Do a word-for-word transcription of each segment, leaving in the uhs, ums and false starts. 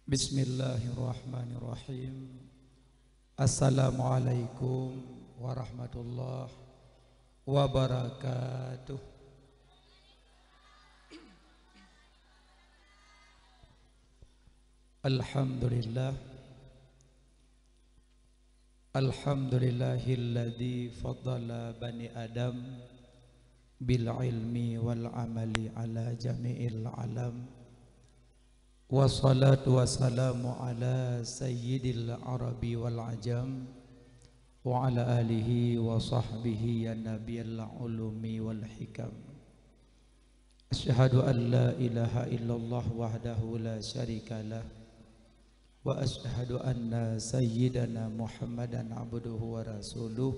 Bismillahirrahmanirrahim. Assalamualaikum warahmatullahi wabarakatuh. Alhamdulillah. Alhamdulillahilladzi faddala bani Adam bil ilmi wal amali ala jami'il alam. Wassalatu wassalamu ala sayyidil arabi wal ajam, wa ala alihi wa sahbihi ya nabiyal ulumi wal hikam. Asyhadu an la ilaha illallah wahdahu la syarikalah, wa asyhadu anna sayyidana Muhammadan abduhu wa rasuluh,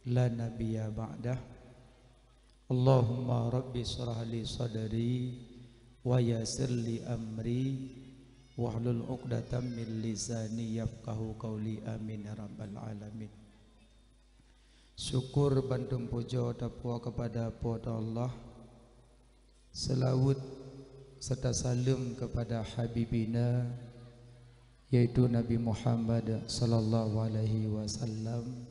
la nabiyya ba'dah. Allahumma rabbi syrah li sadri, wa yassir li amri, wahlul uqdatam min lisani yafqahu qauli. Amin ya rabbal alamin. Syukur bandum pujoe tapuwoe keupada Po teu Allah. Seulaweuet serta saleuem keupada Habibina, yaitu Nabi Muhammad sallallahu alaihi wasallam,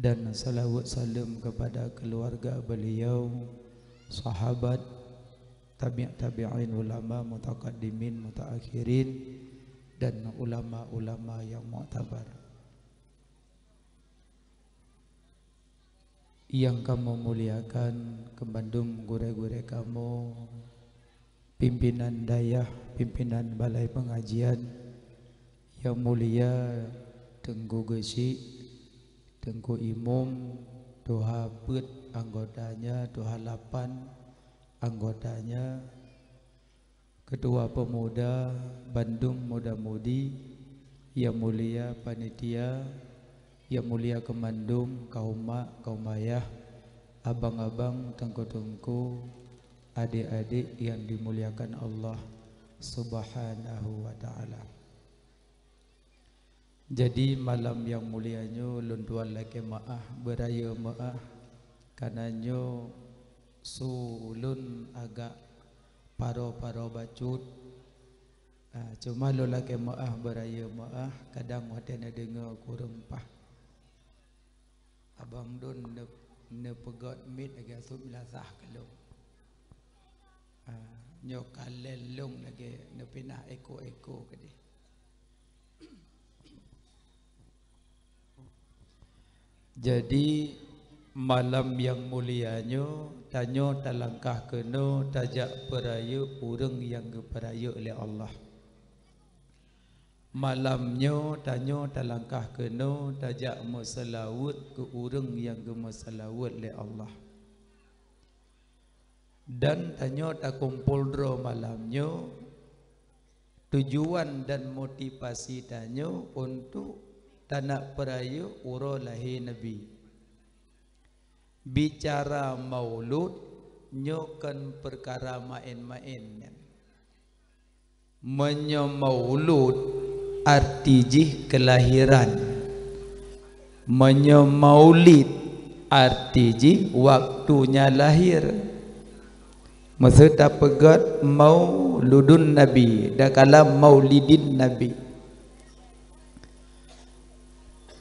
dan seulaweuet saleuem keupada keuluwarga beliau, sahabat, tabi' tabi'in, ulama, mutaqaddimin, mutaakhirin, dan ulama-ulama nyang muktabar. Nyang kamoe muliakan keu bandum gurée-gurée kamoe, pimpinan dayah, pimpinan balai peungajian, nyang mulia Teungku Geuchik, Teungku Imum, tuha peuet anggotanya, tuha lapan anggotanya, Ketua Pemuda, bandum muda-mudi, nyang mulia panitia, nyang mulia keu mandum kaum mak, kaum ayah, abang-abang, teungku-teungku, adék-adék nyang dimuliakan Allah Subhanahu wa Ta'ala. Jadi, malam nyang mulia nyoe lôn tuan lakée meuáh, beurayeuk meuáh, kareuna nyoe su ulôn agak paro-paro bacut. Ah, cuma lôn lakée meuáh, beurayeuk meuáh, kadang watée neudeungoe kureueng paih. Abang Don ne-, neupeugét miet lagée sub milasah keu lôn. Ah, nyoe ka lheueh lôn lagée neupinah eko-eko keudeh. Jadi, malam nyang mulia nyoe, tanyoe talangkah keunoe tajak peurayeuk ureuëng nyang geupeurayeuk lé Allah. Malam nyoe tanyoe talangkah keunoe tajak meuseulaweuet keu ureuëng nyang geumeuseulaweuet lé Allah. Dan tanyoe takumpol droe malam nyoe, tujuan dan motivasi tanyoe untuk tanak peurayeuk uroe lahé Nabi. Bicara maulud nyoe kon peukara maén-maén nyan. Meunyoe maulud, arti jih keulahiran. Meunyoe maulid, arti jih waktunya lahir. Meuseu tapeugét mauludun Nabi, dakala maulidin Nabi.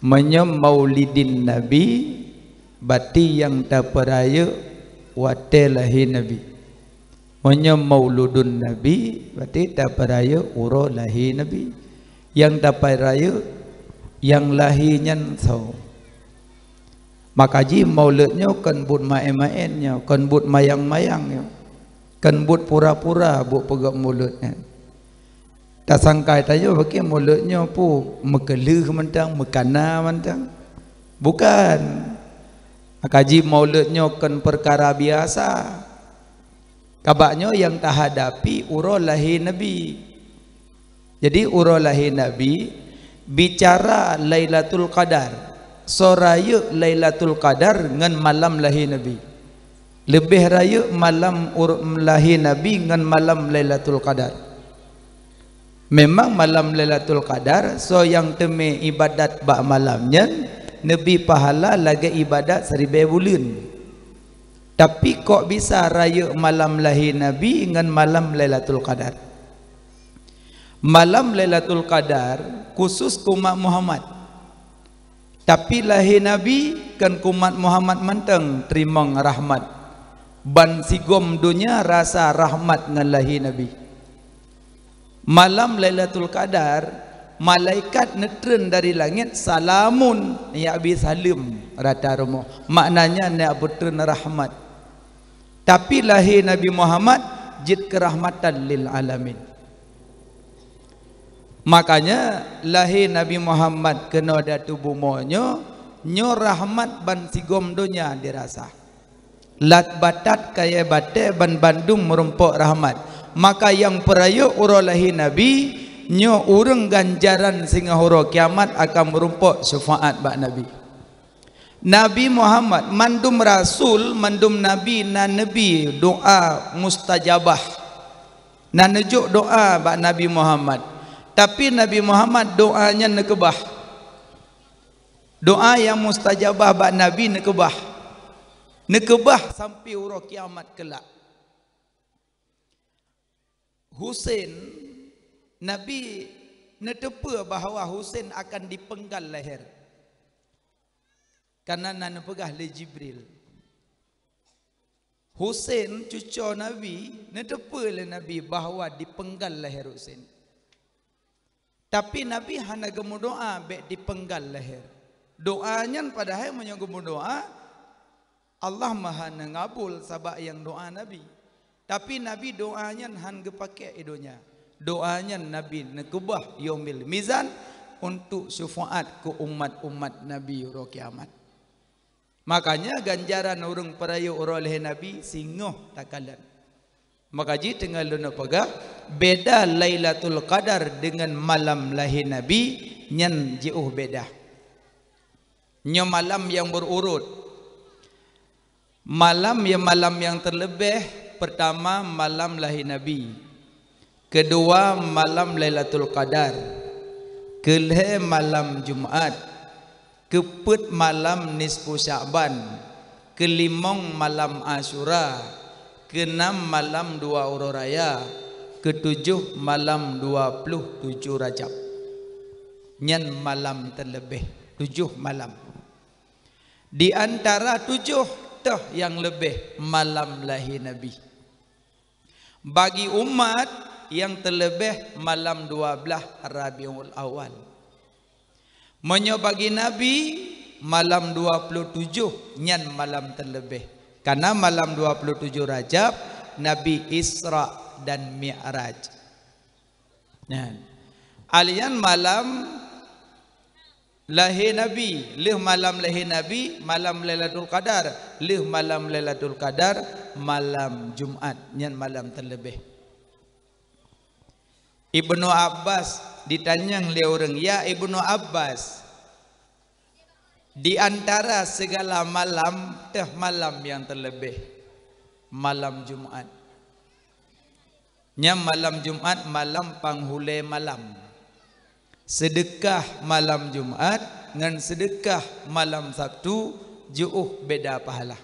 Meunyoe maulidin Nabi, berarti nyang tapeurayeuk watée lahé Nabi. Meunyoe mauludun Nabi, berarti tapeurayeuk uroe lahé Nabi. Nyang tapeurayeuk nyang lahé nyan soe? Maka jih maulud nyoe kon buet maén-maén nyoe, kon buet mayang-mayang nyoe, kon buet pura-pura buet peugét maulud nyan. Tasangkai tanyoe bagi maulud nyoe peue meukeuleuh mantong, meukana mantong. Bukan. Maka jih maulud nyoe kon peukara biasa. Kabak nyoe nyang tahadapi uroe lahé Nabi. Jadi uroe lahé Nabi, bicara Lailatul Qadar, soe rayeuk Lailatul Qadar ngon malam lahé Nabi. Leubeh rayeuk malam ur-, lahé Nabi ngon malam Lailatul Qadar. Memang malam Lailatul Qadar, soe nyang teumé iébadat bak malam nyan, neubri pahala lagée iébadat siribée buleuen. Tapi kok bisa rayeuk malam lahé Nabi ngon malam Lailatul Qadar? Malam Lailatul Qadar khusus keu umat Muhammad. Tapi lahé Nabi kon keu umat Muhammad mantong teurimong rahmat. Ban sigom donya rasa rahmat ngon lahé Nabi. Malam Lailatul Qadar, malaikat neutreun dari langét, "Salamun", neujak bri saleuem rata rumoh. Maknanya neujak beutreun rahmat. Tapi lahé Nabi Muhammad jeuet keurahmatan lil alamin. Makanya lahé Nabi Muhammad keunoe di ateueh bumoe nyoe, nyoe rahmat ban sigom donya dirasa. Lat batat kayée batée ban bandum meurumpok rahmat. Maka nyang peurayeuk uroe lahé Nabi, nyoe ureuëng ganjaran singoh uroe kiamat akan meurumpok syeufaat bak Nabi. Nabi Muhammad, mandum rasul, mandum nabi na neubi doa mustajabah. Na neujok doa bak Nabi Muhammad. Tapi Nabi Muhammad doa nyan neukeubah. Doa nyang mustajabah bak Nabi neukeubah. Neukeubah sampai uroe kiamat keulak. Husein, Nabi neuteupeue bahwa Husein akan dipenggal leher. Karena na neupeugah lé Jibril. Husein, cucoe Nabi, neuteupeue lé Nabi bahwa dipenggal leher Husein. Tapi Nabi hana geumeudoa bék dipenggal leher. Doa nyan padahai meunyoe geumeudoa, Allah Maha neungabul sabab nyang doa Nabi. Tapi Nabi doa nyan han geupakék i donya. Doa nyan Nabi neukeubah Yaumil Mizan untuk syeufaat keu umat-umat Nabi uroe kiamat. Makanya ganjaran ureuëng peurayeuk uroe lahé Nabi singoh takalon. Maka jih teungoh lôn peugah, beda Lailatul Qadar dengan malam lahé Nabi nyan jiôh beda. Nyoe malam nyang beururot. Malam ya malam nyang teuleubeh, peurtama malam lahé Nabi, keudua malam Lailatul Qadar, keulhée malam Jumat, keupeuet malam nisfu Sya'ban, keulimong malam Asyura, keunam malam dua uroe raya, keutujoh malam dua ploh tujoh Rajab. Nyan malam teuleubeh, tujoh malam. Di antara tujoh teuh nyang leubeh malam lahé Nabi. Bagi umat nyang teuleubeh malam dua blaih Rabiul Awal. Meunyoe bagi Nabi, malam dua ploh tujoh nyan malam teuleubeh. Karena malam dua ploh tujoh Rajab, Nabi Isra dan Mi'raj. Nah, alian malam lahé Nabi, lheueh malam lahé Nabi, malam Lailatul Qadar, lheueh malam Lailatul Qadar, malam Jumat, nyan malam teuleubeh. Ibnu Abbas ditanyong lé ureuëng, "Ya Ibnu Abbas, di antara segala malam, teuh malam nyang teuleubeh, malam Jumat." Nyan malam Jumat, malam panghulée malam. Seudeukah malam Jumat ngon seudeukah malam Sabtu jiôh beda pahala.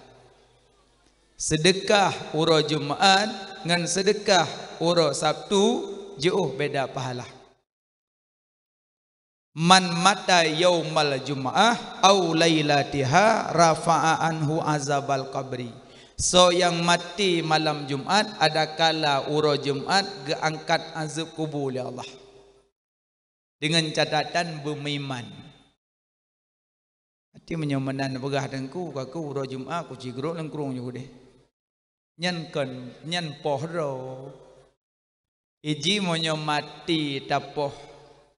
Seudeukah uroe Jumat ngon seudeukah uroe Sabtu jiôh beda pahala. "Man mata yaumal jum'ah au lailatiha rafa'a anhu azabal qabri." Soe nyang maté malam Jumat, adakala uroe Jumat geuangkat azeueb kubu lé Allah. Deungon catatan beumeuiman. Até meunyoe meunan peugah teungku, kaku uroe Jumat kuci grok lengkrong ju deh. Nyan kon, nyan poh droe. Iji meunyoe maté tapoh,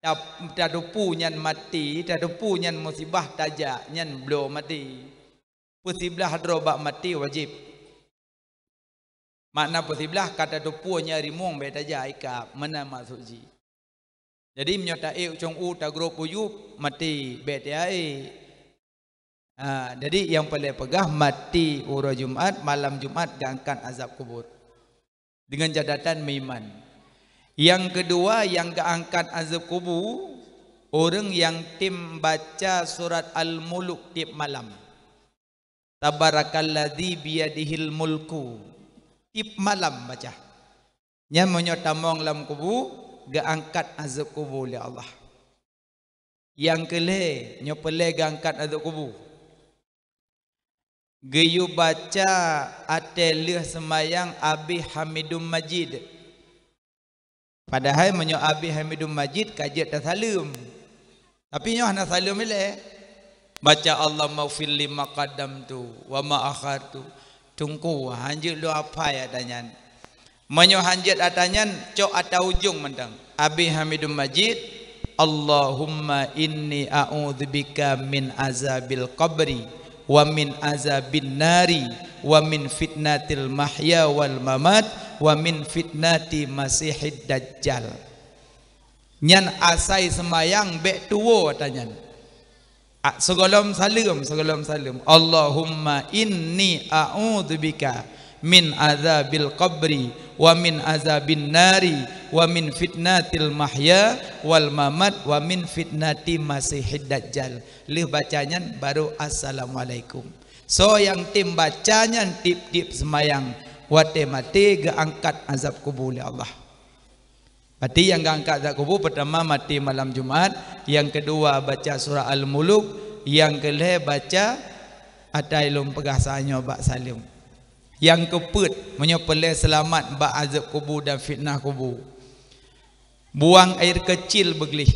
tap-, tateupeue nyan maté, tateupeue nyan musibah tajak, nyan bloe maté. Peusiblaih droe bak maté wajéb. Makna peusiblaih ka tateupeue nyan rimueng bék tajak ikab, meunan maksud jih. Jadi meunyoe taék u cong u tagrôp u yup, maté bék taék. Ha, jadi nyang paleng peugah maté uroe Jumat, malam Jumat geuangkat azab kubur. Deungon catatan meuiman. Nyang keudua nyang geuangkat azab kubu, ureuëng nyang tem baca surat Al-Muluk tieb malam. Tabarakalladzi biyadihil mulku. Tieb malam baca. Nyan meunyoe tamong lam kubu, geuangkat azab kubur lé Allah. Nyang keu lhée, nyoe peureulée geuangkat azab kubur. Geuyue baca watée lheueh seumayang abéh Hamidum Majid. Padahai meunyoe abéh Hamidum Majid ka jeuet tasaleuem. Tapi nyoe hana saleuem ilée. Baca Allahummaghfirli ma qaddamtu wa ma akhartu. Teungku, hanjeuet lôn apai ata nyan. Meunyoe hanjeuet ata nyan, cok ata ujong mantong. Abéh Hamidum Majid, Allahumma inni a'udzubika min azabil qabri wa min azabin nari wa min fitnatil mahya wal mamat wa min fitnati masihid dajjal. Nyan asai seumayang bék tuwoe ata nyan. A, sigohlom saleuem, sigohlom saleuem. Allahumma inni a'udzubika min azabil qabri wa min azabin nari wa min fitnatil mahya wal mamat wa min fitnati masihid dajjal. Lheueh baca nyan baru assalamualaikum. Soe nyang tem baca nyan tiep-tiep seumayang, watée maté geuangkat azab kubur lé Allah. Berarti nyang geuangkat azab kubur, peutama maté malam Jumat, nyang keudua baca surah Al-Muluk, nyang keulhée baca ata nyang lôn peugah saát nyoe bak saleuem. Nyang keupeuet, meunyoe peureulée seulamat bak azab kubur dan fitnah kubur, buang air keucil beugleh.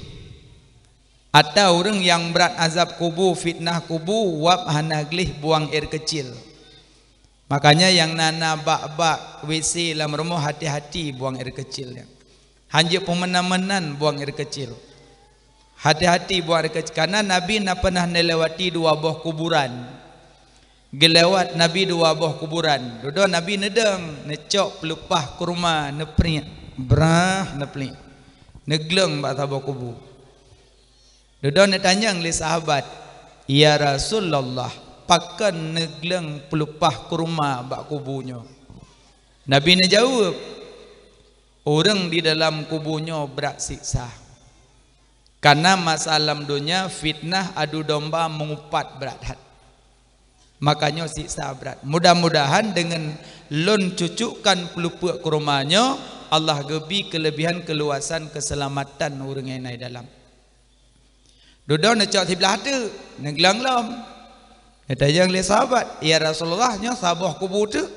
Ata ureuëng nyang brat azab kubur, fitnah kubur, wab hana gleh buang air keucil. Makanya nyang na-na bak-bak WC lam rumoh, hati-hati buang air keucil nyan. Hanjeuet peumeunan-meunan buang air keucil. Hati-hati buang air keucil. Karena Nabi na pernah neulewati dua boh kuburan. Geulewat Nabi dua boh kuburan. Dudoe Nabi neudong, neucok peuleupah kurma, neupriek. Brah, neupriek. Neugleueng bak saboh kubu. Dudoe neutanyong lé sahabat, "Ya Rasulullah, pakon neugleueng peuleupah kurma bak kubu nyoe?" Nabi neujaweueb, "Ureuëng di dalam kubu nyoe brat siksa. Karena masa lam donya fitnah adu domba meungupat brat that. Makanya siksa brat. Mudah-mudahan deungon lôn cucukkan peuleupah kurma nyoe, Allah geubi keuleubihan keuluwasan keuseulamatan ureuëng nyang na di dalam." Dudoe neucok siblah teuk, neugleueng lom. Neutanyong lé sahabat, "Ya Rasulullah, nyoe saboh kubu teuk?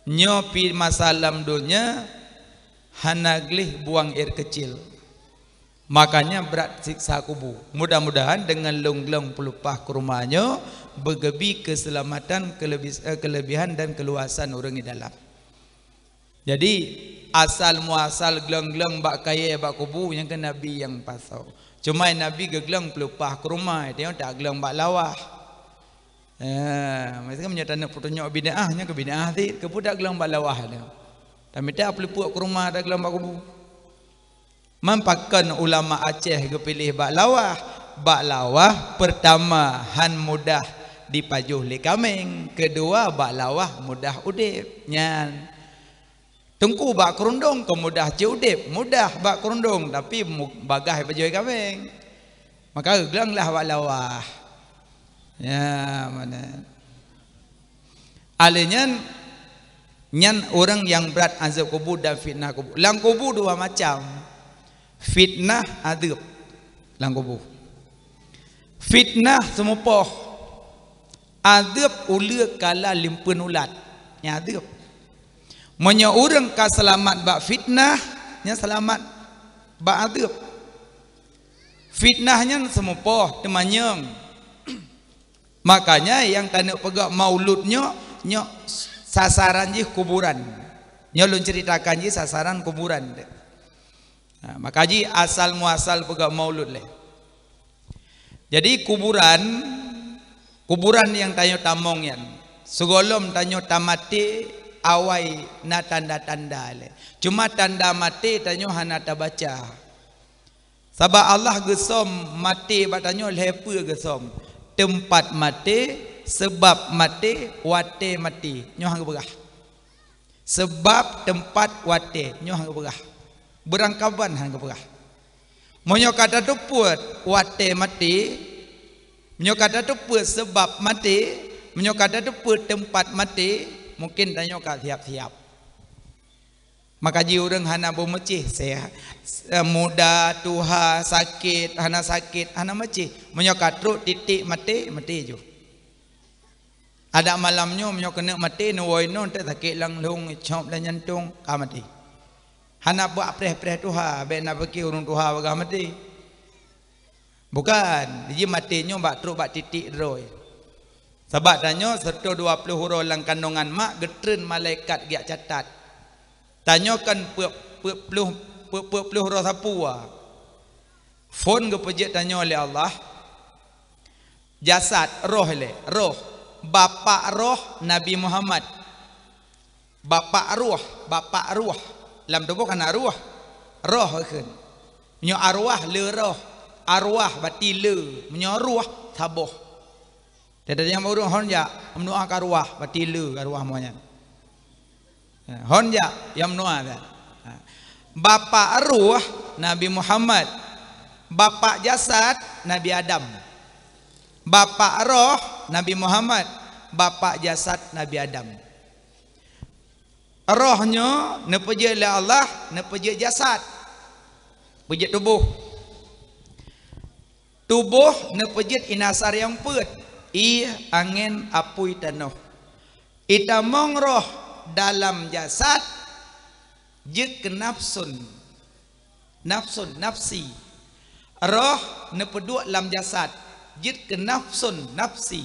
Nyoe pih masa lam donya hana gleh buang air keucil. Makanya brat siksa kubu. Mudah-mudahan deungon lôn gleueng peuleupah kurma nyoe beugeubi keuseulamatan, keuleubi-, eh, keuleubihan dan keuluwasan ureuëng di dalam." Jadi, asal muasal gleueng-gleueng bak kayée bak kubu nyang keu Nabi nyang pasoe. Cuma Nabi geugleueng peuleupah kurma, tanyoe tagleueng bak lawah. Eh, maksudnya meunyoe taneuk peutunyok bid'ah, nyoe keu bid'ah cit, keupeue tagleueng bak lawah nyoe. Tamita peuleupah kurma tagleueng bak kubu. Man pakon ulama Aceh geupiléh bak lawah? Bak lawah, peurtama, han mudah jipajoh lé kaméng, keudua, bak lawah mudah udeb. Nyan. Teungku bak keurundong keu mudah cit udeb, mudah bak keurundong, tapi mu-, bagaih jipajoh lé kaméng. Maka geugleueng lah bak lawah. Ya, mana? Alèh nyan, nyan ureuëng nyang brat azeueb kubu dan fitnah kubu. Lam kubu dua macam. Fitnah, azeueb lam kubu. Fitnah seumupoh. Azeueb uleue kala limpeuen ulat. Nyan azeueb. Meunyoe ureuëng ka seulamat bak fitnah, nyan seulamat bak azeueb. Fitnah nyan seumupoh, teumanyong. Makanya nyang taneuk peugah maulud nyoe, nyoe sasaran jih kuburan. Nyoe lôn ceuritakan jih sasaran kuburan. Ha, maka jih asal muasal peugah maulud lé. Jadi kuburan, kuburan nyang tanyoe tamong nyan, sigohlom tanyoe tamaté awai na tanda-tanda lé. Cuma tanda maté tanyoe hana tabaca. Sabab Allah geusöm maté bak tanyoe lhée peue geusöm. Teumpat maté, seubab maté, watée maté. Nyoe han geupeugah. Seubab, teumpat, watée. Nyoe han geupeugah. Beurangkaban han geupeugah. Meunyoe ka tateupeue watée maté, meunyoe ka tateupeue seubab maté, meunyoe ka tateupeue teumpat maté, mungken tanyoe ka siab-siab. Maka jih ureuëng hana beumeucéh, sehat, muda, tuha, sakét, hana sakét, hana meucéh. Meunyoe ka trok titik maté, maté ju. Adak malam nyoe meunyoe keuneuk maté, neuwoe inoe teuk sakét lam lhong, cop lam jantong, ka maté. Hana bak preh-preh tuha, bék na piké ureuëng tuha bagah maté. Bukan, jih maté nyoe bak trok bak titik droe. Sabab tanyoe seratus dua puluh uroe lam kandongan mak geutreun malaikat geujak catat. Tanyoe kan peuet, peuet ploh, peuet, peuet ploh uroe sapeue. Phon geupeujeuet tanyoe lé Allah. Jasad, roh lé, roh. Bapak roh Nabi Muhammad. Bapak ruh, bapak ruh. Lam tuboh kan na ruh. Roh kheun. Meunyoe arwah le roh. Arwah berarti le. Meunyoe ruh, saboh. Jadi nyang ureuëng hon jak, meunoa ka arwah, berarti le ka arwah mo nyan. Hon jak, nyang meunoa kan. Bapak ruh Nabi Muhammad. Bapak jasad Nabi Adam. Bapak roh Nabi Muhammad. Bapak jasad Nabi Adam. Roh nyoe neupeujeuet lé Allah, neupeujeuet jasad. Peujeuet tuboh. Tuboh neupeujeuet inasar nyang peuet, ié, angén, apui, tanoh. Itamong roh dalam jasad jeuet keu nafsun. Nafsun, nafsi. Roh neupeuduek lam jasad jeuet keu nafsun, nafsi.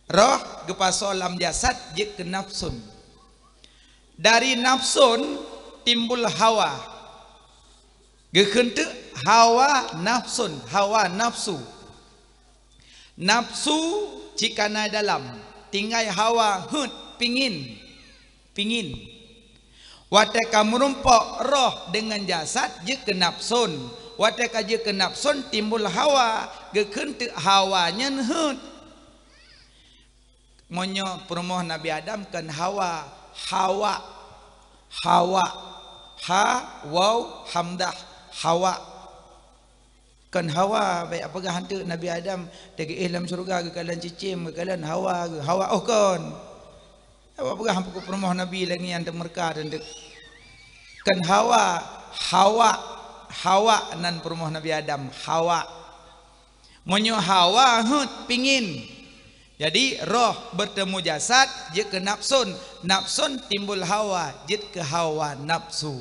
Roh geupasoe lam jasad jeuet keu nafsun. Dari nafsun timbul hawa. Geukheun teuk hawa nafsun, hawa nafsu. Nafsu cit ka na dalam, tinggai hawa, heuet, pingin. Pingin. Watée ka meurumpok roh deungon jasad jeuet keu nafsun. Watée ka jeuet keu nafsun timbul hawa, geukheun teuk hawa nyan heuet. Meunyoe peurumoh Nabi Adam kan Hawa, Hawa, Hawa, ha, waw, hamzah, Hawa. Kon Hawa, bék peugah hanteuk Nabi Adam teugeuéh lam syeuruga geukalon cicém, geukalon Hawa, geu-, Hawa, oh kon. Awak peugah peurumoh Nabi lagée nyan teumeurka teuk. Kon Hawa, Hawa, Hawa nan peurumoh Nabi Adam, Hawa. Meunyoe hawa heuet pingin. Jadi roh bertemu jasad jeuet keu nafsun, nafsun timbul hawa jeuet keu hawa nafsu.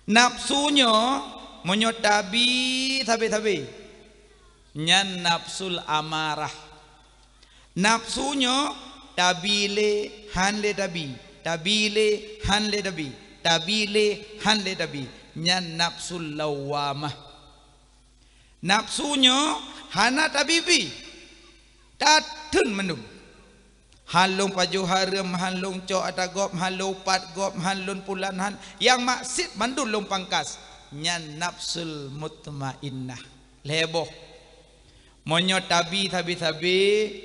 Nafsu nyoe meunyoe tabi sabe-sabe, nyan nafsul amarah. Nafsu nyoe tabi lé han lé tabi, tabi lé han lé tabi, tabi lé han lé tabi, nyan nafsul lawwamah. Nafsu nyoe hana tabi-bi, tatheun mandum. Han lôn pajoh hareuem, han lôn cok ata gob, han lôn pat gob, han lôn pulan, han nyang maksiet mandum lôn pangkas, nyan nafsul mutmainnah. Lhée boh. Meunyoe tabi sabe-sabe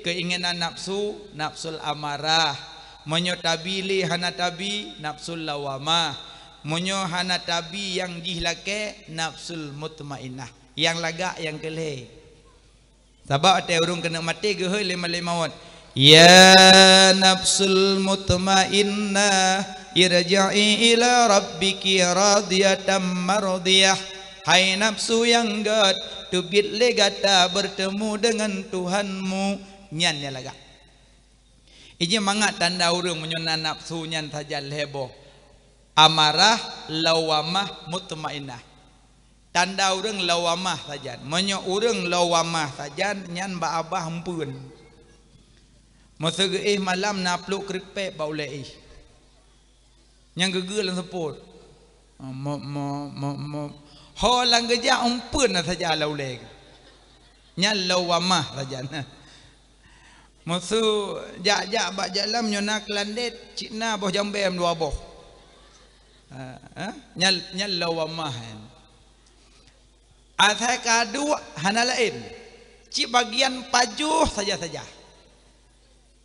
keuinginan nafsu, nafsul amarah. Meunyoe tabi lé hana tabi, nafsul lawwamah. Meunyoe hana tabi nyang jih lakée, nafsul mutmainnah. Nyang lagak nyang keu lhée. Sabab watée ureuëng keuneuk maté geuhôi lé malaikat maut, "Ya nafsul mutmainnah, irji'i ila rabbiki radiyatan mardiyah." Hai nafsu nyang gét, teubiet lé gata bertemu deungon Tuhanmu. Nyan nyang lagak. Ijih mangat tanda ureuëng meunyoe na nafsu nyan sajan lhée boh. Amarah, lawwamah, mutmainnah. Tanda ureuëng lawwamah sajan. Meunyoe ureuëng lawwamah sajan, nyan bak babah eumpeuen. Meuseu geuéh malam na pluek kriet pék bak ulée éh. Nyang geugeue lam seupôt. Mop, mop, mop, mop. Ho lam geujak eumpeuen na saja lam ulée. Nyan lawwamah sajan. Meuseu jak-jak bak jalan nyoe na keulandét, cit na boh jambém dua boh. Ha, ha? Nyan, nyan lawwamah nyan. Asai ka duek hana laén. Cit bagian pajoh saja-saja.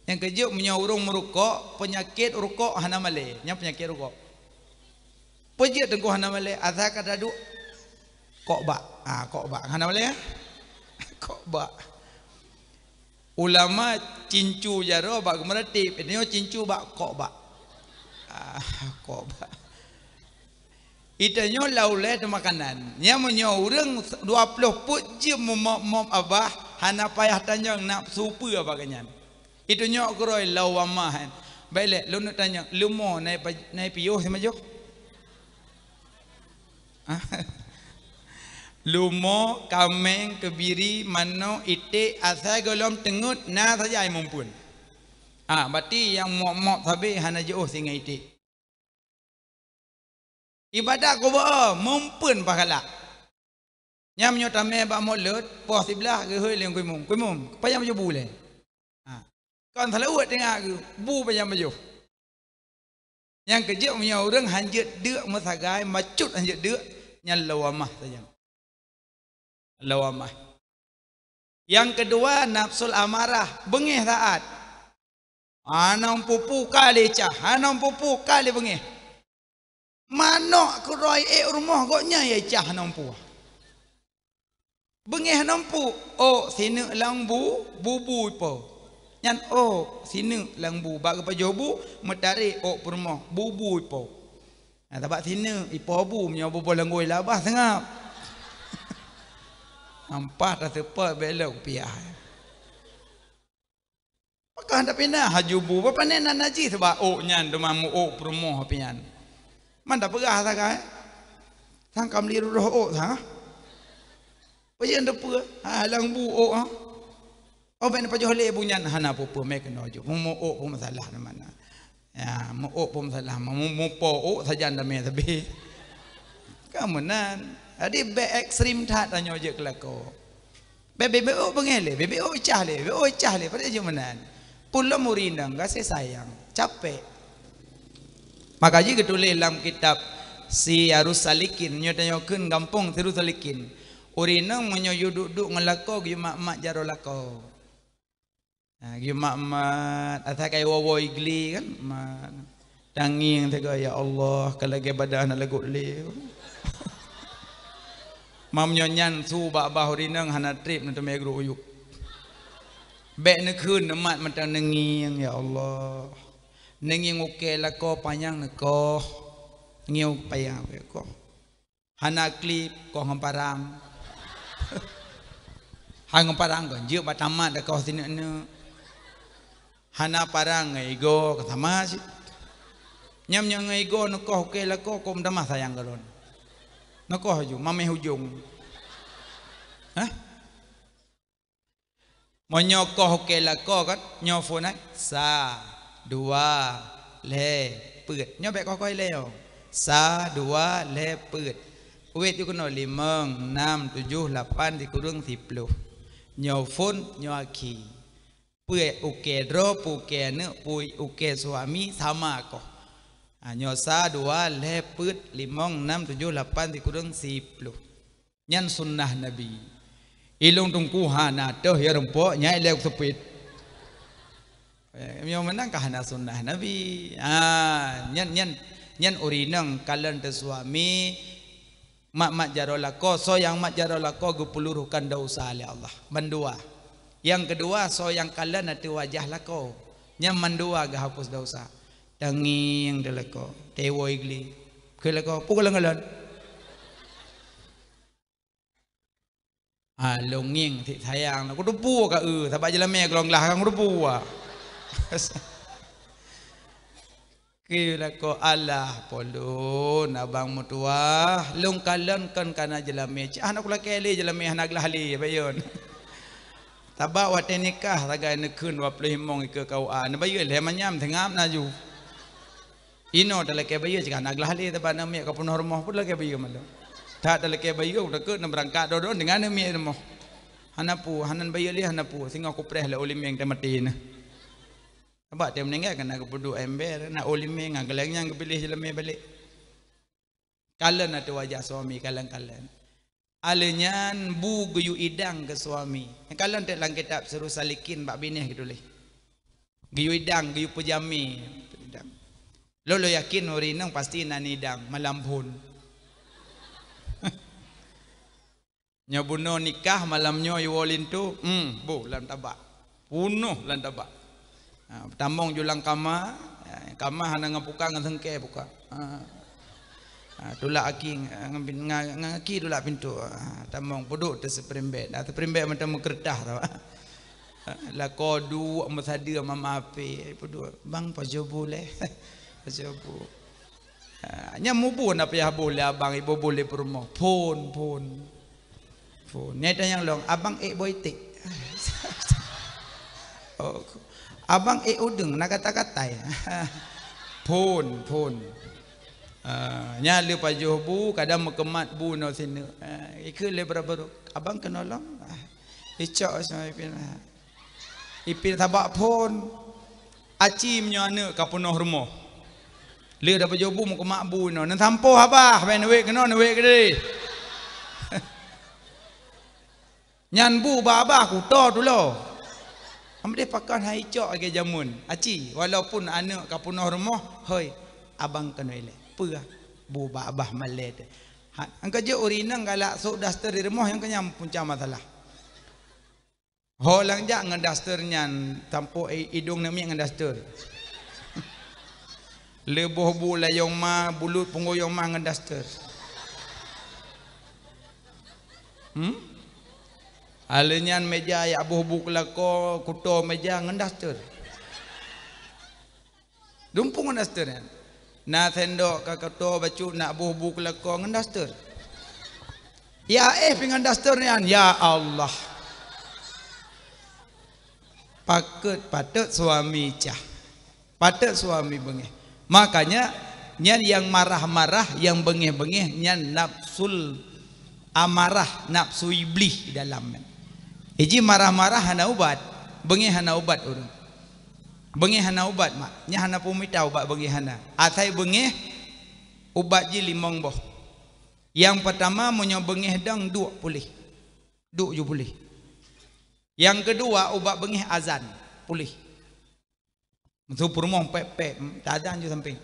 Nyang keujeuet meunyoe ureuëng meurukok, peunyakét rukok hana malée. Nyan peunyakét rukok. Peue jeuet teungku hana malée, asai ka taduek. Kok bak. Ah, kok bak. Hana malée, ah? Kok bak. Ulama cincu jaroe bak geumeuratéb, nyoe cincu bak kok bak. Ah, Ah, kok ba. Ita nyoe lau lé teuh makanan. Nya meunyoe ureuëng dua ploh peuet jeuem meumop-mop abah, hana payah tanyong nafeusu peue abah geuh nyan. Ita nyoe keurôi lau amah. Baik lé, lôn neuk tanyong, leumo na i pa-, na i piôh simajoh? Leumo, kaméng, keubiri, manok, iték, asai gohlom teungeut na saja i mumpeuen. Ah, berarti nyang mop-mop sabe hana jiôh singoh iték. Ibadat kubu mumpeuen pahala. Nyang meunyoe tamé bak mulod, poh siblaih geuhôi lé Teungku Imum. Teungku Imum, payah meujobu lé. Ha. Kon salaweuet teungoh geuh, bu payah meujoh. Nyang keujeuet meunyoe ureuëng hanjeuet deuk meusagai, macut hanjeuet deuk, nyan lawamah sajan. Lawamah. Nyang keudua, nafsul amarah, beungéh saát. Hana pupu ka lé cah, hana pupu ka lé beungéh. Manok keurôi ék rumoh gobnyan ya cah hana pupu. Beungéh hana pupu, ôk sineuk lam bu, bubu ipo. Nyan ôk sineuk lam bu, bak geupajoh bu, meutarek ôk peurumoh, bubu ipo. Nah, tabak sineuk, ipo bu, meunyoe buboh lam gui labah seungab. Ampah taseupôt bék lé kupiah. Pakon tapinah haju bu, bak pané na najih sabab ôk nyan teuma meu-ôk peurumoh pian. Man tapeugah sagai. Sang ka meuli rudôh ôk sa. Peue nyang teupeue? Ha, lam bu ôk ha. Oh, bék neupajoh lé bu nyan hana peue-peue mé keunoe ju. Meu-ôk pun masalah di mana. Ya, meu-ôk pun masalah. Meu-, mupo ôk sajan damé sabe. Ka meunan. Jadi bék ekstrem that tanyoe jeuet keu lakoe. Bék, bék, bék ôk beungéh lé, bék, bék ôk cah lé, bék ôk cah lé, padahai jeuet meunan. Peulom ureueng inong gaséh sayang, capek. Maka jih geutuléh lam kitab Siyarus Salikin, nyoe tanyoe kheun gampông Siyarus Salikin. Ureueng inong meunyoe yue duek-duek ngon lakoe, geuyue mat-mat jaroe lakoe. Ha, geuyue mat-mat, asai ka iwoe-woe igli kan, mat. Tangieng teuga, "Ya Allah, ka lagée badan hana lagot lé." Mam nyoe nyan su bak bah ureueng inong hana treb neuteumé gru uyuek. Bék neukheun neumat mantong neungieng, "Ya Allah, neungieng ukée lakoe panyang neukoh, ngieng panyang neukoh." Hana klip, koh ngon parang. Hai ngon parang kon, jeuet bak tamat dah koh sineuk-neuk. Hana parang ngon igoe, ka sama cit. Nyam nyoe ngon igoe neukoh ukée lakoe, kok meutamah sayang gohlom. Neukoh ju, mameh ujong. Hah? Meunyoe koh ukée lakoe kan, nyoe phon ai, sa, dua, lhée, peuet. Nyoe bék koh-koh ilée nyoe. Sa, dua, lhée, peuet. Wét ju keunoe limong, nam, tujoh, lapan, sikureueng, siploh. Nyoe phon, nyoe akhé. Peue ukée droe, peue ukée aneuëk, peue ukée suami, sama koh. Ha, nyoe sa, dua, lhée, peuet, limong, nam, tujoh, lapan, sikureueng, siploh. Nyan sunnah Nabi. Ilong teungku hana toh ya reumpok nyai lé seupit. Eh, meunyoe meunan ka hana sunnah Nabi. Ha, nyan, nyan, nyan ureueng inong kalon teuh suami mat-mat jaroe lakoe, soe nyang mat jaroe lakoe geupeuleureuhkan desya lé Allah. Mandua. Nyang keudua, soe nyang kalon ateueh wajah lakoe. Nyan mandua geuhapus desya. Tangieng teuh lakoe, teuwoe igli. Keu lakoe, peue kalon-kalon? Ah, lôn ngieng sit sayang, kuteupue ka, eh, sabab jeulamé keulong glah kan kuteupue. Keu lakoe, alah, po lôn abang meutuah, lôn kalon kon kana jeulamé. Cit hana kulakée lé jeulamé hana glah lé, bayon. Sabab watée nikah sagai neukheun dua ploh limong ikeue K U A, neubayeue lhée manyam seungab na ju. Inoe talakée bayeue cit hana glah lé, teuma aneuk miet ka peunoh rumoh pun talakée bayeue malam. That talakée bayeue, udah keu na beurangkat dodon deungon aneuk miet rumoh. Hana peue, hana bayeue lé, hana peue, singoh kupreh lé ulimeng teumaté na. Sabab teuh meuninggai kana geupeuduek ember, na ulimeng, galeng nyang geupiléh jeulamé balek. Kalon ateueh wajah suami, kalon-kalon. Alheuh nyan bu geuyue idang keu suami. Kalon teuk lam kitab Sirus Salikin bak binéh geutuléh. Geuyue idang, geuyue peujamé. Lôn, lôn yakin ureueng inong pasti na idang malam phon. Nyoe bunoe nikah malam nyoe iwoe linto, hmm, boh lam tabak. Punoh lam tabak. Ha, tamong ju lam kama, Ha, kamah hana ngon puka, ngon seungkée puka. Ha. Ha, tulak aki, ngon, ngon, ngon aki tulak pintoe. Ha, tamong peuduek teuh spring bed. Ha, spring bed mantong meukeureudah tau. Ha, lakoe duek meusadeue mama api. Peuduek, "Bang, pajoh bu lé." Pajoh bu. Ha, nyan mubu na payah boh lé abang, iboh-boh lé peurumoh. Phon, phon. Phon. Nyan tanyong lom, "Abang ék boh iték?" Oh, "Abang ék udeueng na katai-katai?" Phon, phon. Ah, nyan lé pajoh bu, kadang meukeumat bu inoe sineuk. Ah, ikheun lé baro-baro, "Abang keunoe lom?" Ah, icok sama ipin. Ipin sabak phon. Aci meunyoe aneuk ka peunoh rumoh. Lheueh dapeujoh bu meukeumat bu inoe. Neusampoe abah, bèk neuwet keunoe, neuwet keudeh. Nyan bu bak abah kuto tulo. Amdeh pakon hai cok lagèe jameun. Aci, walaupun aneuk ka peunoh rumoh, hoi, abang keunoe ilèe. Peue bu bak abah malèe teuh. Ha, angka jeuet ureueng inong galak sôk daster di rumoh nyang keunyan punca masalah. Ho lang jak ngon daster nyan, tampok i-, idong namiet ngon daster. Leuboh bu layong ma, bulut pungguyong ma ngon daster. Hmm? Alèh nyan meja jak boh bu keulako, kuto meja ngon daster. Dumpung ngon daster nyan. Na sendok ka kuto bacut nak boh bu keulako ngon daster. Ya éh pih ngon daster nyan, ya Allah. Paket patut suami cah. Patut suami beungéh. Makanya nyan nyang marah-marah, nyang beungéh-beungéh nyan nafsul amarah, nafsu iblih di dalam nyan. Iji marah-marah hana ubat, beungéh hana ubat ureueng. Beungéh hana ubat, mak. Nyan hana peumita ubat beungéh hana. Asai beungéh, ubat jih limong boh. Nyang peutama, meunyoe beungéh dong, duek puléh. Duek ju puléh. Nyang keudua, ubat beungéh azan, puléh. Meusu peurumoh pép-pép, hmm, ta azan ju sampéng.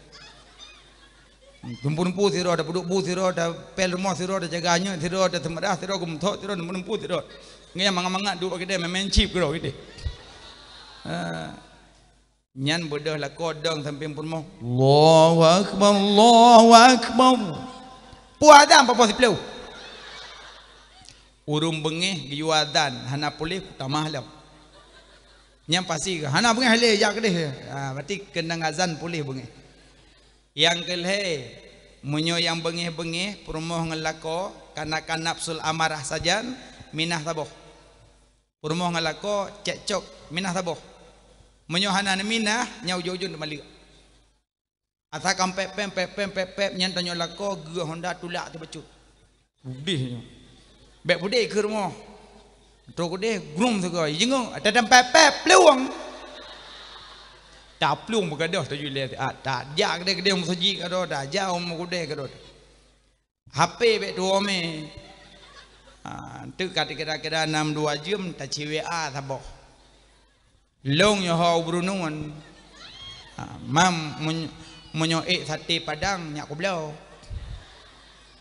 Hmm, teumpu-teumpu sidroe, tapeuduek bu sidroe, tapél rumoh sidroe, tajaga aneuk sidroe, taseumeurah sidroe, geumeuthok sidroe, teumpu-teumpu sidroe. Ngieng mangat-mangat duek keudeh, main-main chip keudroe keudeh. Ah, nyan beudôh lakoe dong sampéng peurumoh. Allahu Akbar, Allahu Akbar. Peue azan poh-poh siplôh. Ureueng beungéh geuyue azan, hana puléh kutamah lom. Nyan pasti, hana beungéh lé, jak keudeh. Ha, berarti keunong azan puléh beungéh. Nyang keulhèe, meunyoe nyang beungéh-beungéh peurumoh ngon lakoe, kana-kana nafsul amarah sajan, minah saboh. Peurumoh ngon lakoe cekcok, minah saboh. Meunyoe hana neuminah, nyan ujong-ujong teumaleuek. Asa kam pép-pép, pép-pép, pép-pép, nyan tanyoe lakoe geuh honda tulak teuh bacut. Udeh nyoe. Bèk pudeh keu rumoh. Troh keudeh, grum sigoe, jingoe, ata dam pép-pép, plueng. Taplueng beugadoh teuh ju lé, ah, tajak keudeh-keudeh meuseujid gadoh, tajak u meukeudeh gadoh. H P bèk tuwoe mé. Ah, teuk ka kira-kira nam dua jeuem, taci W A saboh. Lôn nyoe ho u Brunun. Ha, mam, meunyo-, meunyoe ék saté Padang, nyak kubloe.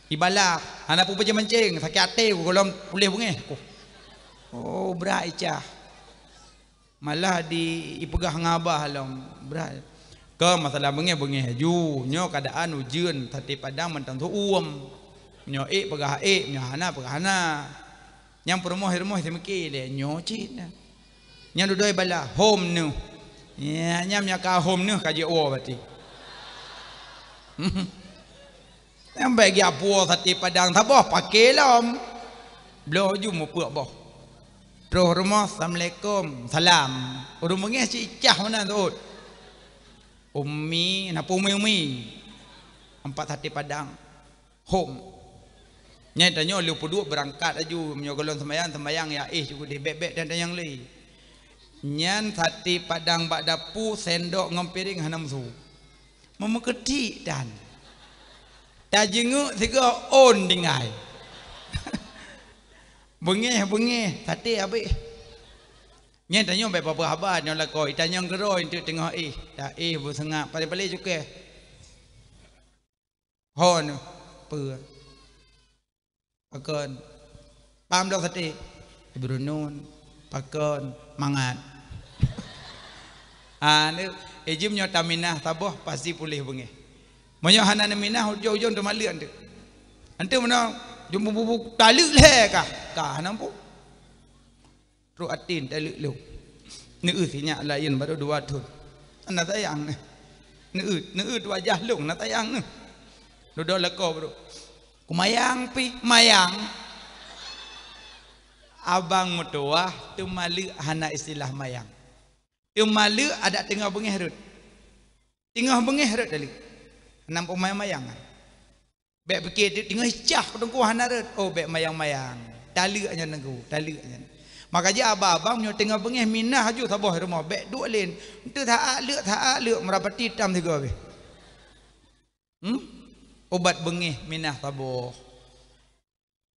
Ibalah, hana peue-peue mancéng, sakét até ku gohlom puléh beungéh ku. Oh, brat icah. Malah di, ipeugah ngon abah lom, brat. Kon masalah beungéh, beungéh aju. Nyoe keuadaan ujeuen, saté Padang mantong seu-uem. Nyoe ék peugah ék, nyoe hana peugah hana. Nyang peurumoh-rumoh seumiké lé, nyoe cit na. Nyang dudoe bala, hom neuh. Nya, nyam nyang ka hom neuh ka jeuet woe berarti. Nyang bèk geujak puwoe saté Padang saboh, paké lom. Bloe ju mupeuek boh. Troh rumoh, "Assalamualaikum." Salam. Ureueng beungéh cit icah meunan seuôt. "Umi," na peue umi-umi. Ampat saté Padang. Hom. Nyan tanyoe lheueh peuduek beurangkat laju, meunyoe gohlom seumayang, seumayang ya éh ju keudeh, bèk-bèk dan tanyong lé. Nyan saté Padang bak dapu, sendok ngon piréng hana meusu. Meumeukeutik dan. Tajingeuk sigoe ôn tinggai. Beungéh-beungéh, saté habéh. Nyan tanyoe bèk peugah haba nyoe lakoe, itanyong keudroe eunteuk teungoh éh. Ta éh beuseungab, paléng-paléng cukéh. Ho neuh, peue? Pakon? Pam dong saté? Ibrunun. Pakon? Mangat. Ah, ni, Ijim nyoe taminah saboh pasti puléh beungéh. Meunyoe hana neuminah, ujong-ujong teumaleuek teuk. Anteuk meunoe jeuem bu-bu-bu taleuek lhée kah? Kah hana muphom. Trok até taleuek lôn. Neueu sinyak laén baru dua thon. Hana sayang neh. Neueu, neueu wajah lôn, hana sayang neh. Dudoe lakoe baru. Kumayang pih, mayang. Abang meutuwah teumaleuek hana istilah mayang. Teumaleuek adak teungoh beungéh rhot. Teungoh beungéh rhot taleuek. Hana muphom mayang-mayang. Bék pike teungoh cah teungku hana rhot. Oh, bék mayang-mayang. Taleuek nyan teungku, taleuek nyan. Maka jih abang-abang nyoe teungoh beungéh minah aju saboh rumoh, bék duek lén. Enteuk that-ak leuek, that-ak leuek, meurapati tam sigoe beh. Hmm? Ubat beungéh minah saboh.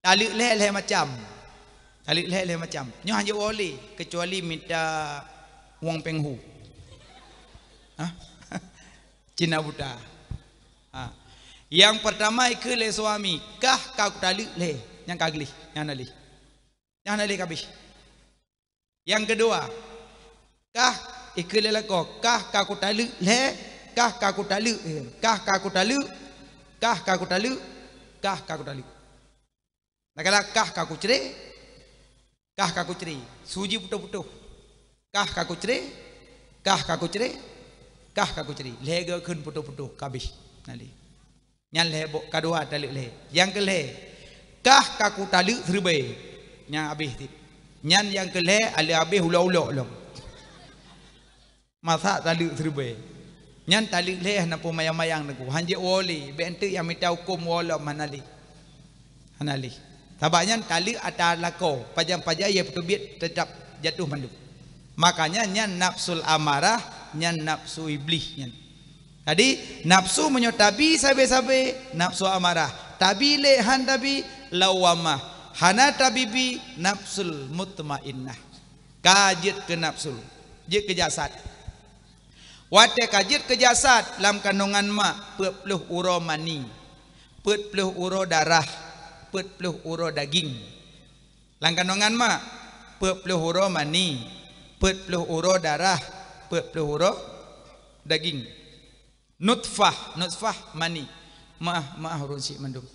Taleuek lhée lhée macam. Taleuek lhée lhée macam. Nyoe hanjeuet woe lé, keucuali mita wong péng hu. Hah? Cina buta. Ha. Nyang peurtama ikheun lé suami, kah ka kutaleuek lhée, nyang ka gleh, nyang na lé. Nyang na lé kabeh. Nyang keudua, kah ikheun lé lakoe, kah ka kutaleuek lhée, kah ka kutaleuek, kah ka kutaleuek, kah ka kutaleuek, kah ka kutaleuek. Nah, kala kah ka kucre, kah ka kucre. Suji putôh-putôh. Kah ka kucre, kah ka kucre, kah ka kucre. Lhée geukheun putôh-putôh, kabeh. Na lé. Nyan lhée boh, kadua taleuek lhée. Nyang keu lhée, kah ka kutaleuek siribée. Nyan habéh cit. Nyan nyang keu lhée, aleuek habéh ulok-ulok lom. Masa taleuek siribée. Nyan taleuek lhée hana peue mayang-mayang teungku. Hanjeuet woe lé, bék enteuk nyang mita hukôm woe lom hana lé. Hana lé. Sabab nyan taleuek ata lakoe, pajan-pajan nyang peuteubiet teutap jatuh mandum. Makanya nyan nafsul amarah, nyan nafsu iblih nyan. Jadi, nafsu meunyoe tabi sabe-sabe, nafsu amarah. Tabi lé han tabi, lawamah. Hana tabi bi, nafsul mutmainnah. Ka jeuet keu nafsu, jeuet keu jasad. Watée ka jeuet keu jasad, lam kandongan mak peuet ploh uroe mani, peuet ploh uroe darah, peuet ploh uroe daging. Lam kandongan mak, peuet ploh uroe mani, peuet ploh uroe darah, peuet ploh uroe daging. Nutfah, nutfah mani. Maah, maah ureuëng syiek mandum.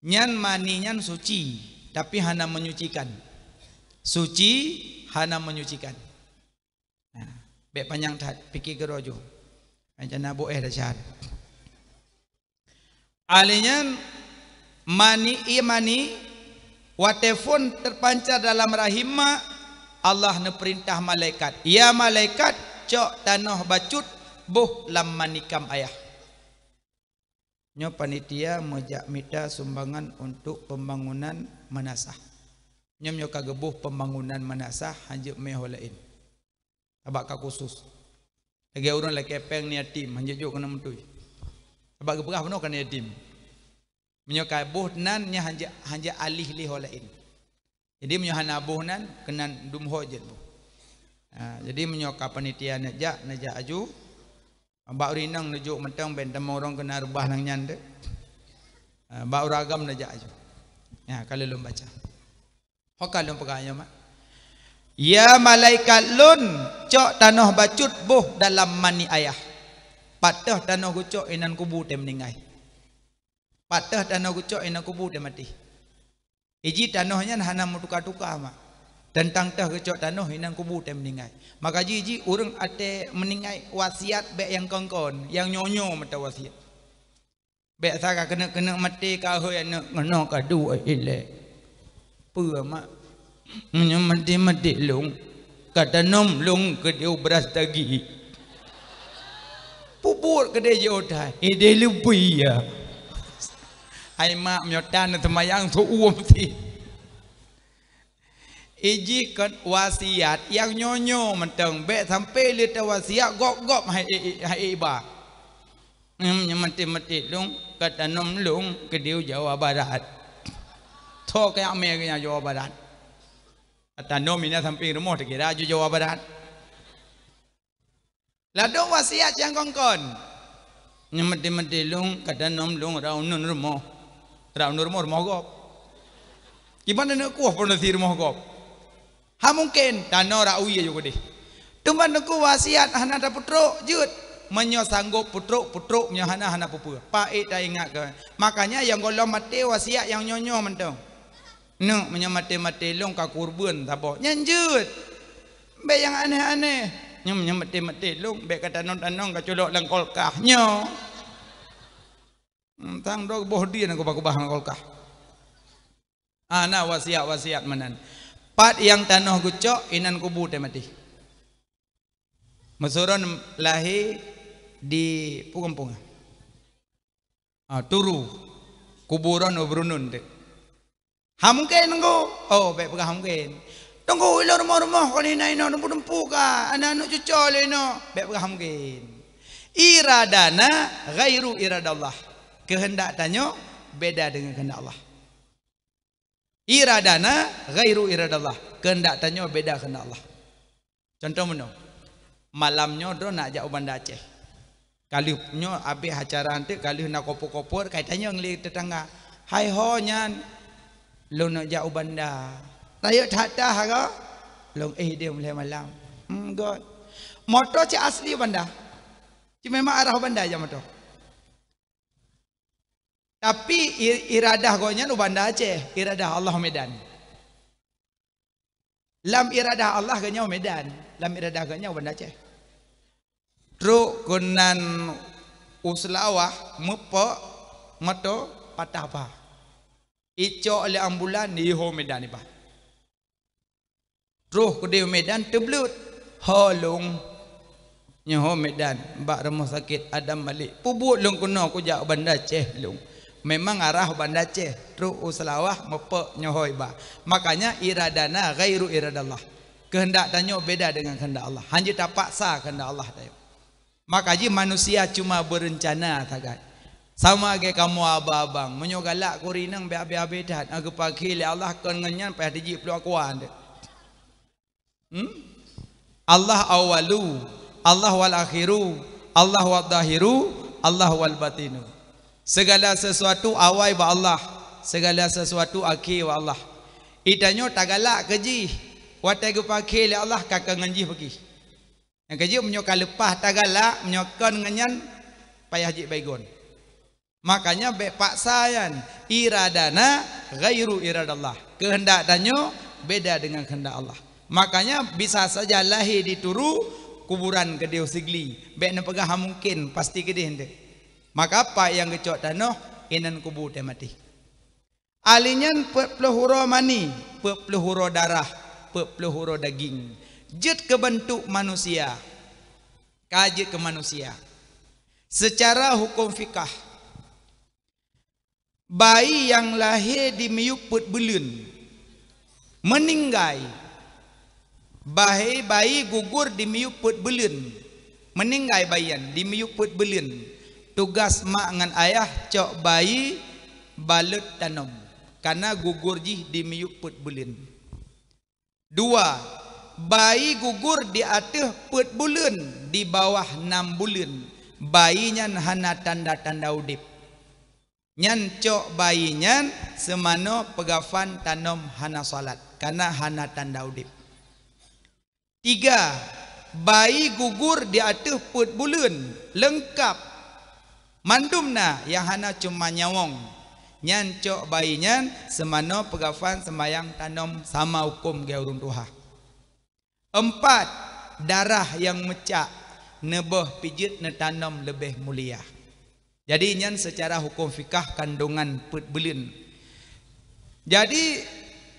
Nyan mani nyan suci, tapi hana menyucikan. Suci, hana menyucikan. Nah, bék panyang that, pike keudroe ju. Rencana boh éh dasar. Ahli nyan mani, ie mani, watée phon teupancar dalam rahim mak, Allah neupeurintah malaikat, "Ya malaikat, cok tanoh bacut boh lam mani kam ayah." Nyoe panitia meujak mita sumbangan untuk pembangunan manasah. Nyoe meunyoe ka geuboh pembangunan manasah, hanjeuet mé ho laén. Sabab ka khusus. Lagée ureuëng lakée péng ni yatim, hanjeuet jok keuneuk meutui. Sabab geupeugah bunoe ka ni yatim. Meunyoe ka boh nan, nyan hanjeuet, hanjeuet alih lé ho laén. Jadi meunyoe hana boh nan, keunan dum ho jeuet boh. Ha, jadi meunyoe ka panitia neujak, neujak aju. Bak ureuëng inong neujok mantong, bék tamong ureuëng keunan reubah nang nyan teuh. Ha, bak ureuëng agam neujak aju. Ya, ka lôn baca. Ho ka lôn peugah nyoe mak. "Ya malaikat lôn, cok tanoh bacut boh dalam mani ayah." Pat teuh tanoh geucok inan kubu teuh meuninggai. Pat teuh tanoh geucok inan kubu teuh maté. Iji tanoh nyan hana meutuka-tuka mak. Teuntang teuh geucok tanoh inan kubu teuh meuninggai. Maka ji, ji ureuëng até meuninggai wasiat bék nyang kon-kon, nyang nyoe-nyoe mantong wasiat. Bék sa ka keuneuk-keuneuk maté ka hôi aneuk, "Keunoe ka duek ilée." Peue mak? "Meunyoe maté-maté lôn, ka tanom lôn keudeh bras tagi." Peubuet keudeh jih utai, ideh leubeh ya. Hai mak, meunyoe tan seumayang seuuem sih. Iji kon wasiat nyang nyoe-nyoe mantong, bék sampai lé tawasiat gob-gob hai, hai iba. Em, nyoe maté-maté lôn, ka tanom lôn keudeh Jawa Barat. Tho keuyak mé keuyak Jawa Barat. Ka tanom inan sampéng rumoh, teukira aju Jawa Barat. Ladôm wasiat nyang kon-kon. Nyoe maté-maté lôn, ka tanom lôn rot uneuen rumoh. Rot uneuen rumoh, rumoh gob. Kiban aneuk kueh peunoh si rumoh gob. Ha mungken, tanoh rot wie aju keudeh. Teuma Teungku wasiat hana tapeutrok, jeuet. Meunyoe sanggob peutrok, peutrok, meunyoe hana, hana peue-peue. Paék taingat keu. Makanya nyang gohlom maté wasiat nyang nyoe-nyoe mantong. Neuk, meunyoe maté-maté lôn ka kurban saboh. Nyan jeuet. Bék nyang aneh-aneh. Nyoe meunyoe maté-maté lôn, bék ka tanong-tanong ka culok lam kulkas. Nyoe. Hmm, tang dua boh dien kubah-kubah lam kulkas. Hana wasiat-wasiat meunan. Pat nyang tanoh geucok, inan kubu teuh maté. Meusurôn lahé di Pugampung. Ah, Turu. Kuburan u Brunun teuh. Hana mungken, Teungku. Oh, bék peugah hana mungken. Teungku, ilôn rumoh-rumoh kon inoe-inoe, teumpu-teumpu ka, aneuk-aneuk cuco lé inoe. Bék peugah hana mungken. Iradana ghairu iradallah. Keuheundak tanyoe beda deungon keuheundak Allah. Iradana ghairu iradallah. Keuheundak tanyoe beda keuheundak Allah. Contoh meunoe, malam nyoe droe nak jak u Banda Aceh. Ka lheueh nyoe habéh acara eunteuk, ka lheueh na kopo-kopo, ka itanyong lé teutangga, "Hai ho nyan?" "Lôn nak jak u Banda." "Rayeuk that-that ka?" "Lôn éh idéh mulai malam." "Hmm, göt." Moto cit asli Banda. Cit memang arah Banda jak moto. Tapi i-, iradah gobnyan u Banda Aceh, iradah Allah Medan. Lam iradah Allah gobnyan u Medan, lam iradah gobnyan u Banda Aceh. Trok keunan u Seulawah, meupok moto patah ba. Icok lé ambulan, iho Medan iba. Troh keudeh Medan, teubleut. "Ho lôn." "Nyoe ho Medan, bak rumoh sakét Adam Malik." "Peubuet lôn keunoe, kujak Banda Aceh lôn." Memang arah Banda Aceh, trok u Seulawah, meupok nyoe ho iba. Makanya iradana ghairu iradallah. Keuheundak tanyoe beda deungon keuheundak Allah. Hana tapaksa keuheundak Allah tanyoe. Maka jih manusia cuma beureuncana sagai. Sama lagée kamoe abang-abang, meunyoe galak keu ureuëng inong beu habéh-habéh that, a, geupakhe lé Allah kon ngon nyan payah tijih pluek kuan deh. Hmm? Allah awwalu, Allah wal akhiru, Allah wal zahiru, Allah wal batinu. Segala sesuatu awai bak Allah, segala sesuatu akhé bak Allah. Itanyoe tagalak keu jih, watée geupakhe lé Allah ka kon ngon jih peugi. Nyang keujeuet meunyoe ka leupah tagalak, meunyoe kon ngon nyan payah jih baygon. Makanya bék paksa nyan, iradana ghairu iradallah. Keuheundak tanyoe beda deungon keuheundak Allah. Makanya bisa saja lahé di Turu, kuburan keudeh u Sigli. Bék neupeugah hana mungken, pasti keudeh eunteuk. Maka pat nyang geucok tanoh, inan kubu teuh maté. Ahli nyan peuet ploh uroe mani, peuet ploh uroe darah, peuet ploh uroe daging, jeuet keu beuntuk manusia, ka jeuet keu manusia. Seucara huköm fikah, bayi nyang lahé di miyueb peuet buleuen, meuninggai, bahi bayi gugur di miyueb peuet buleuen, meuninggai bayi nyan di miyueb peuet buleuen. Tugaih mak ngon ayah cok bayi balot tanom, kana gugur jih di miyueb peuet buleuen. Dua, bayi gugur di ateueh peuet buleuen, di bawah nam buleuen, bayi nyan hana tanda-tanda udeb. Nyan cok bayi nyan seumanoe peugafan tanom hana salat, kana hana tanda udeb. Tiga, bayi gugur di ateueh peuet buleuen, leungkab mandum na nyang hana cuma nyawöng. Nyan cok bayi nyan seumanoe peugafan seumayang tanom sama huköm gaya ureuëng tuha. Empat, darah nyang meucak neuboh pijeut neutanom leubeh mulia. Jadi nyan seucara huköm fikah kandongan peuet buleuen. Jadi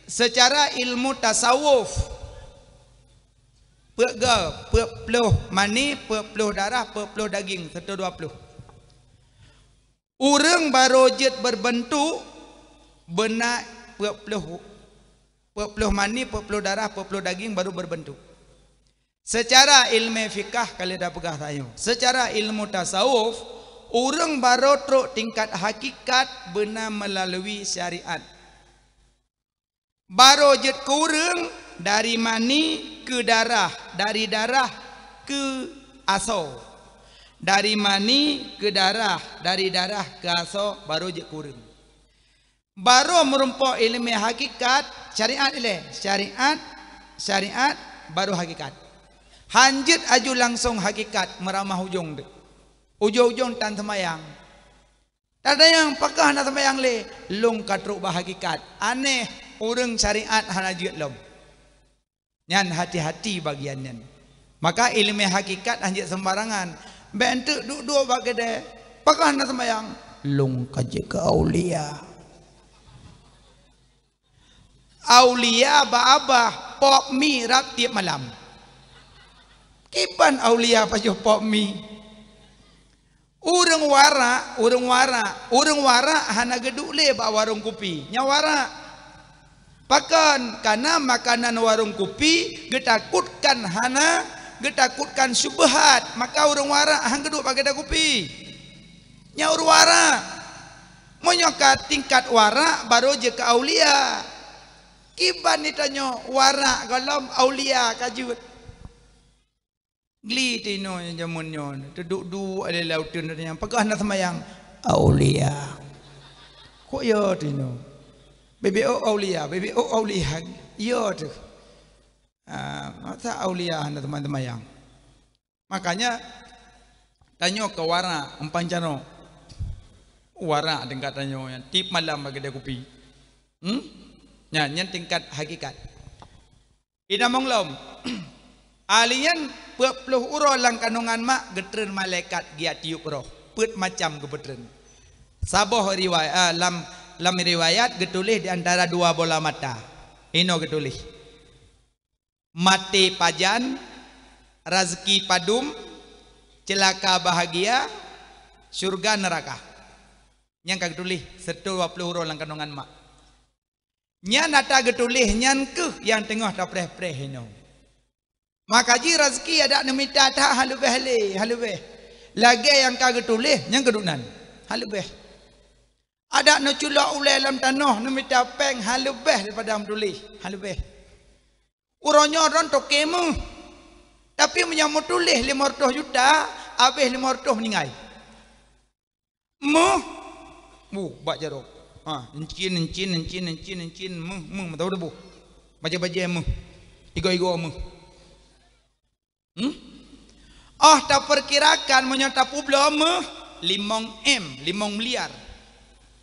seucara ilmu tasawuf, peuet ga, peuet ploh mani, peuet ploh darah, peuet ploh daging, seutoe dua ploh. Ureuëng barô jeuet beureubeutuk beuna peuet ploh, peuet ploh mani, peuet ploh darah, peuet ploh daging barô beureubeutuk. Seucara ilmu fikah ka lheueh tapeugah tanyoe. Seucara ilmu tasawuf, ureuëng barô trok tingkat hakikat beuna meulalu syariat. Barô jeuet keu ureuëng dari mani keu darah, dari darah keu asoe. Dari mani keu darah, dari darah keu asoe, barô jeuet keu ureuëng. Barô meurumpok iéleumé hakikat, syariat ilée, syariat, syariat, barô hakikat. Hanjeuet aju langsong hakikat meuramah ujong deuh. Ujong-ujong tan seumayang. Tanyong, "Pakon hana seumayang lé?" "Lôn ka trok bak hakikat." Aneh, ureuëng syariat hana jeuet lom. Nyan hati-hati bagian nyan. Maka iéleumé hakikat hanjeuet seumbarangan. Bék enteuk duek-duek bak keudè. "Pakon hana seumayang?" "Lôn ka jeuet keu aulia." Aulia bak babah, pop mi rab tiep malam. Kiban aulia pajoh pop mi. Ureuëng warak, ureuëng warak, ureuëng warak hana geuduek lé bak warong kupi. Nyan warak. Pakon? Kana makanan warong kupi geutakutkan hana, geutakutkan syubhat, maka ureuëng warak han geuduek bak keudè kupi. Nyan ureuëng warak. Meunyoe ka tingkat warak, baru jeuet keu aulia. Kiban tanyoe warak gohlom aulia ka jeuet. Gli tinoe jameun nyoe, teuduek-duek lé lam uteuen nyan, "Pakon hana seumayang?" "Aulia." Kok yo tinoe? "Bibit ôk aulia, bibit ôk aulia." Yo teuh. Ah, masa aulia hana seumayang? Makanya tanyoe keu warak, umpan canok. Warak tingkat tanyoe nyan, tiep malam bak keudè kupi. Hmm? Nyan, nyan tingkat hakikat. Inong lom. Ahli nyan peuet ploh uroe lam kanongan mak geutreun malaikat geujak tiup roh. Peuet macam geupeutreun. Saboh riwayat, ah, lam, lam riwayat geutuléh di antara dua bola mata. Inoe geutuléh. Maté pajan, razeuki padum, ceulaka bahagia, syurga neuraka. Nyang ka geutuléh siratoh dua ploh uroe lam kanongan mak. Nyan ata geutuléh nyan keuh nyang teungoh tapreh-preh inoe. Maka jih razeuki adak neumita that hana leubeh lé, hana leubeh. Lagée nyang ka geutuléh nyang keuduek nan, hana leubeh. Adak neuculok ulée lam tanoh neumita péng hana leubeh daripada meutuléh, hana leubeh. Uroe nyoe droe toke méuh. Tapi meunyoe meutuléh limong reutôh juta, habéh limong reutôh meuninggai. Méuh. Buh, bak jaroe. Ha, encin, encin, encin, encin, encin, méuh, méuh, meutuboh. Bajée-bajée méuh. Igoe-igoe méuh. Hmm? Oh, tapeukirakan meunyoe tapeubloe méuh limong M, limong miliar.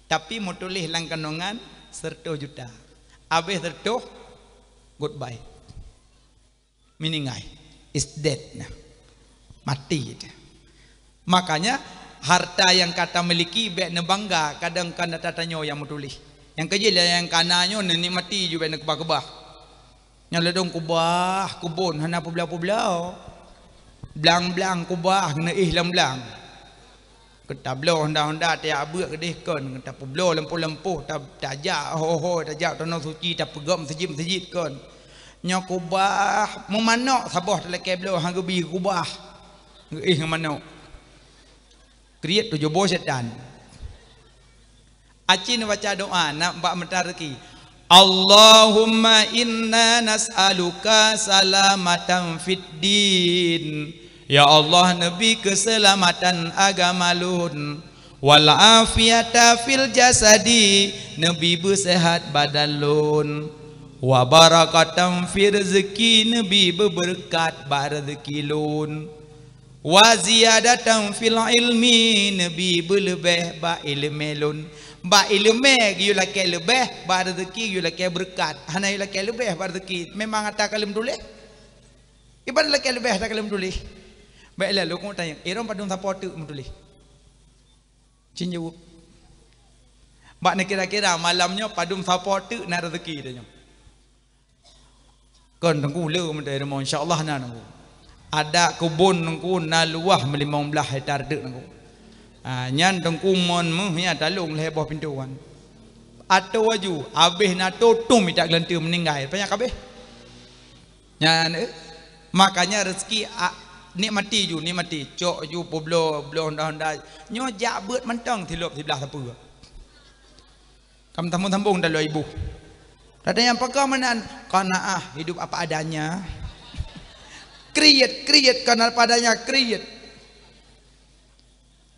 Tapi meutuléh lam kanongan siratoh juta. Habéh siratoh, goodbye. Meuninggai. Is dead nah. Mati dah. Makanya harta nyang ka tamiliki bék neubangga, kadang kan ata tanyoe nyang meutuléh. Nyang keujih lé nyang kana nyoe neunikmati ju bék neukeubah-keubah. Nyang ladôm kubah, keubon hana peubloe-peubloe. Blang-blang kubah neuéh lam blang. Keu tabloe honda-honda tajak beuet keudeh kon, keu tapeubloe lampôh-lampôh, ta-, tajak ho-ho, tajak tanoh suci, tapeugöt meuseujid-meuseujid kon. Nyoe kubah, meumanök saboh talakée bloe han geubi kubah. Geuéh ngon manök. Kriet tujoh boh setan. Aci neubaca doa na bak meutareuki. Allahumma inna nas'aluka salamatan fid din. Ya Allah, neubi keuseulamatan agama lôn. Wal afiyata fil jasadi, neubi beuseuhat badan lôn. Wa barakatan fi rizqi, neubi beubeureukat bak reuzeuki lôn. Wa ziyadatan fil ilmi, neubi beuleubeh bak iéleumé lôn. Bak iéleumé geuyue lakée leubeh, bak reuzeuki geuyue lakée beureukat. Hana geuyue lakée leubeh bak reuzeuki, memang ata ka lheueh meutuléh. Iban lakée leubeh ata ka lheueh meutuléh. Bék lé lôn tanyong, "Irom padum sapo teuk meutuléh?" Cen jaweueb. Bak neukira-kira malam nyoe padum sapo teuk na reuzeuki tanyoe. Kon Teungku le meutai rumoh, insya Allah na Teungku. Adak keubon Teungku na luwah meulimong blaih hektar teuk Teungku. Ha, nyan Teungku mon méuh nyan talong lhée boh pintoe wan. Atô aju, habéh na atô tum itak geulanteue meuninggai, panyang kabéh. Nyan, eh, makanya rezeki, ah, nikmati ju, nikmati. Cok ju peubloe, bloe honda-honda. Nyoe jak beuet mantong silop siblaih sapeue. Kam sambung-sambung dalam ibu. Ada nyang peugah meunan, qanaah, hidup apa adanya. Kriet, kriet, kon apa adanya, kriet.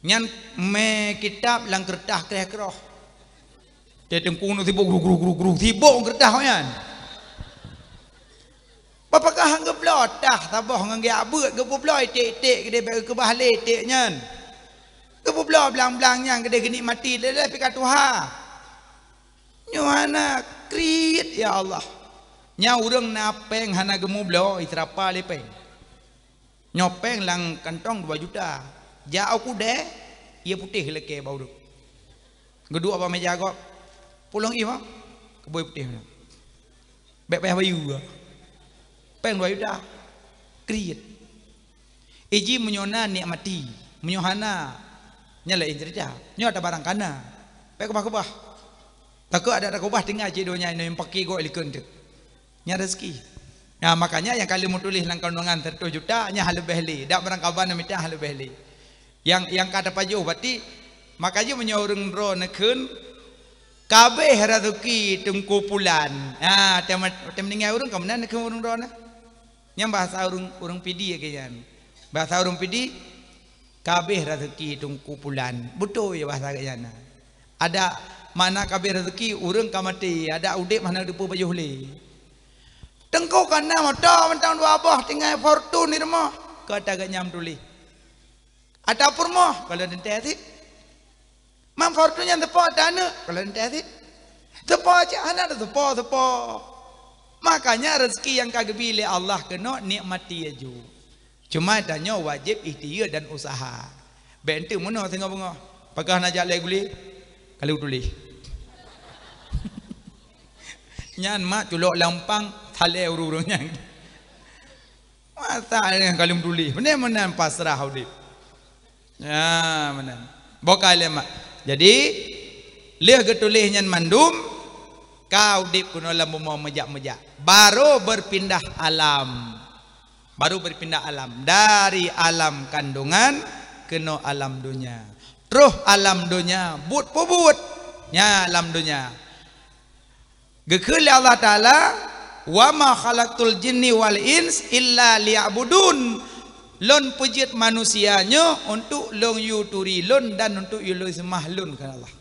Nyan mé kitab lam keureutah kreh keroh. Teuh Teungku nyoe sibok gru, gru, gru, gru, sibok keureutah nyan. Pakon han geubloe tah saboh ngon geujak beuet, geupeubloe iték-iték keudéh, bèk geukeubah lé iték nyan. Geupeubloe blang-blang nyan keudéh, geunikmati lé, lé pih ka tuha. Nyoe hana kriet, ya Allah. Nyan ureuëng na péng hana geumubloe, iseurapa lé péng. Nyoe péng lam kantong dua juta. Jak u keudè, ie putéh lakèe bak ureuëng. Geuduek bak meuja gob. Pulang ie, Mak. Keubôi putéh nyan. Bèk payah bayeue. Péng dua juta. Kriet. Iji meunyoe na nikmati, meunyoe hana, nyan laén ceurita. Nyoe ata barang kana. Bèk keubah-keubah. Takot adak takeubah tinggai cit donya inoe nyang paké gob likot teuk. Nyan rezeki. Nah, makanya nyang ka lheueh meutuléh lam kandungan seratus juta, nyan hana leubeh lé. Dak barang kaban mita hana leubeh lé. Nyang, nyang ka tapajoh, berarti, maka jih meunyoe ureuëng droe neukheun, "Ka abéh rezeki Teungku Pulan." Ha, tem-, tem meuninggai ureuëng ka meunan neukheun ureuëng droe na. Nyan bahasa ureuëng, ureuëng Pidie lagèe nyan. Bahasa ureuëng Pidie, "Ka abéh rezeki Teungku Pulan." Beutôi ya bahasa geuh nyan na. Ada makna ka abéh rezeki, ureuëng ka maté, ada udép hana teupeue pajoh lé. Teungku ka na moto mantong dua boh, tinggai Fortuner di rumoh. Ka ata geuh nyan tuléh. Ata peurumoh, ka lheueh teuntèe cit. Mang Fortuner nyan teupo ata aneuk, ka lheueh teuntèe cit. Teupo cit hana teupo, teupo. Makanya rezeki nyang ka geubi lé Allah keunoe nikmati laju. Cuma tanyoe wajéb ikhtiar dan usaha. Bèk enteuk meunoe singoh beungoh. Pakon hana jak lé gulé? Ka lheueh tuléh. Nyan mak culok lam umpang, salèe ureuëng-ureuëng nyan. Masa nyan ka lheueh tuléh. Beuna meunan pasrah udép. Ya, meunan. Boh ka lé mak. Jadi, lheueh geutuléh nyan mandum, ka udép keunoe lam bumoe meujak-meujak. Baru berpindah alam. Baru berpindah alam. Dari alam kandungan keunoe alam donya. Troh alam donya, buet peubuet. Nyan alam donya. Geukheun lé Allah Taala, "Wa ma khalaqtul jinni wal ins illa liya'budun." Lôn peujeuet manusia nyoe untuk lôn yue turi lôn dan untuk yue lôn seumah lôn, kheun Allah.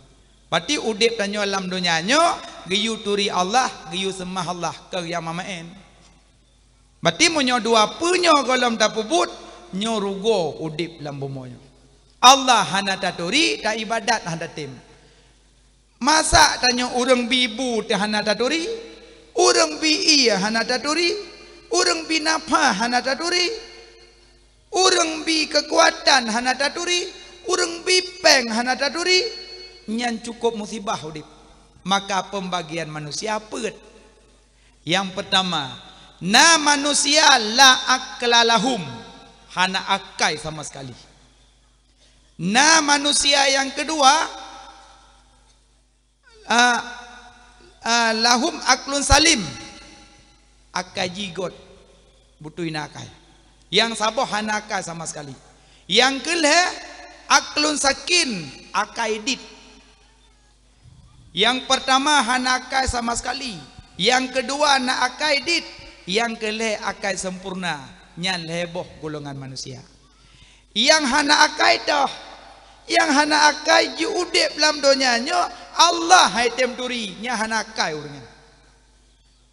Berarti udép tanyoe lam donya nyoe geuyue turi Allah, geuyue seumah Allah, keu nyang meumaén. Berarti meunyoe dua peue nyoe gohlom tapeubuet, nyoe rugoe udép lam bumoe nyoe. Allah hana taturi, taibadat hana tatem. Masa tanyoe ureuëng bi bu teuh hana taturi, ureuëng bi ié hana taturi, ureuëng bi nafah hana taturi, ureuëng bi keukuatan hana taturi, ureuëng bi péng hana taturi, nyan cukup musibah udép. Maka pembagian manusia peuet. Nyang peurtama, na manusia la aqla lahum, hana akai sama sekali. Na manusia nyang keudua, a, a, lahum aqlun salim, akai jih göt, beutôi na akai. Nyang saboh hana akai sama sekali. Nyang keulhèe, aqlun sakin, akai dit. Nyang peurtama hana akai sama sekali. Nyang keudua na akai dit. Nyang keulhèe akai sempurna. Nyan lhèe boh golongan manusia. Nyang hana akai toh, nyang hana akai jiudép lam donya nyoe, Allah hai tem turi, nyang hana akai ureuëng nyan.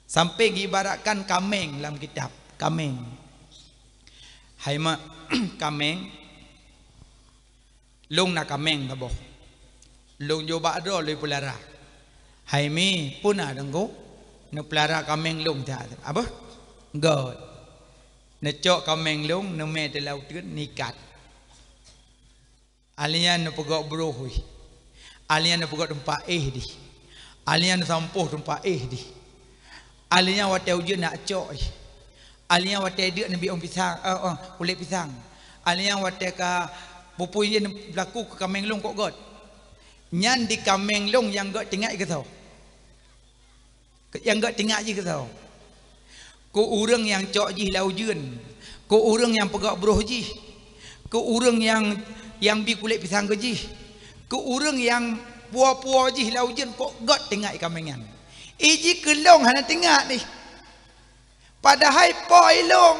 Sampai geuibaratkan kaméng lam kitab, kaméng. Hai mak, kaméng. Lôn na kaméng saboh. Lôn jok bak droe lôn peulara. Hai mi, peue na Teungku? Neupeulara kaméng lôn that. Apa? Göt. Neucok kaméng lôn, neumè teuh lam uteuen, neuikat. Ahli nyan neupeugöt broh jih. Ahli nyan neupeugöt teumpat éh jih. Ahli nyan neusampôh teumpat éh jih. Ahli nyan watèe ujeuen neucok jih. Ahli nyan watèe deuk neubi ôn pisang, eh, eh, kulét pisang. Ahli nyan watèe ka pupui jih neublaku keu kaméng lôn kok göt. Nyan di kaméng lôn nyang göt teuingat jih keu soe? Nyang göt teuingat jih keu soe? Keu ureuëng nyang cok jih lam ujeuen, keu ureuëng nyang peugöt broh jih, keu ureuëng nyang, nyang bi kulét pisang keu jih, keu ureuëng nyang puwoe-puwoe jih lam ujeuen kok göt teuingat kaméng nyan. Iji keu lôn hana teuingat deh. Padahai po ilôn.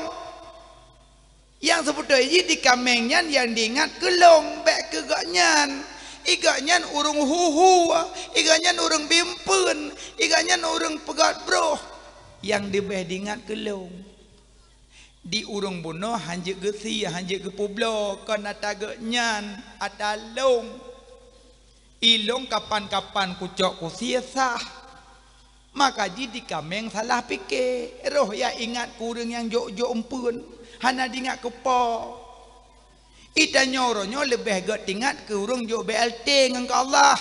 Nyang seubeutôi jih di kaméng nyan nyang diingat keu lôn, bèk keu gobnyan. I gobnyan ureuëng huhu, i gobnyan ureuëng bi eumpeuen, i gobnyan ureuëng peugöt broh. Nyang leubeh diingat keu lôn. Di ureuëng bunoe hanjeuet geusie, hanjeuet geupubloe, kon ata geuh nyan, ata lông. Ilông kapan-kapan kucok kusie sah. Maka jih di kaméng salah pike, roh ya ingat keu ureuëng nyang jok-jok eumpeuen, hana diingat keu Po. Itanyoe uroe nyoe leubeh gét teuingat keu ureuëng jok B L T ngon keu Allah.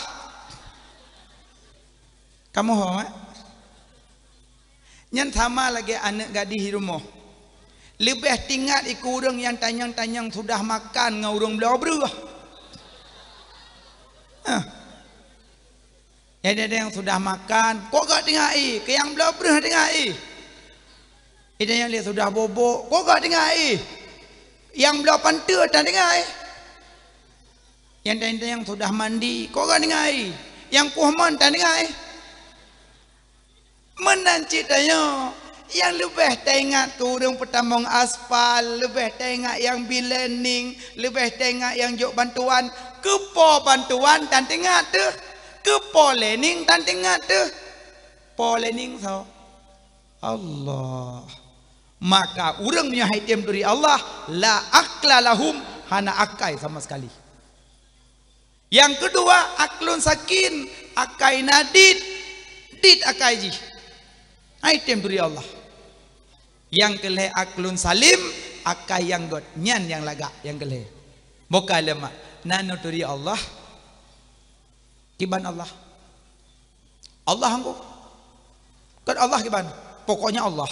Kamoe ho, eh? Nyan sama lagée aneuëk gadih di rumoh. Leubeh teuingat i keu ureuëng nyang tanyong-tanyong sudah makan ngon ureuëng bloe breueh. Hah. Nyang tanyong sudah makan, kok gak teuingat i, keu nyang bloe breueh teuingat i. Itanyong lé sudah bobok, kok gak teuingat i. Nyang bloe panteue tan teuingat i. Nyang tanyong sudah mandi, kok gak teuingat i. Nyang poh mon tan teuingat i. Meunan cit tanyoe, nyang leubeh taingat keu ureuëng peutamong aspal, leubeh taingat nyang bi lining, leubeh taingat nyang jok bantuan. Keu Po bantuan tan teuingat teuh, keu Po lining tan teuingat teuh. Po lining soe? Allah. Maka ureuëng nyang hai tem turi Allah, la aqla lahum, hana akai sama sekali. Nyang keudua, aqlun sakin, akai na dit, dit akai jih. Hai tem turi Allah. Nyang keulhée aqlun salim, akai nyang gét, nyan nyang lagak, nyang keulhée. Boka leumah, na neuturi Allah, kiban Allah. Allah anggô. Kon Allah kiban. Pokoknya Allah.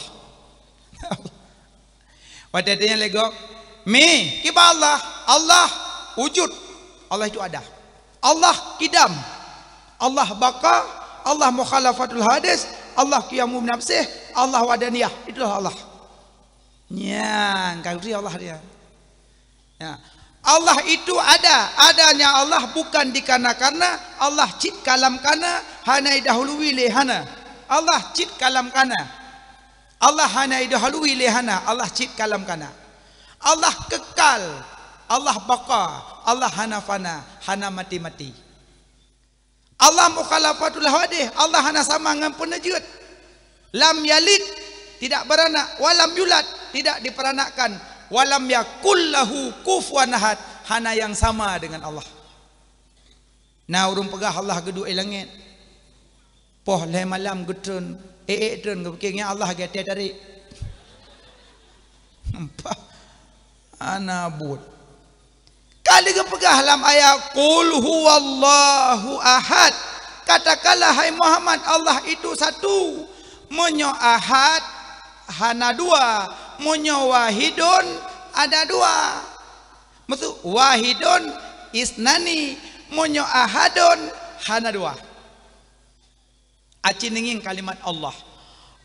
Watée tanya lego, mi, kiban Allah. Allah wujud. Allah itu ada. Allah kidam. Allah baqa. Allah mukhalafatul hadis. Allah qiyamu binafsih. Allah wahdaniyah. Itulah Allah. Nyan, kafiri Allah dia. Ya. Allah itu ada. Adanya Allah bukan dikarena-karena. Allah cit kalam kana, hana idahului lé hana. Allah cit kalam kana. Allah hana idahului lé hana. Allah cit kalam kana. Allah kekal. Allah baqa. Allah hana fana, hana mati-mati. Allah mukhalafatul hawadih, Allah hana sama ngon peuneujeuet. Lam yalid, tidak beranak, walam yulad, tidak diperanakkan, walam yakul lahu kufuwan ahad, hana nyang sama dengan Allah. Na ureuëng peugah Allah geuduek i langét. Poh lhée malam geutreun, ék-ék treun, geupike ngon Allah geutai tarék. Hana buet. Ka lheueh geupeugah lam ayat, "Qul huwallahu ahad." Katakanlah, hai Muhammad, Allah itu satu. Meunyoe ahad, hana dua. Meunyoe wahidun, ada dua. Maksud wahidun isnani. Meunyoe ahadun, hana dua. Aci neungieng kalimat Allah.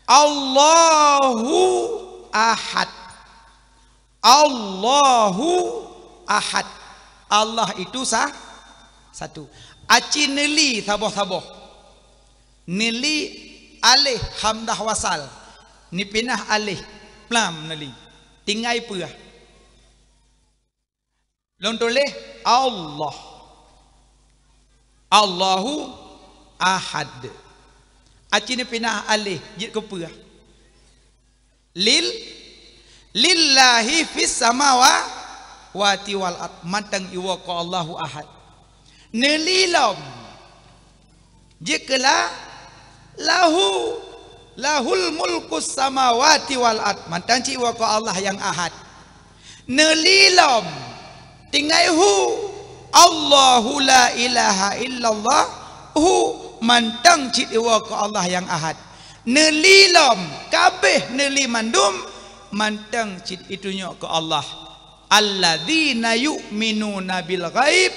Allahu ahad. Allahu ahad. Allah itu sa-, satu. Aci neuli saboh-saboh. Neuli aleh hamzah wasal. Nipinah aleh plam neuli. Tinggai peue? Lôn tuléh Allah. Allahu ahad. Aci neupinah aleh jeuet keu peue? Lil, lillahi fis samawati wal ard. Mantong iwoe keu Allahu ahad. Neuli lom. Jeuet keu la, lahu, lahul mulkus samawati wal ard. Mantong cit iwoe keu Allah nyang ahad. Neuli lom. Tinggai hu. Allahu la ilaha illallah. Hu. Mantong cit iwoe keu Allah nyang ahad. Neuli lom. Kabeh neuli mandum. Mantong cit itunyok keu Allah. Alladzina yu'minuna bil ghaib,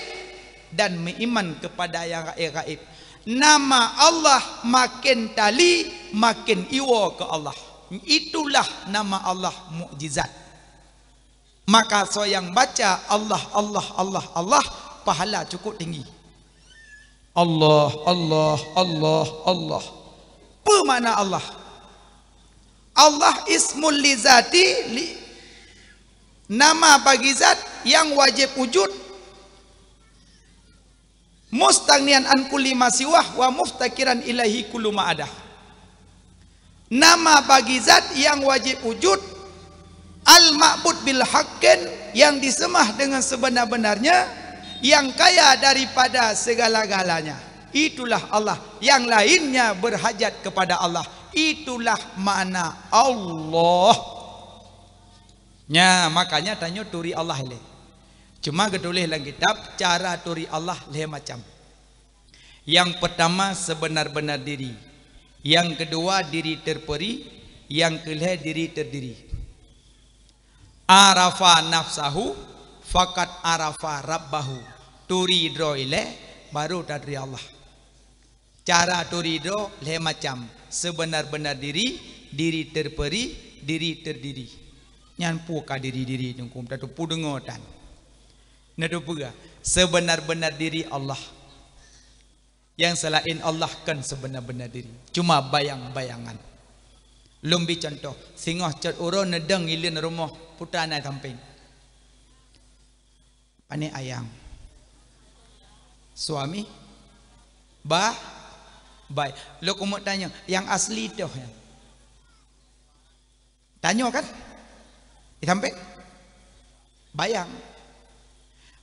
dan meuiman kepada nyang gaéb-gaéb. Nama Allah maken tali, maken iwoe keu Allah. Itulah nama Allah mukjizat. Maka soe nyang baca Allah, Allah, Allah, Allah, pahala cukup tinggi. Allah, Allah, Allah, Allah. Peue makna Allah? Allah ismul li zati, li, nama bagi zat nyang wajéb wujud, mustaghniyan an kulli ma siwah wa muftakiran ilaihi kullu ma adah. Nama bagi zat nyang wajéb wujud, Al-ma'bud bil haqqin, yang disembah dengan sebenar-benarnya, yang kaya daripada segala-galanya. Itulah Allah, yang lainnya berhajat kepada Allah. Itulah makna Allah. Nya, makanya tanyoe turi Allah ilée. Cuma geutuléh lam kitab, cara turi Allah lhée macam. Yang pertama, sebenar-benar diri. Yang kedua, diri terperi. Yang kelhée, diri terdiri. Arafa nafsahu, faqad arafa rabbahu. Turi droe ilée, baru taturi Allah. Cara turi droe lhée macam, sebenar-benar diri, diri terperi, diri terdiri. Nyan peue ka diri-diri teungku, tateupeue deungoe tan. Neuteupeue, sebenar-benar diri Allah. Yang selain Allah kon sebenar-benar diri, cuma bayang-bayangan. Lôn bi contoh, singoh cot uroe neudong ileuen rumoh putra na sampéng. Pane ayang? Suami? Bah? Bai. Lôn keumeung tanyoe, nyang asli toh nyan? Tanyoe kan? Di sampéng? Bayang.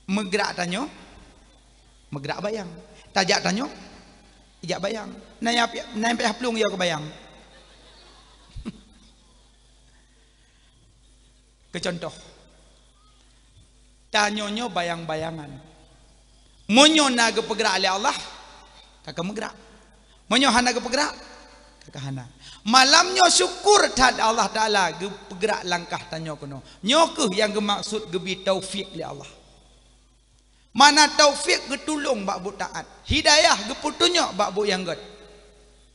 Meugrak tanyoe? Meugrak bayang. Tajak tanyoe? Ijak bayang. Na nyang pi-, na nyang payah plueng yo keu bayang. Keu contoh, tanyoe nyoe bayang-bayangan. Meunyoe na geupeugerak lé Allah, ka keumeugrak. Meunyoe hana geupeugerak, ka keuhana. Malam nyoe syukur that Allah Taala geupeugerak langkah tanyoe keunoe. Nyoe kheueh nyang geumaksud geubi taufik lé Allah. Mana taufik geutulông bak buet taat, hidayah geupeutunyok bak buet nyang gét.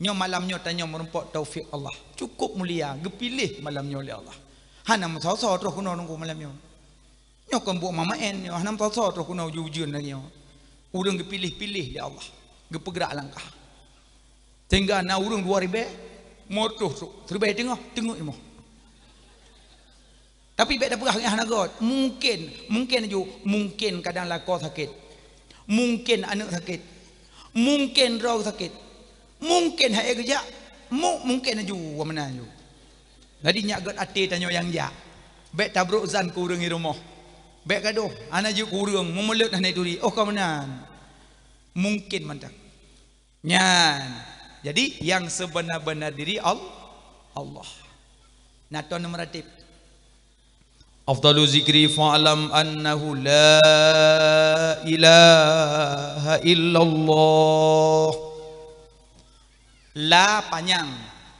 Nyoe malam nyoe tanyoe meurumpok taufik Allah. Cukup mulia, geupiléh malam nyoe lé Allah. Hana meusoe-soe troh keunoe nunggu malam nyoe. Nyoe kon buet mamaén nyoe, hana meusoe-soe troh keunoe ujeuen-ujeuen lagée nyoe. Ureuëng geupiléh-piléh lé Allah, geupeugerak langkah. Sehingga na ureuëng dua ribée, meutuh trok, siribée teungoh, teungeut imoh. Tapi bék tapeugah nyan hana göt. Mungken, mungken ju, mungken kadang lakoe sakét. Mungken aneuëk sakét. Mungken droe sakét. Mungken hai geujak. Mu-, mungken ju, wa meunan ju. Jadi nyak göt até tanyoe nyang jak. Bék tabrok zan keu ureuëng di rumoh. Bék gadoh, hana jeuet keu ureuëng, meumeulet hana turi. Oh, ka meunan. Mungken mantong. Nyan. Jadi, yang sebenar-benar diri Al-, Allah. Nah, ton meuratéb. Afdalu zikri fa'lam annahu la ilaha illallah. La panyang.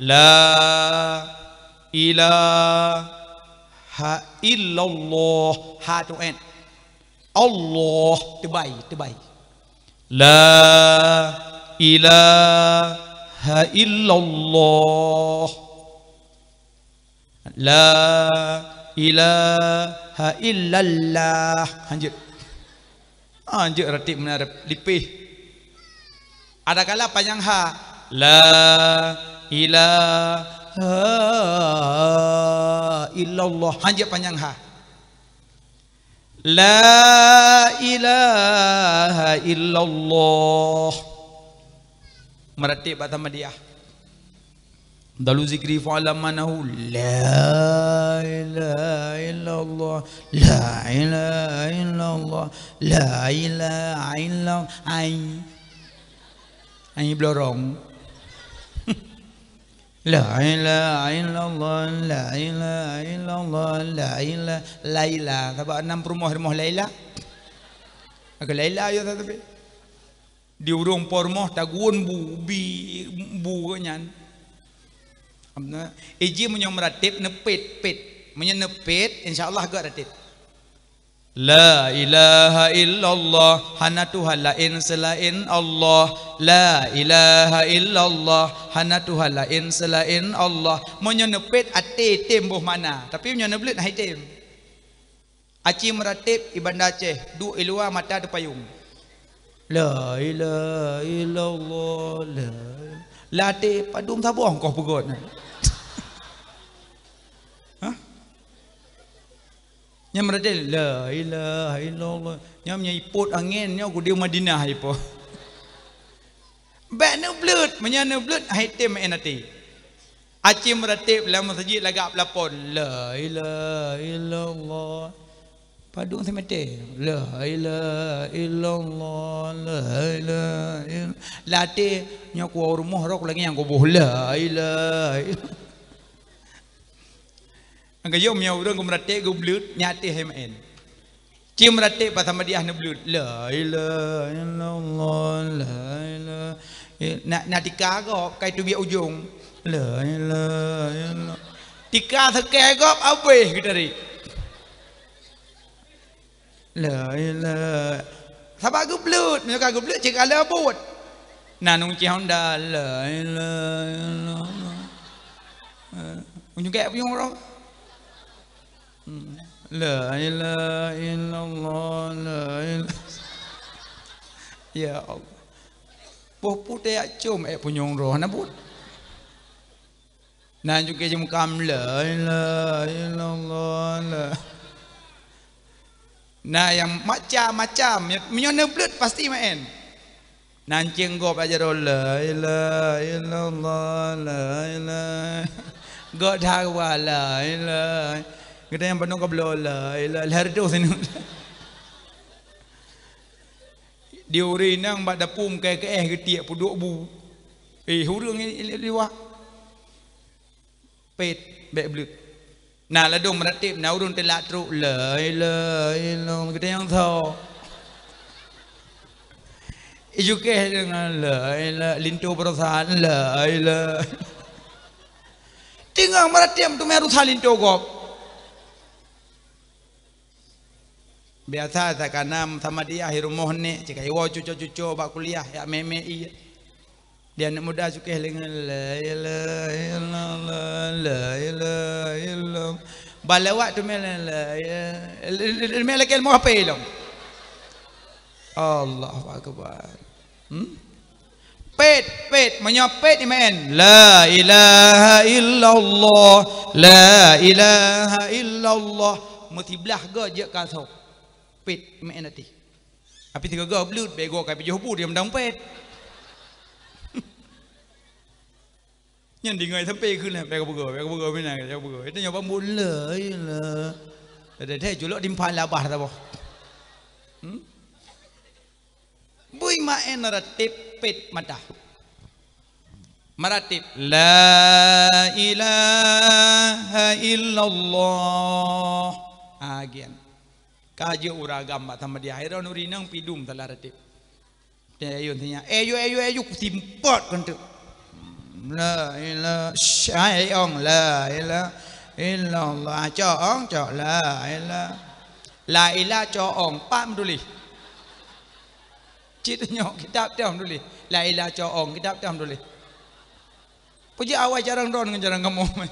La ilaha illallah. Ha tu en. Allah, teubai, teubai. La ilaha illallah. La ilaha illallah. Hanjeuet. Hanjeuet ratéb meunan lipéh. Adakala panyang ha. La ilaha illallah. Hanjeuet panyang ha. La ilaha illallah. Meuratéb bak Ahmadiyah. Dalu zikri fa'lam annahu la ilaha illallah. La ilaha illallah. La ilaha illallah. Ai. Ai blorong. La ilaha illallah, la ilaha illallah, la ilaha, Laila. Sabab nam peurumoh rumoh Laila. Aku Laila ya tapi. Di ureuëng po rumoh tagun bu, bi, bu nyan. Amna, iji meunyoe meuratéb neupet, pet. Meunyoe neupet, insya Allah gak ratéb. La ilaha illallah, hana Tuhan laén seulaén Allah. La ilaha illallah, hana Tuhan laén seulaén Allah. Meunyoe neupet até tem boh makna, tapi meunyoe neubleuet hai tem. Aci meuratéb i Banda Aceh, duek i luwa mata teupayong. La ilaha illallah, la. Laté padum saboh koh peugöt nyan. Hah? Nyan meuratéb, la ilaha illallah. Nyan meunyoe ipot angén, nyoe gudée Madinah ipot. Bék neubleuet, meunyoe neubleuet, hai tem meu'en até. Aci meuratéb lam meuseujid lagak peulapon, "La ilaha illallah." Padum seumeté, "La ilaha illallah, la ilaha ill-," lam até, "Nyoe kuwoe u rumoh roh lagée nyang kuboh, la ilaha ill-." Nyang geuyue meunyoe ureuëng geumeuratéb geubleuet, nyan até hai meu'én. Ci meuratéb bak Ahmadiyah neubleuet, "La ilaha illallah, la ilaha ill-," na, na tika gob, ka iteubiet ujong. "La ilaha illallah." Tika seukée gob, abéh geutarék. "La ilaha." Sabab geubleuet, meunyoe ka geubleuet, cit ka lheueh buet. Na nung cit honda, "La ilaha illallah." Eh, ujong keu punyueng roh. Hmm. "La ilaha illallah, la ilaha." Ya Allah. Boh putéh jak com ék punyueng roh hana buet. Na juga jimukam, "La ilaha illallah, la." Na nyang macam-macam. Meunyoe neubleuet pasti meu'én. Nan céng gob ajaroe, "La ilaha illallah, la ilaha." Gob dawa, "La ilaha." Geutanyoe bandum ka bloe, "La ilaha." Lheueh reutôh sineuk. Di ureuëng inong bak dapôm keu-keuéh geutiek peuduek bu. Eh, ureuëng i-, i-, liwat. Pét, bék bleuet. Na ladôm meuratéb, na ureuëng teulak trok, "La ilaha illallah," geutanyoe nyang tho. Ijukéh deungon, "La ilaha," linto baroesa, "La ilaha." Teungoh meuratéb teumé rusa linto gob. Biasa takana Ahmadiyah i rumoh nek, cit ka iwoe cuco-cuco bak kuliah, jak mé-mé ié. Di aneuk muda cukéh lingon, "La ilaha illallah, la ilaha illallah." Bak lewat teumé, "La ilaha," teumé lakée leumo H P lom. Allahu Akbar. Hmm? Pét, pét, meunyoe pét imeu'én, "La ilaha illallah, la ilaha illallah." Meusiblah goe jeuet ka asoe. Pét imeu'én até. Tapi sigoe-goe bleuet, bék goe ka pijoh bu di lam dang pét. Nyan deungon sampai kheun, "Bék ka peugah, bék ka peugah, meunan bék ka peugah." Itu nyoe bak mulut, la ilaha. Teuh-teuh culok dimphan labah saboh. Hmm? Bui meu'én ratéb pét mata. Meuratéb, "La ilaha illallah." Ah, gian. Ka jeuet ureuëng agam bak Ahmadiyah, hai droeneuh ureuëng inong pidum salah ratéb. Teuh ayun tanya, "Eh, yu, eh, yu, eh, yu," kusimpot keu eunteuk. "La ilaha," syai ong, "La ilaha illallah." Cok ong, cok, "La ilaha." "La ilaha," cok ong, pat meutuléh. Cit nyoe kitab teuh meutuléh. "La ilaha," cok ong, kitab teuh meutuléh. Peue jeuet awai carông droe ngon carông kamoe?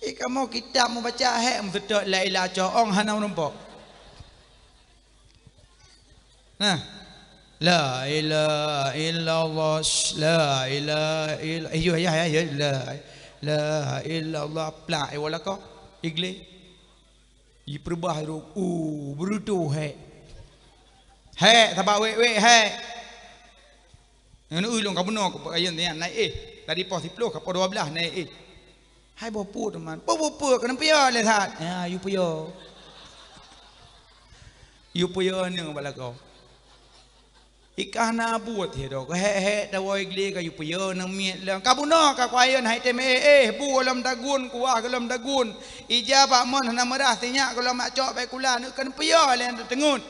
Eh, kamoe kitab mubaca hék meuseutôt, "La ilaha," cok ong hana meurumpok. Nah. "La ilaha illallah, la ilaha illa-," eh, yo, ya, ya, ya, "La ilaha illallah," plak, eh, walako, iglé. Jipeurubah rôh, uh, beureutoh hék. Hék, sabab wék-wék hék. Ngon ulôn ka bunoe keu peukayeueng nyan naik éh. Dari poh siplôh ka poh dua blaih naik éh. Hai boh pu teuma. Boh pu, keuneuk piyoe lé that. Ya, yue piyoe. Yue piyoe nyoe bak lakoe. Ikah na buet he do, keuhék-hék tawoe glé ka yue piyoe nang miet lom. Ka bunoe ka kuayeueng hai tem éh, éh, bu gohlom dagun, kuah gohlom dagun. Ija bak mon hana meurah, sinyak gohlom mak cok bak kula, neuk keuneuk piyoe lé teungeut.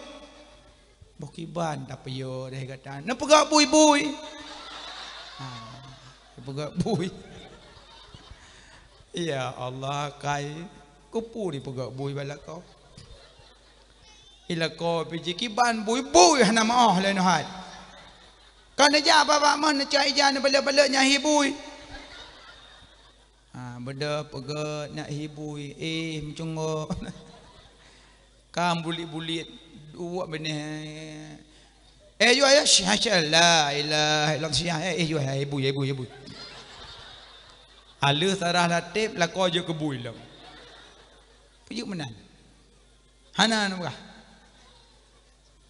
Boh kiban tapiyoe deh gata. Neupeugah bui-bui. Ha, neupeugah bui. Ya Allah, kai. Keupeue dipeugah bui bak lakoe? I lakoe pih jih kiban bui-bui hana meu'oh lé neuhat. Ka neujak bak-bak meuh neucok ija neubalek-balek nyan hi bui. Ha, beudôh peugah nak hi bui, eh, meucunggok. Ka bulit-bulit, duek binéh. Eh, yue, ya, syah, syah, la ilaha illallah, syah, eh, eh, yue, eh, bui, eh, bui, eh, bui. Aleuh sarah lateb, lakoe jeuet keu bui lom. Peue jeuet meunan? Hana neupeugah.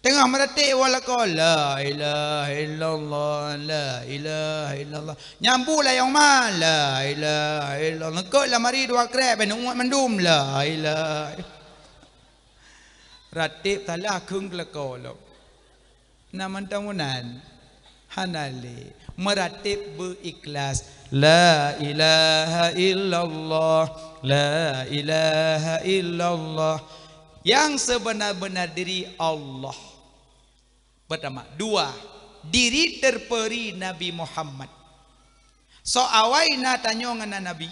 Teungoh meuratéb woe lakoe, "La ilaha illallah, la ilaha illallah." Nyang bu layong ma, "La ilaha illallah." Keu lamari dua krek, ben umat mandum, "La ilaha." Ratéb salah kheun keu lakoe lom. Na mantong meunan. Hana lé. Meuratéb beu ikhlas. La ilaha illallah. La ilaha illallah. Yang sebenar-benar diri Allah. Pertama. Dua. Diri terperi Nabi Muhammad. Soe awai na tanyoe ngon Nabi?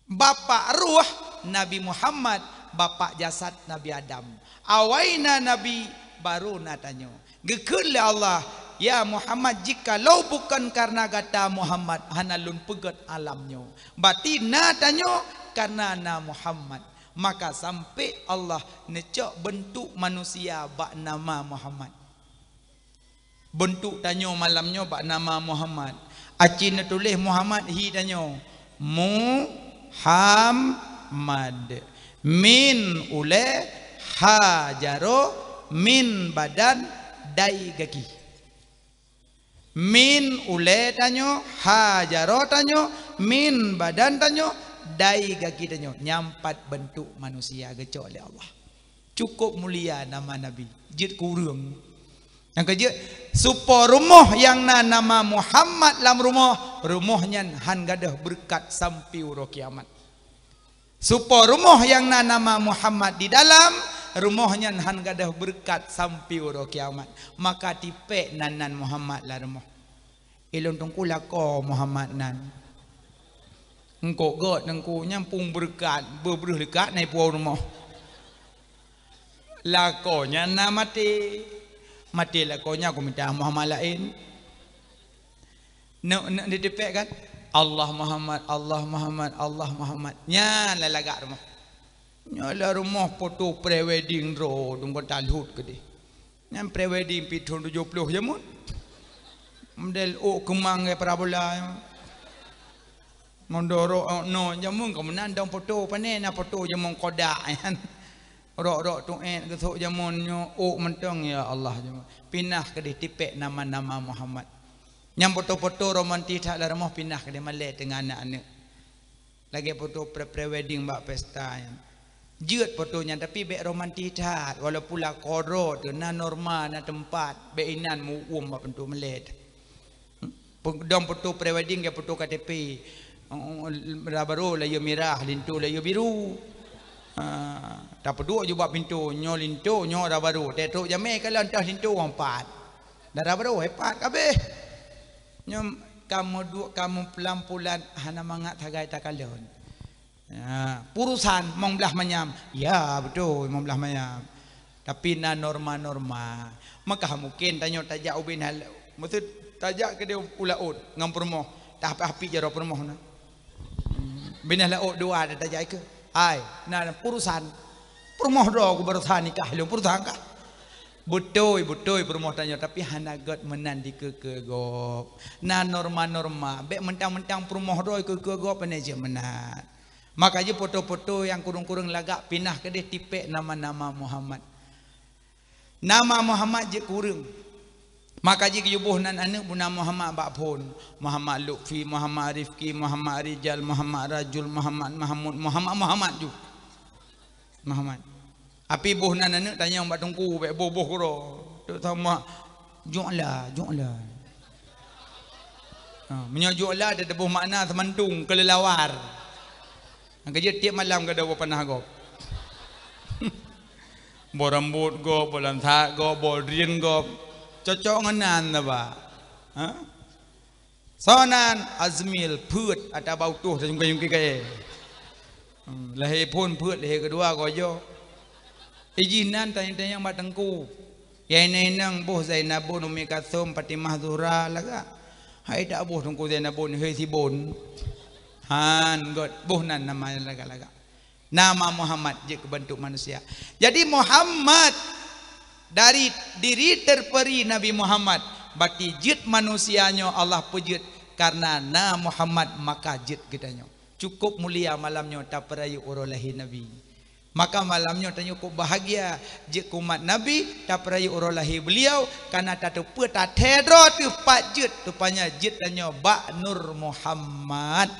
Bapak ruh Nabi Muhammad, bapak jasad Nabi Adam. Awai na Nabi, baru na tanyoe. Geukheun lé Allah, "Ya Muhammad, jikalau bukon karena gata Muhammad, hana lôn peugét alam nyoe." Berarti na tanyoe karena na Muhammad. Maka sampai Allah neucok bentuk manusia bak nama Muhammad. Beuntuk tanyoe malam nyoe bak nama Muhammad. Aci neutuléh Muhammad, hi tanyoe Muhammad. Min ulée, ha jaroe, min badan, dai gaki. Min ulée tanyoe, ha jaroe tanyoe, min badan tanyoe, dai gaki tanyoe. Nyan pat beuntuk manusia geucok lé Allah. Cukup mulia nama Nabi. Jeuet keu ureuëng. Nyang keujeuet, supo rumoh nyang na nama Muhammad lam rumoh, rumoh nyan han gadôh beureukat sampai uroe kiamat. Supo rumoh nyang na nama Muhammad di dalam, rumoh nyan han gadôh beureukat sampai uroe kiamat. Maka tipék nan-nan Muhammad lam rumoh. Ilôn teungku lakoe Muhammad nan. Eungkôt gét teungku, nyan pung beureukat, beubreuh leukat na ipuwoe rumoh. Lakoe nyan na maté. Maté lakoe nyan, kumita Muhammad laén. Neuk, neuk ditipék kan? Allah Muhammad, Allah Muhammad, Allah Muhammad. Nyan lagak rumoh. Nyoe lam rumoh foto pre-wedding droe, dum kon talhut keudeh. Nyan pre-wedding pih thon tujoh ploh jameun. Model ôk keumang ngon parabola. Ngon dorok ôk no jameun ka meunan dong foto, pane na foto jameun kodak nyan. Rok-rok tuét geusok jameun nyoe ôk mantong, ya Allah, jameun. Pinah keudeh tipék nama-nama Muhammad. Nyang foto-foto romantis that lam rumoh pinah keudeh malée teungoh aneuk-aneuk. Lagée foto pre-, pre-wedding bak pesta nyan. Jeuet foto nyan, tapi bék romantis that, walaupun lakoe droe teuh na norma, na teumpat, bék inan meu-uem bak pintoe malée. Pe-, dong foto pre-wedding lagée foto K T P. Oh, raba barô layeue mirah, linto layeue biru. Ha, tapeuduek ju bak pintoe, nyoe linto, nyoe raba barô. Teuh trok jamé kalon teuh linto, wang pat. Dara barô, hebat kabeh. Nyoe kamoe duek, kamoe pulan-pulan hana mangat sagai takalon. Ya, purusan mong blaih manyam. Ya, beutôi, mong blaih manyam. Tapi na norma-norma. Maka mungken tanyoe tajak ubé na, maksud tajak keudeh u laôt ngon peurumoh. Tah api-api jaroe peurumoh na. Binah laôt dua ada tajak ikeu. Ai, na purusan. Peurumoh droe ku baroesa nikah lôn, purusan kah? Beutôi, beutôi peurumoh tanyoe, tapi hana gét meunan dikeue-keue gob. Na norma-norma, bék mentang-mentang peurumoh droe ikeue-keue gob, pane jeuet meunan. Maka jih foto-foto nyang kureueng-kureueng lagak pinah keudeh tipék nama-nama Muhammad. Nama Muhammad jeuet keu ureuëng. Maka jih geuyue boh nan aneuk beuna Muhammad bak phon. Muhammad Lutfi, Muhammad Rifki, Muhammad Rijal, Muhammad Rajul, Muhammad Mahmud, Muhammad, Muhammad ju. Muhammad. Api boh nan aneuk tanyong bak teungku, bék boh-boh keudroe. Tok sama, "Ju'la, Ju'la." Ha, meunyoe Ju'la teuboh makna seumantong, keulelawar. Nyang keujeuet tieb malam ka ada boh panah gob. Boh rambot gob, boh lansat gob, boh drien gob. Cocok ngon nan taba. Ha? Soe nan? Azmil, peuet, atawa utoh tajungkai-jungkai kayée. Hmm, lahé phon peuet, lahé keudua gojo. Ijih nan tanyong-tanyong bak teungku. Nyang inong-inong boh Zainabun, Ummi Kalsum, Fatimah Zuhra lagak. Hai tak boh teungku Zainabun, hei sibon. Han, gét boh nan nama lagak-lagak. Nama Muhammad jeuet keu beuntuk manusia. Jadi Muhammad dari diri terperi Nabi Muhammad, berarti jeuet manusia nyoe Allah peujeuet karena na Muhammad maka jeuet geutanyoe. Cukup mulia malam nyoe tapeurayeuk uroe lahé Nabi. Maka malam nyoe tanyoe kok bahagia jeuet keu umat Nabi, tapeurayeuk uroe lahé beliau, kana tateupeue tathée droe teuh pat jeuet, rupanya jeuet tanyoe bak Nur Muhammad.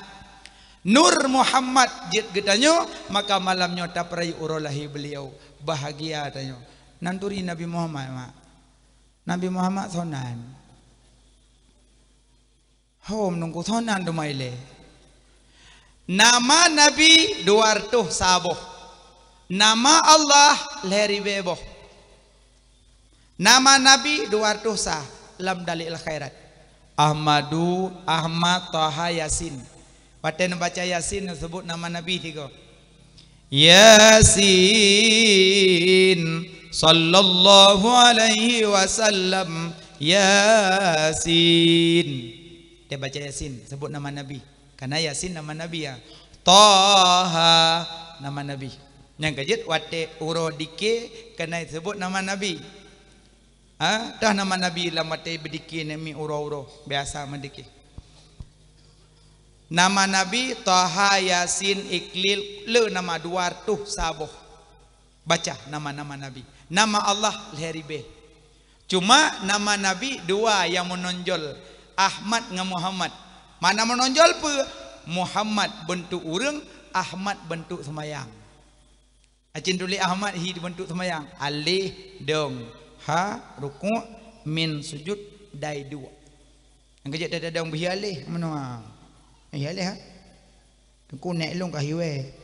Nur Muhammad jeuet geutanyoe, maka malam nyoe tapeurayeuk uroe lahé beliau. Bahagia tanyoe. Nan turi Nabi Muhammad, mak. Nabi Muhammad soe nan. Hom nungku soe nan teuma ilée. Nama Nabi dua reutôh saboh. Nama Allah lhée ribée boh. Nama Nabi dua reutôh sa lam Dalail Khairat. Ahmadu, Ahmad, Taha, Yasin. Watée neubaca Yasin, neuseubut nama Nabi tiga. Yasin, sallallahu alaihi wasallam, Yasin. Watée baca Yasin, seubut nama Nabi. Karena Yasin nama Nabi, ya. Taha, nama Nabi. Nyang keujeuet watée uroe dike keuneuk seubut nama Nabi. Ha, dah nama Nabi lam watée beudike neumi uroe-uroe biasa meudike. Nama Nabi Taha, Yasin, Iklil, le nama dua reutôh saboh. Baca nama-nama Nabi. Nama Allah lhée ribée. Cuma nama Nabi dua nyang meunonjol, Ahmad ngon Muhammad. Mana meunonjol peue? Muhammad beuntuk ureuëng, Ahmad beuntuk seumayang. Acin tuléh Ahmad hi di beuntuk seumayang. Alif, dong, ha, rukuk, mim, sujud, dai duek. Nyang keujeuet teuh dong beuhi alif meunoe. Hi alif ha. Teungku nek lôn ka hiwée.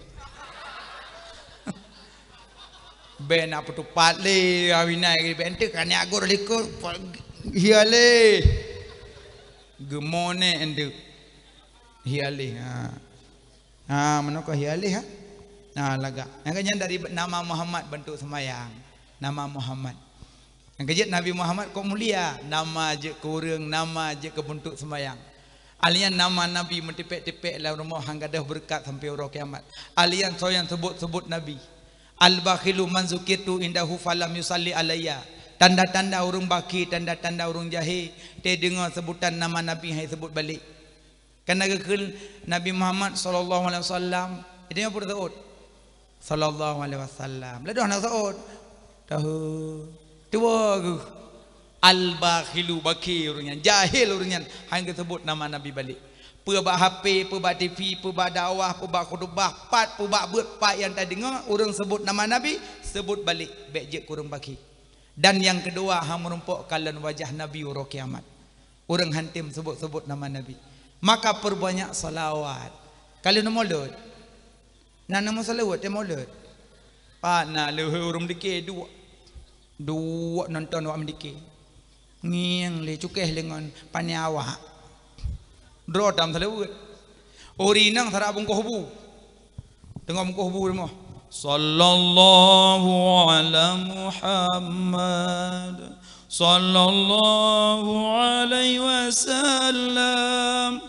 Bèk na peutupat lé awinai bèk enteuk ka nek agor likot hi alif. Geumo nek enteuk. Hi alif ha. Ha, meunoe ka hi alih, ha? Ha, lagak. Nyang keunyan dari nama Muhammad beuntuk seumayang. Nama Muhammad. Nyang keujeuet Nabi Muhammad kok mulia, nama jeuet keu ureuëng, nama jeuet keu beuntuk seumayang. Alih nyan nama Nabi meutipék-tipék lam rumoh han gadôh beureukat sampoe uroe kiamat. Alih nyan soe nyang seubut-seubut Nabi. Al-bakhilu man zukirtu indahu falam yusalli alayya. Tanda-tanda ureuëng bakhi, tanda-tanda ureuëng jahé, teudeungoe seubutan nama Nabi han jiseubut balek. Kana geukheun Nabi Muhammad sallallahu alaihi wasallam, itu nyang peureuseuôt. Sallallahu alaihi wasallam. Ladôh na seuôt. Tahu. Tuwo geuh. Al-bakhilu, bakhi ureuëng nyan, jahil ureuëng nyan, han geuseubut nama Nabi balek. Peue bak H P, peue bak T V, peue bak dakwah, peue bak khutubah, pat peue bak beuet pat nyang tadeungoe, ureuëng seubut nama Nabi, seubut balek, bèk jeuet keu ureuëng bakhi. Dan nyang keudua, han meurumpok kalon wajah Nabi uroe kiamat. Ureuëng han tem seubut-seubut nama Nabi. Maka peurbanyak salawat. Ka lheueh neumulod. Na neumeusalawat teuh mulod. Pat na lheueh ureuëng meudike duek. Duek nonton awak meudike. Ngieng lé cukéh lé ngon pane awak. Droe tam salawat. Uri nang sarak bungkôh bu. Teungoh bungkôh bu rumoh. Sallallahu ala Muhammad. Sallallahu alaihi wasallam.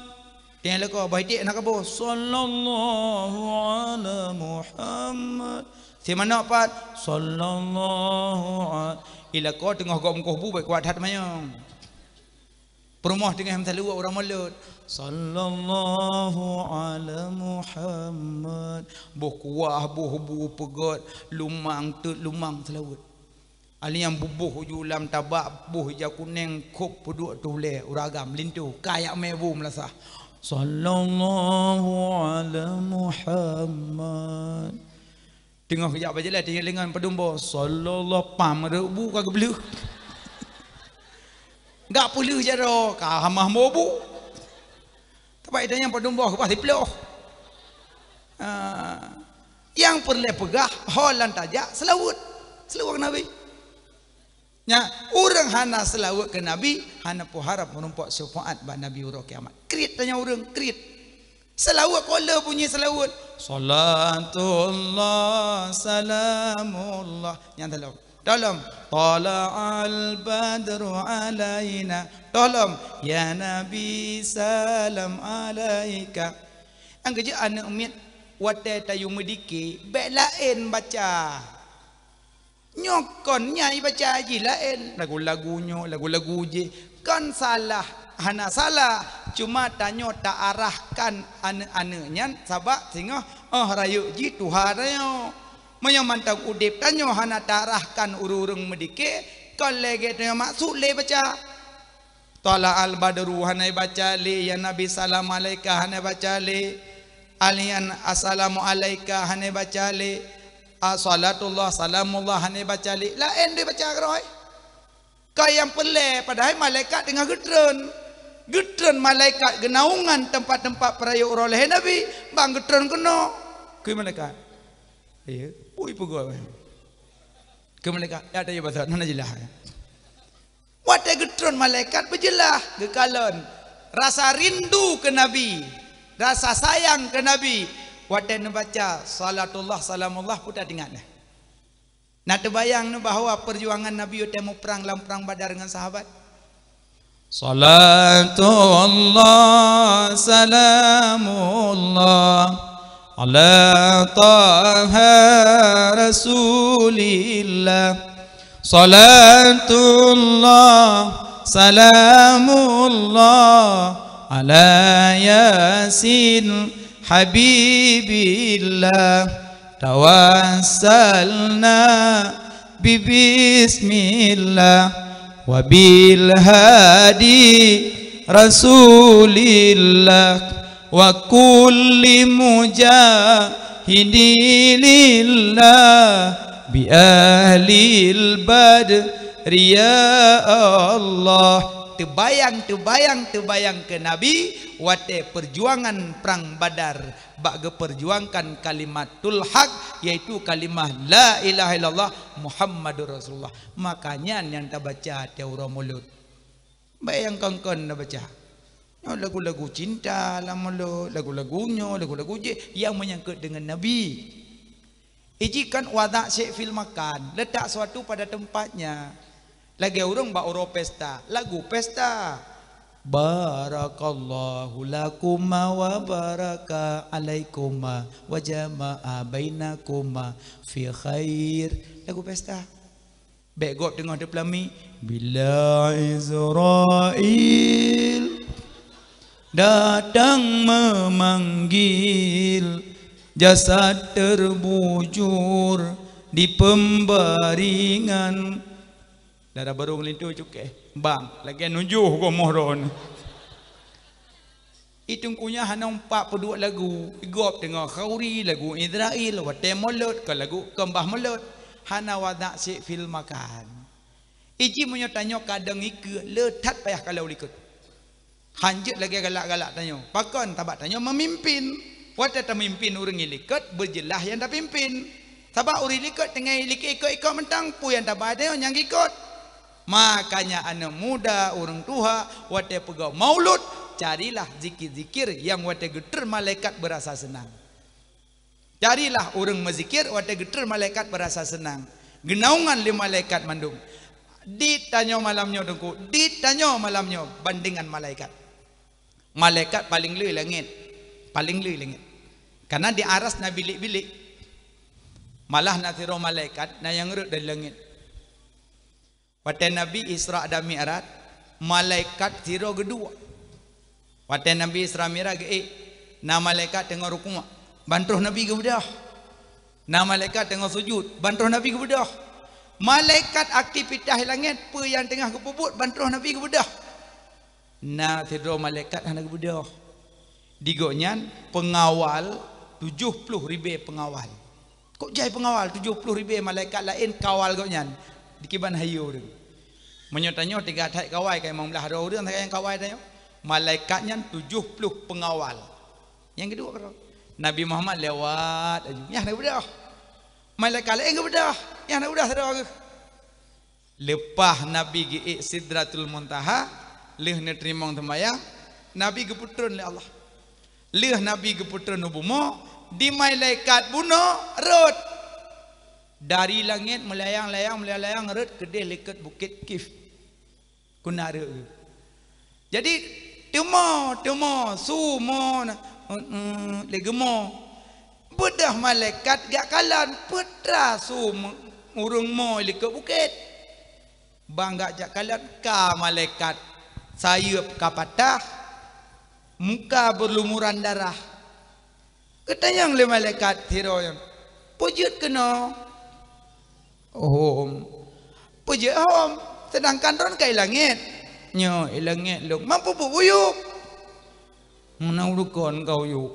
Teuh leuko bah iték na kaboh. Sallallahu ala Muhammad. Simanok pat. Sallallahu a-, ilako teungoh gok bungkôh bu baik kuat that manyong. Peurumoh teungoh meusalawat ureuëng mulod. Sallallahu ala Muhammad. Boh kuah, boh bu peugöt, lumang teut lumang salawat. Alih nyan buboh uju lam tabak, boh ija kuneng, kop peuduek tuléh ureuëng agam linto, kayak mé bu meulasah. Sallallahu ala Muhammad. Teungoh geujak bak jalan, teungoh deungon padum boh, sallallahu pam reubu ka geubleuh. Gak peuleuh jaroe, ka hamah mobu. Tapi ita nyang padum boh, keubah siploh. Ha. Nyang peureulée peugah, ho lan tajak, seulaweuet. Seulaweuet keu Nabi. Nya, ureuëng hana seulaweuet keu Nabi, hana peuharab meurumpok syeufaat bak Nabi uroe kiamat. Kriet tanyoe ureuëng, kriet. Seulaweuet, ko le bunyi seulaweuet. Salatullah, salamullah. Nyang tolom. Tolom. Tala'al badru alaina. Tolom. Ya Nabi, salam alaika. Nyang keujeuet aneuëk miet, watée tayue meudike, bék laén baca. Nyoe kon nyang ibaca jih laén, lagu-lagu nyoe, lagu-lagu jih kon salah, hana salah, cuma tanyoe taarahkan aneuëk-aneuëk nyan sabab singoh óh rayeuk jih tuha tanyoe. Meunyoe mantong udeb tanyoe hana tarahkan ureuëng-ureuëng meudike, kon lagée tanyoe maksud lé baca. Tala al-badru hana baca lé, ya Nabi salam alaika hana baca lé, alian assalamu alaika hana baca lé, assalatullah salamullah hana baca lé. Laén deh baca keurôi. Ka nyang peureulée, padahai malaikat teungoh geutreun. Geutreun malaikat geunaungan teumpat-teumpat peurayeuk uroe lahé Nabi, ban geutreun keunoe. Keu malaikat. Iya, pui peugah. Keu malaikat, ya, ada ya, bahasa, hana jeulaih. Watée geutreun malaikat beujeulaih, geukalon. Rasa rindu keu Nabi, rasa sayang keu Nabi. Watée neubaca salatullah, salamullah, pun teuingat dah. Na teubayang neu bahwa peujuangan Nabi watée muprang lam prang Badar ngon sahabat? Salatullah, salamullah, ala Taha Rasulillah. Salatullah, salamullah, ala Yasin Habibillah. Tawassalna bi bismillah wa bil hadi Rasulillah wa kulli mujahidi lillah bi ahlil badri ya Allah. Teubayang, teubayang, teubayang keu Nabi watée peujuangan prang Badar. Bak geupeurjuangkan kalimatul haq, yaitu kalimah la ilaha illallah Muhammadur Rasulullah. Makanya nyang tabaca tiep uroe mulod. Baik nyang kon-kon tabaca. Nyoe lagu-lagu cinta lam mulod, lagu-lagu nyoe, lagu-lagu jih yang menyangkut dengan Nabi. Iji kan wadak syek fil makan, letak sesuatu pada tempatnya. Lagée ureuëng bak uroe pesta, lagu pesta. Barakallahu lakuma wa baraka alaikuma wa jama'a bainakuma fi khair. Lagu pesta. Bék gob teungoh teupeulami, bila Israel datang memanggil, jasad terbujur di pembaringan. Dara barô ngelinto cukée. Bang, lagée nujoh gomoh ron. Itungkunya hana umpak peuduek lagu. Igop teungoh khauri lagu Israel, watée mulod ke lagu keumbah mulod. Hana wadak syek fil makan. Iji meunyoe tanyoe kadang ikeu le that payah kalau likot. Hanjeuet lagée galak-galak tanyoe. Pakon? Sabab tanyoe memimpin. Watée tamimpin ureuëng ngilikot, beujeulaih nyang tapimpin. Sabab ureuëng likot teungoh likot ikot-ikot mantong, peue nyang tabai tanyoe nyang gikot. Makanya aneuk muda, ureuëng tuha, watée peugah maulud, carilah zikir-zikir nyang watée geutrön malaikat beurasa seunang. Carilah ureuëng meuzikir watée geutrön malaikat beurasa seunang. Geunaungan lé malaikat mandum. Di tanyoe malam nyoe teungku, di tanyoe malam nyoe bandingan malaikat. Malaikat paleng le langét, paleng le langét. Karena di aras na bilék-bilék. Malah na sidroe malaikat na nyang rhot dari langét. Watée Nabi Isra dan Mi'raj, malaikat sidroe geuduek. Watée Nabi Isra Mi'raj geuék, na malaikat teungoh rukuk, ban troh Nabi geubeudôh. Na malaikat teungoh sujud, ban troh Nabi geubeudôh. Malaikat aktivitas langét peue nyang teungoh geupeubuet, ban troh Nabi geubeudôh. Na sidroe malaikat hana geubeudôh. Di gobnyan peungawal tujoh ploh ribée peungawal. Kok jai peungawal tujoh ploh ribée malaikat laén kawal gobnyan dikiban hayeue ureuëng. Meunyoe tanyoe tiga that kawai ka limong blaih droe ureuëng sagai nyang kawai tanyoe. Malaikat nyan tujoh ploh peungawal. Nyang keudua keudroe. Nabi Muhammad lewat laju. Nyan hana geubeudôh. Malaikat laén geubeudôh. Nyan hana geubeudôh sidroe geuh. Leupah Nabi geuék Sidratul Muntaha, lheueh neuteurimong seumayang, Nabi geupeutreun lé Allah. Lheueh Nabi geupeutreun u bumoe, di malaikat bunoe rhot. Dari langét meulayang-layang, meulayang-layang rhot keudeh likot Bukét Kif. Keunan rhot geuh. Jadi, teumo, teumo, su mo, na, eh, eh, lé geumo. Beudôh malaikat jak kalon, peue teuma su me-, ureuëng mo likot bukét. Ban jak kalon ka malaikat, sayeuep ka patah, muka beulumuran darah. Geutanyong lé malaikat sidroe nyan, Peujeuet keunoe hom. Peujeuet hom. Seudangkan droen ka i langét. Nyoe i langét lôn. Mampu peubuyueb. Meunan ureuëng kon ka uyueb.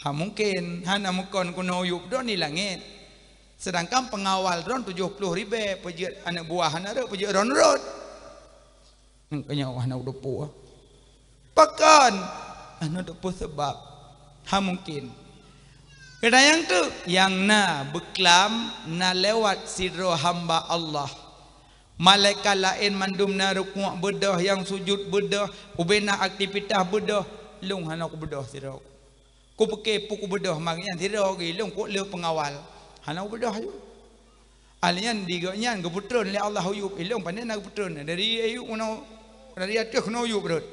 Ha mungken, hana mungken keunoe uyueb droen i langét. Seudangkan peungawal droen tujoh ploh ribée, peujeuet aneuëk buah hana rhot, peujeuet droen rhot. Nyoe hana udeupu. Pakon? Hana udeupu sabab. Ha mungken. Keudayang tu, nyang na beuklam na lewat sidroe hamba Allah. Malaikat laén mandum na rukuk beudôh, nyang sujud beudôh, ubena aktivitas beudôh, lôn hana kubeudôh sidroe. Kupiké peue kubeudôh, maka nyan sidroe geuilôn kok le peungawal. Hana kubeudôh aju. Ahli nyan di gobnyan geupeutreun lé Allah uyueb, ilôn pane na geupeutreun dari ayueb keunoe, dari ateueh keunoe uyueb rhot.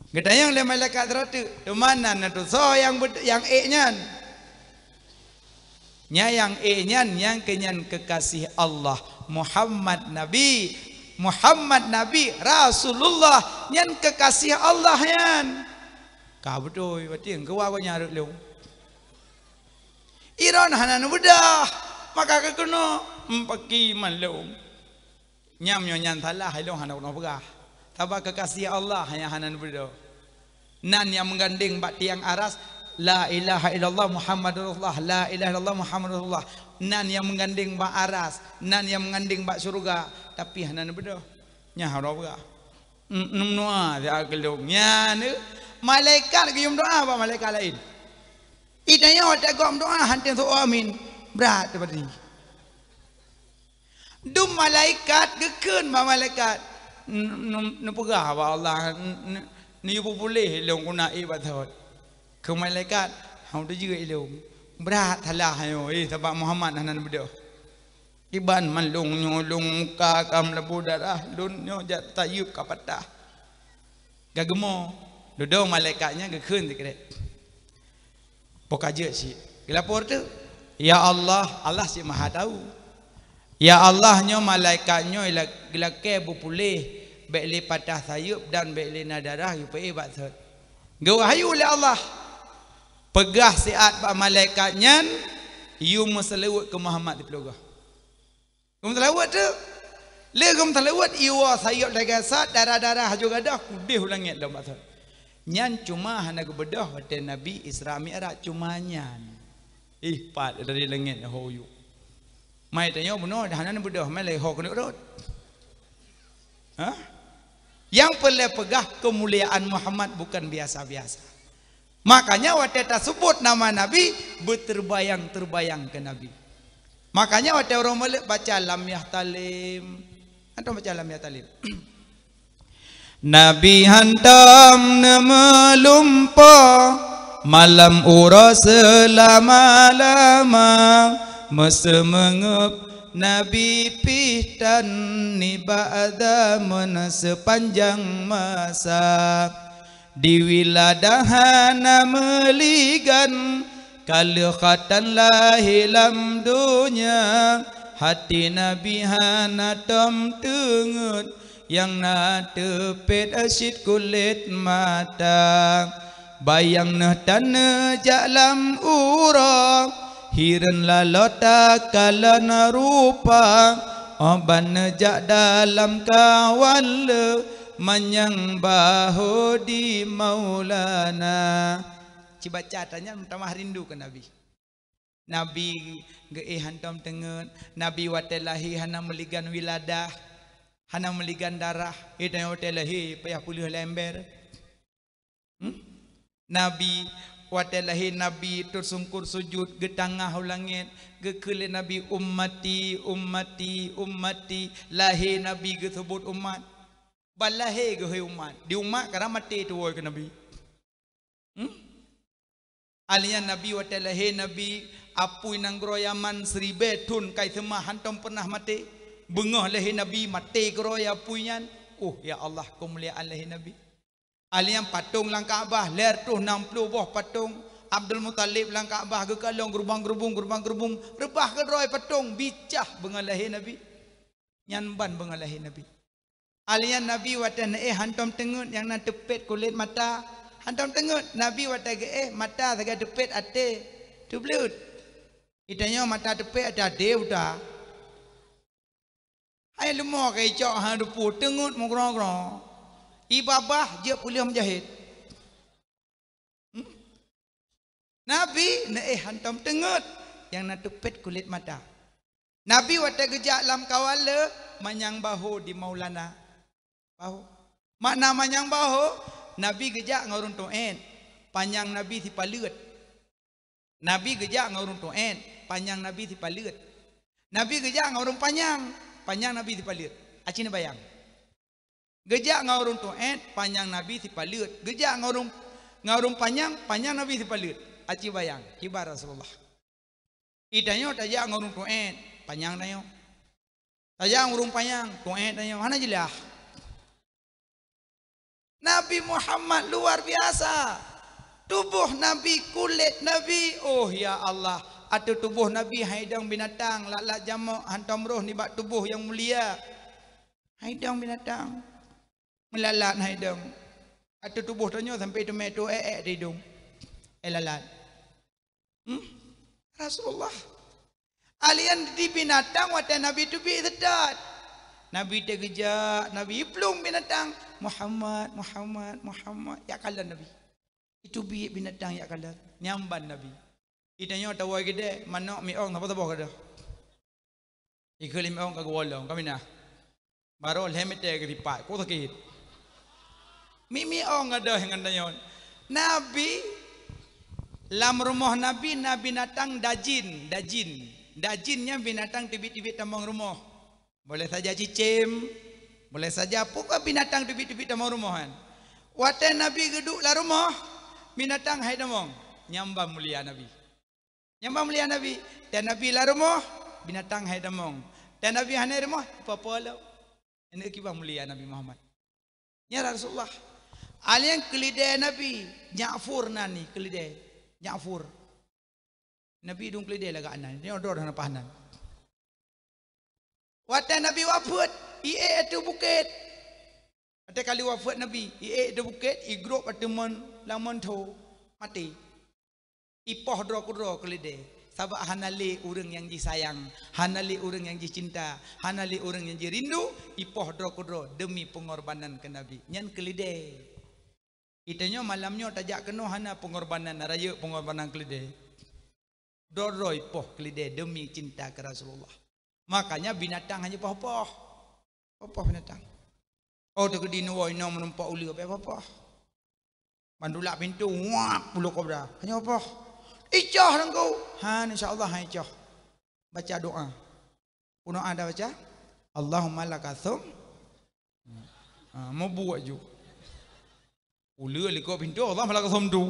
Geutanyong lé malaikat sirateuk, "Teuma nan na tusoe nyang beu-, nyang ék nyan?" Nya nyang ék nyan, nyang keu nyan keukaséh Allah, Muhammad Nabi. Muhammad Nabi, Rasulullah, nyan keukaséh Allah nyan. Ka beutôi, bating keuwa gobnyan rot lôn. Iron hana neubeudôh, maka keunoe, "Em, paki man lôn." Nyam nyoe nyan salah, ilôn hana keunoe peugah. Sabab keukaséh Allah nyang hana neubeudôh. Nan nyang meugandeng bak tiang aras, "La ilaha illallah Muhammadur Rasulullah, la ilaha illallah Muhammadur Rasulullah." Nan nyang meugandeng bak aras, nan nyang meugandeng bak syeuruga, tapi hana neubeudôh. Nyan hana peugah. Neumeudoa siat keu lôn. Nyan, malaikat geuyue meudoa bak malaikat laén. Di tanyoe watée gob meudoa hana teusoe amin. Brat teubadi. Dum malaikat geukheun bak malaikat, "N-, n-, neupeugah bak Allah, n-, n-, neuyue puléh lôn keunan ié bak thot." Keu malaikat, "Hana teujeuet ilôn. Brat salah nyoe, eh, sabab Muhammad hana neubeudôh. Iban mandum nyoe lôn muka ka meulabu darah, lôn nyoe jak sayeuep ka patah." Geugeumô, dudoe malaikat nyan geukheun sikrek. Poh ka jeuet cit. Geulapor teuk, "Ya Allah," Allah cit maha tahu. "Ya Allah, nyoe malaikat nyoe ila-, geulakée beupuléh, bék lé patah sayeuep dan bék lé na darah geupeuéh bak thot." Geuwahyu lé Allah, "Peugah siat bak malaikat nyan, yue meuseulaweuet keu Muhammad siplôh goe." Geumeuseulaweuet teuk. Lé geumeuseulaweuet, iwoe sayeuep lagée sat, darah-darah haju gadôh, kudeh u langét lom bak thot. Nyan cuma hana geubeudôh watée Nabi Isra Mi'raj, cuma nyan. Ih, pat dari langét ho yue. Mai tanyoe bunoe hana neubeudôh, mai lé ho keuneuk rot. Hah? Nyang peureulée peugah keumuliaan Muhammad bukan biasa-biasa. Makanya watée taseubut nama Nabi, beuterbayang-terbayang keu Nabi. Makanya watée uroe Maulid baca Lam Yahtalim. Hantom baca Lam Yahtalim. Nabi hantom neumeulumpoe malam uroe seulama-lama, meuseumeungeup Nabi pih tan nibak zaman seupanjang masa. Di wiladah hana meuligan, ka lheueh khatan lahé lam donya. Hati Nabi hana tom teungeut, nyang na teupet cit kulét mata. Bayang neuh tan neujak lam uroe, hireuen laloe takalon rupa, óh ban neujak dalam kawan le, manyang bahô di Maulana. Cibaca tanyan meutamah rindu keu Nabi. Nabi geuéh hantom teungeut, Nabi watée lahé hana meuligan wiladah, hana meuligan darah, eh, tanyoe watée lahé payah peuleueh lé ember. Hmm? Nabi, watée lahé Nabi teusungkur sujut, geutangah u langét, geukheun lé Nabi, "Ummati, ummati, ummati." Lahé Nabi geuseubut umat. Ban lahé geuhôi umat. Di umat kadang maté tuwoe keu Nabi. Hmm? Ahli nyan Nabi watée lahé Nabi, apui nanggroe Yaman siribée thon kai seumah hantom peunah maté. Beungoh lahé Nabi maté keudroe apui nyan. Oh, ya Allah, keumuliaan lahé Nabi. Ahli nyan patong lam Ka'bah, lhée reutôh nam ploh boh patong. Abdul Muthalib lam Ka'bah geukalon geurubang-geurubung, geurubang-geurubung. Reubah keudroe patong, bicah beungoh lahé Nabi. Nyan ban beungoh lahé Nabi. Ahli nyan Nabi watée neuéh hantom teungeut nyang na teupet kulét mata. Hantom teungeut, Nabi watée geuéh mata sagai teupet até. Teubleuet. Itanyoe mata teupék ata deh uta. Hai leumo ka icok ha dupu teungeut meugroe-groe. Ibabah jeuet puléh meujahét. Hmm? Nabi neuéh hantom teungeut nyang na teupét kulét mata. Nabi watée geujak lam kawala manyang bahô di Maulana. Bahô. Makna manyang bahô, Nabi geujak ngon ureuëng tuét, panyang Nabi sipaleuet. Nabi geujak ngon ureuëng tuét, panyang Nabi sipaleuet. Nabi geujak ngon ureuëng panyang, panyang Nabi sipaleuet. Aci neubayang. Geujak ngon ureuëng tuét, panyang Nabi sipaleuet. Geujak ngon ureuëng, ngon ureuëng panyang, panyang Nabi sipaleuet. Aci bayang, kiban Rasulullah. Itanyoe tajak ngon ureuëng tuét, panyang tanyoe. Tajak ngon ureuëng panyang, tuét tanyoe. Hana jeulaih. Nabi Muhammad luar biasa. Tuboh Nabi, kulét Nabi, oh ya Allah, ateueh tuboh Nabi hai dong binatang, lalat jamok hantom roh nibak tuboh nyang mulia. Hai dong binatang, meulalat hai dong. Ateueh tuboh tanyoe sampai teumé tu ék-ék di idong. Eh lalat. Hmm? Rasulullah. Alian di binatang watée Nabi teubiet seutôt. Nabi teugeujak, Nabi iplueng binatang, "Muhammad, Muhammad, Muhammad." Jak kalon Nabi. Iteubiet binatang jak kalon. Nyamban Nabi. Itanyoe tawai geude, manok miong saboh-saboh geude. Ikeu lima ong ka geuwolong, ka minah. Barô lhée meter geulipat, kok sakét. Mimi ong gadôh ngon tanyoe. Nabi, lam rumoh Nabi na binatang dajin, dajin. Dajin nyan binatang teubiet-teubiet tamong rumoh. Boleh saja cicém, boleh saja pokok binatang teubiet-teubiet tamong rumoh kan. Watée Nabi geuduek lam rumoh, binatang hai tamong. Nyamban mulia Nabi. Nyamban mulia Nabi. Dan Nabi lam rumoh, binatang hai tamong. Dan Nabi hana rumoh, apa-apa lom. Ini kiban mulia Nabi Muhammad. Ya Rasulullah. Alian keulidée Nabi, Ja'fur nan ni keulidée. Ja'fur. Nabi dong keulidée lagak nan. Nyoe droe hana pahan nan. Watée Nabi wafeuet, iék ateueh bukét. Watée kali wafeuet Nabi, iék ateueh bukét, igrôp ateueh mon, lam mon tho, maté. Ipoh droe keudroe keulidée, sabab hana lé ureuëng nyang jisayang, hana lé ureuëng nyang jicinta, hana lé ureuëng nyang jirindu, ipoh droe keudroe deumi peungorbanan keu Nabi. Nyan keulidée. Itanyoe malam nyoe tajak keunoe hana peungorbanan, rayeuk peungorbanan keulidée. Droe-droe ipoh keulidée deumi cinta keu Rasulullah. Makanya binatang hana poh-poh. Poh-poh binatang. Oh, teukeudi nuwoe inong meureumpok uleue, bék poh-poh. Bandulak pintoe, wap, uleue kobra. Hana poh. Icoh Teungku. Han, insya Allah han icoh. Baca doa. Keunoe ada baca, "Allahumma laka sum." Ha, meubuet ju. Uleue likot pintoe, "Allahumma laka sumtu."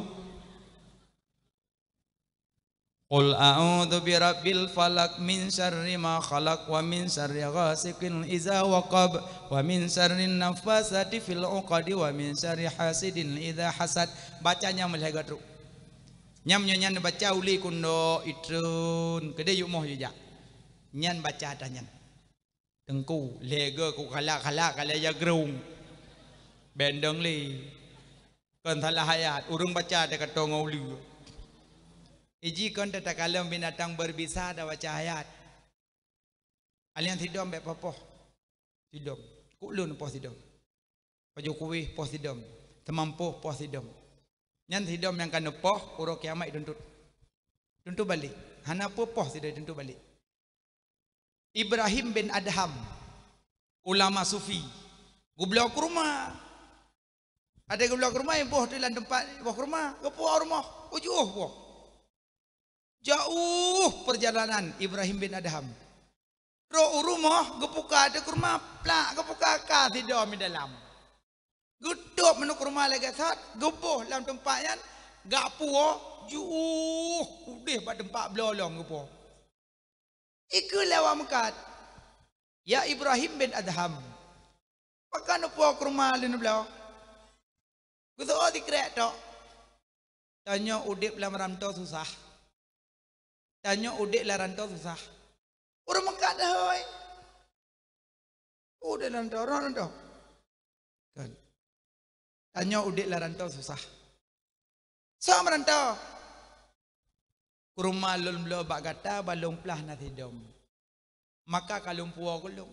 Qul a'udzu birabbil falaq, min syarri ma khalaq, wa min syarri ghasiqin idza waqab, wa min syarrin nafasati fil uqadi, wa min syarri hasidin idza hasad. Baca nyang meulhèe geutrok. Nyam nyoe nyan baca ulée keunoe itreun. Keudeh yue moh yue jak. Nyan baca ata nyan. Teungku, lhèe geu ku khalak-khalak ka lhèe jagrung. Bendong lé. Kon salah ayat, ureuëng baca teuka tongo uleue. Iji kon tatakalon binatang berbisa dan baca ayat. Alian sidom bék poh-poh. Sidom. Kuk lôn poh sidom. Pajoh kuweh poh sidom. Teumampôh poh sidom. Nyan sidom nyang ka neupoh, uroe kiamat ituntut. Tuntut balek. Hana peue poh sidom tuntut balek. Ibrahim bin Adham, ulama sufi, geubloe keuruma. Ada geubloe keuruma, boh tu lam teumpat boh keuruma, geupuwoe rumoh, ujoh boh. Jauh perjalanan Ibrahim bin Adham. Trok u rumoh, geupuka ateueh keuruma, plak geupuka ka sidom di dalam. Geutôb meunoe keuruma lagée that, geuboh lam teumpat nyan, gak puwoe, jauh udeh bak teumpat bloe lom geupuwoe. Ikeu lewat meukat, "Ya Ibrahim bin Adham, pakon neupuwoe keuruma lôn bloe?" Geuseuôt sikrek tok. Tanyoe udeb lam rantô susah. Tanyoe udeb lam rantô susah. Ureuëng meukat dahôi. Udeb lam rantô, rantô. Kan. Tanyoe udeb lam rantô susah. Soe meurantô? Peurumoh lôn bloe bak gata, ban lôn plah na sidom. Maka ka lôn puwoe keu lôn.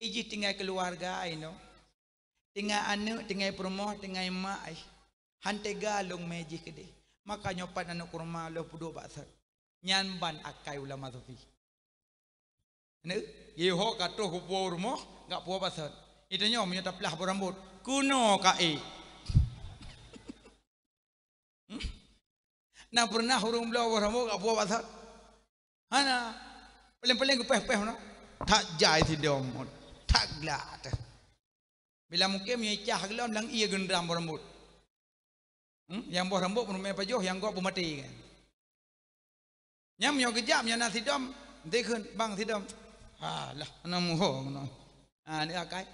Ijih tinggai keuluwarga inoe. Tinggai aneuëk, tinggai peurumoh, tinggai mak, eh. Han teuga lôn mé jih keudeh. Maka nyoe pat aneuëk kurma lôn peuduek bak sot. Nyan ban akai ulama sufi. Neu, yeho ka troh kupuwoe rumoh, gak puwoe bak sot. Ita nyoe meunyoe taplah boh rambot, keunoe ka ék. Hmm? Na pernah ureuëng bloe boh rambot gak puwoe bak sot? Hana. Paléng-paléng geupéh-péh meunoe. That jai sidom, that glak teuh. Bila mungken meunyoe icah geulom lam ie geundram boh rambot. Hmm? Nyang boh rambot meurumé pajoh, nyang gob peumaté kan. Nyang meunyoe geujak, meunyoe na sidom, dikheun bang sidom. Alah, na muho ngono. Ha, ni akai.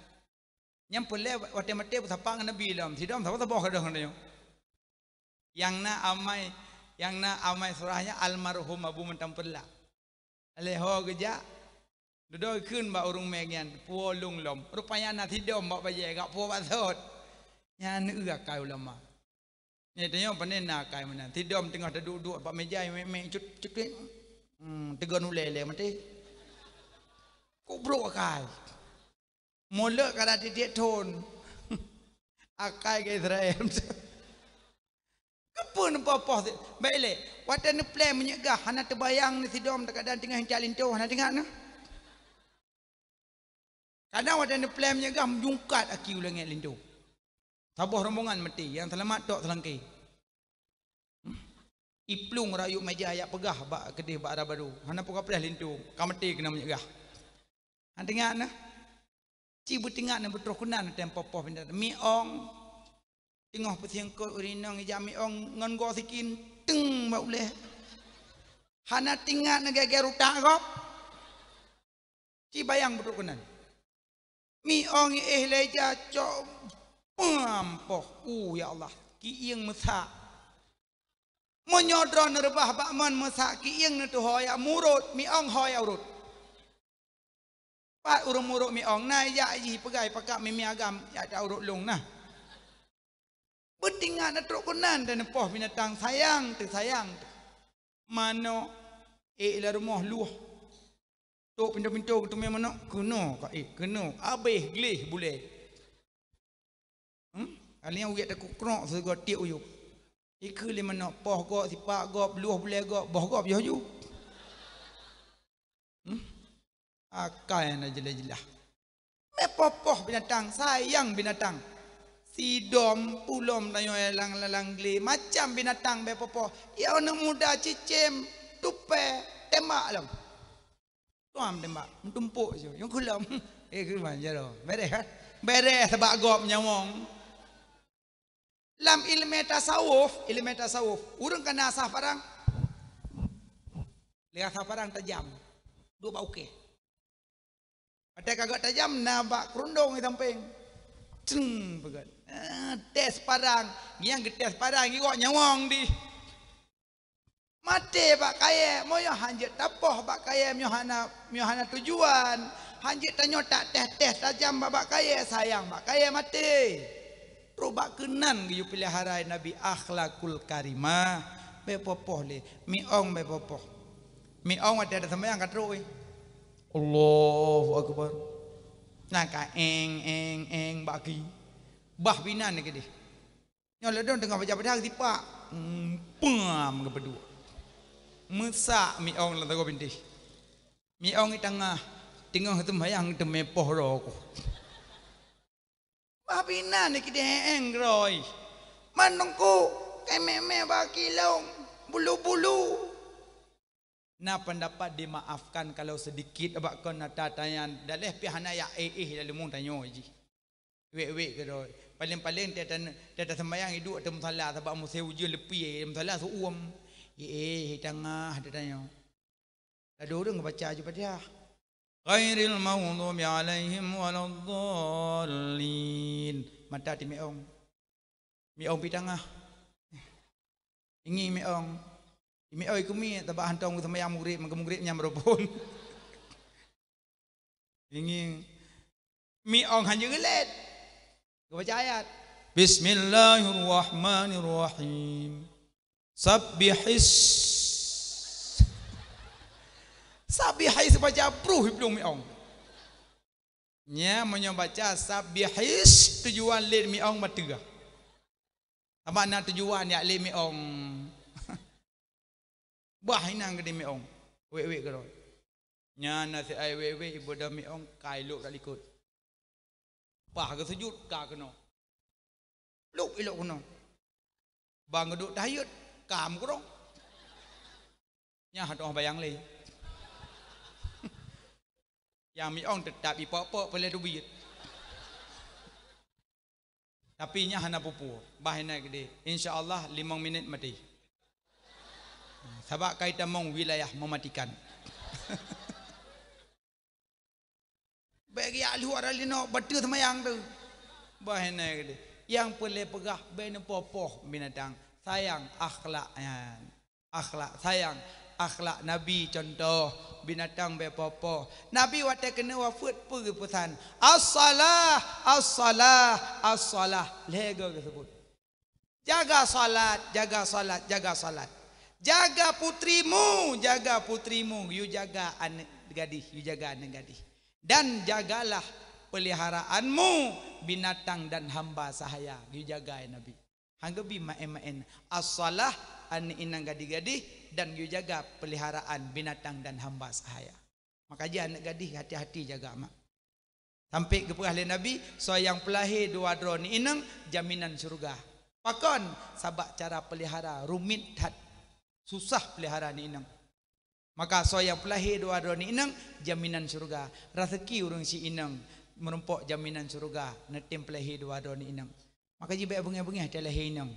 Nyang peureulée watée maté beusapa ngon Nabi lom. Sidom saboh-saboh kadang nyoe. Nyang na amai, nyang na amai surah nyan almarhum Abu Mantang Peurla. Lé ho geujak, dudoe kheun bak ureuëng mé nyan, puwoe lôn lom. Rupanya na sidom bak bajée, gak puwoe bak sot. Nyan eu akai ulama. Nyan tanyoe pane na akai meunan. Sidom teungoh taduek-duek bak meja, mek-mek cut, cut, cut. Hmm, teugon ulée lé maté. Kubrok akai. Mulok kada tiek-tiek thon. Akai ke Israel. Keupeue neupoh-poh si-, baik lé. Watée neuplém meunyeugah hana teubayang ni sidom, teukadan teungoh hincak linto hana teuingat na. Kadang watée neuplém meunyeugah meujungkat aki u langét linto. Saboh rombongan maté, nyang seulamat tok seulangké. Iplueng rakyuek meja yak peugah bak keudeh bak ara baro. Hana peugah preh linto, ka maté keunan meunyeugah. Han teuingat na. Ci beuteuingat na beutroh keunan tem poh-poh pinda. Miong. Teungoh peusiengkot ureuëng inong ijak miong ngon goe sikin teng bak ulée. Hana teuingat na geger utak gob. Ci bayang beutroh keunan. Miong éh lé ija cok pam poh. Uh, ya Allah, kieng meusak. Meunyoe droe neureubah bak mon meusak kieng neutuho yak murot, miong ho yak urot. Pat ureuëng murot miong na ijak jih peugah pakak mimi agam yak ta urot lông na. Beuteuingat na trok keunan dan neupoh binatang sayang teu sayang teu. Manok ék lam rumoh luh. Tok pintoe-pintoe geuteumé manok keunoe ka ék keunoe abéh gleh bulée. Hmm? Kali nyan uyek takuk krok sigoe tiek uyuek. Ikeu lé manok poh gob sipak gob luh bulée gob boh gob yoh ju. Hmm? Akai na jeulaih-jeulaih. Mé poh-poh binatang, sayang binatang. Sidom, pulom, tanyoe lalang-lalang glé, macam binatang bé poh-poh. Ya aneuk muda cicém, tupée, tembak lom. Tuam tembak, meutumpok siu, nyang kulom. Eh, keuman jaroe. Beres kan? Beres sabak gob nyawong. Lam ileumé tasawuf, ileumé tasawuf, ureuëng kana asah parang. Lé asah parang tajam. Dua bak ukée. Até kagak tajam na bak keurundong di sampéng. Ceng peugét. Ah, tes parang. Nyang geutés parang iwak nyawong di. Maté bak kayée, meunyoe hanjeuet tapoh bak kayée, meunyoe hana, meunyoe hana tujuan, hanjeuet tanyoe tak teh-teh tajam bak, bak kayée, sayang bak kayée maté. Trok bak keunan geuyue peulihara Nabi akhlakul karimah, bé poh-poh lé, miong bé poh-poh. Miong watée ada sembahyang ka trok, eh. Allahu Akbar. Nah ka eng, eng, eng bak ki. Bah binan keudeh. Nyoe ladôm teungoh baca Fatihah sipak. Hmm, pam geupeudua. Meusak miong lam sagoe bintéh. Miong i tangah, teungoh seumbahyang teumé poh roh ku. Bah binan ni kideh eng roi. Manungku, kemeh-meh bak kilong, bulu-bulu. Na pendapat dimaafkan kalau sedikit abak kon na tatanyaan, daleh pih hana yak éh-éh lalu mung tanyoe jih. Wék-wék keudroe. Paléng-paléng teuta-, teuta sembahyang iduek ateueh musala sabab musém ujeuen leupie musala seu-uem. Ié, tangah teutanyoe. Ladôm ureuëng baca aju Fatihah. Ghairil maghdubi alaihim waladdallin. Mata timeong. Miong pi tangah. Ingi miong. Miong ikumi tabak hantong sembahyang mugrib, maka mugrib nyang beurubon. Ingi miong hanjeuet geulet. Geubaca ayat. Bismillahirrahmanirrahim. Sabbihis Sabihais baca bruh iplueng miong. Nya meunyoe baca sabihais tujuan lét miong bateue. Sabab na tujuan jak lét miong. Bah inan geudeh miong. Wék-wék keudroe. Nya na si ai wék-wék iboh miong kai lok dak likot. Bah geusujut ka keunoe. Lok ilok keunoe. Bang geuduek tahiyat ka meukurong. Nya hatoh bayang lé. Nyang miong teutap ipok-pok peuleueh teubiet. Tapi nyan hana peue-peue, bah inan geudeh. Insya Allah limong minit maté. Sabab kai tamong wilayah mematikan. Bèk geujak lheueh atra linoe bateue seumayang tu. Bah inan geudeh. Nyang peureulèe peugah bèk neupoh-poh binatang. Sayang akhlak nyan. Akhlak sayang, akhlak Nabi contoh, binatang bèk poh-poh. Nabi watèe keuneuk wafeuet peue geupeusan, "As-salah, as-salah, as-salah." Lhèe goe geuseubut. "Jaga salat, jaga salat, jaga salat. Jaga putrimu, jaga putrimu. Yue jaga aneuk gadih, yue jaga aneuk gadih. Dan jagalah peliharaanmu binatang dan hamba sahaya." Yue jaga, ya Nabi. Han geubi maén-maén. As-salah, aneuk inong gadih-gadih, dan yue jaga peliharaan binatang dan hamba sahaya. Maka jih aneuk gadih hati-hati jaga mak. Sampai geupeugah lé Nabi, soe nyang peulahé dua droe aneuk inong, jaminan syeuruga. Pakon? Sabab cara pelihara rumit that. Susah pelihara aneuk inong. Maka soe nyang peulahé dua droe aneuk inong, jaminan syeuruga. Raseuki ureueng si inong meurumpok jaminan syeuruga, neutem peulahé dua droe aneuk inong. Maka jih bèk beungèh-beungèh watèe lahé inong.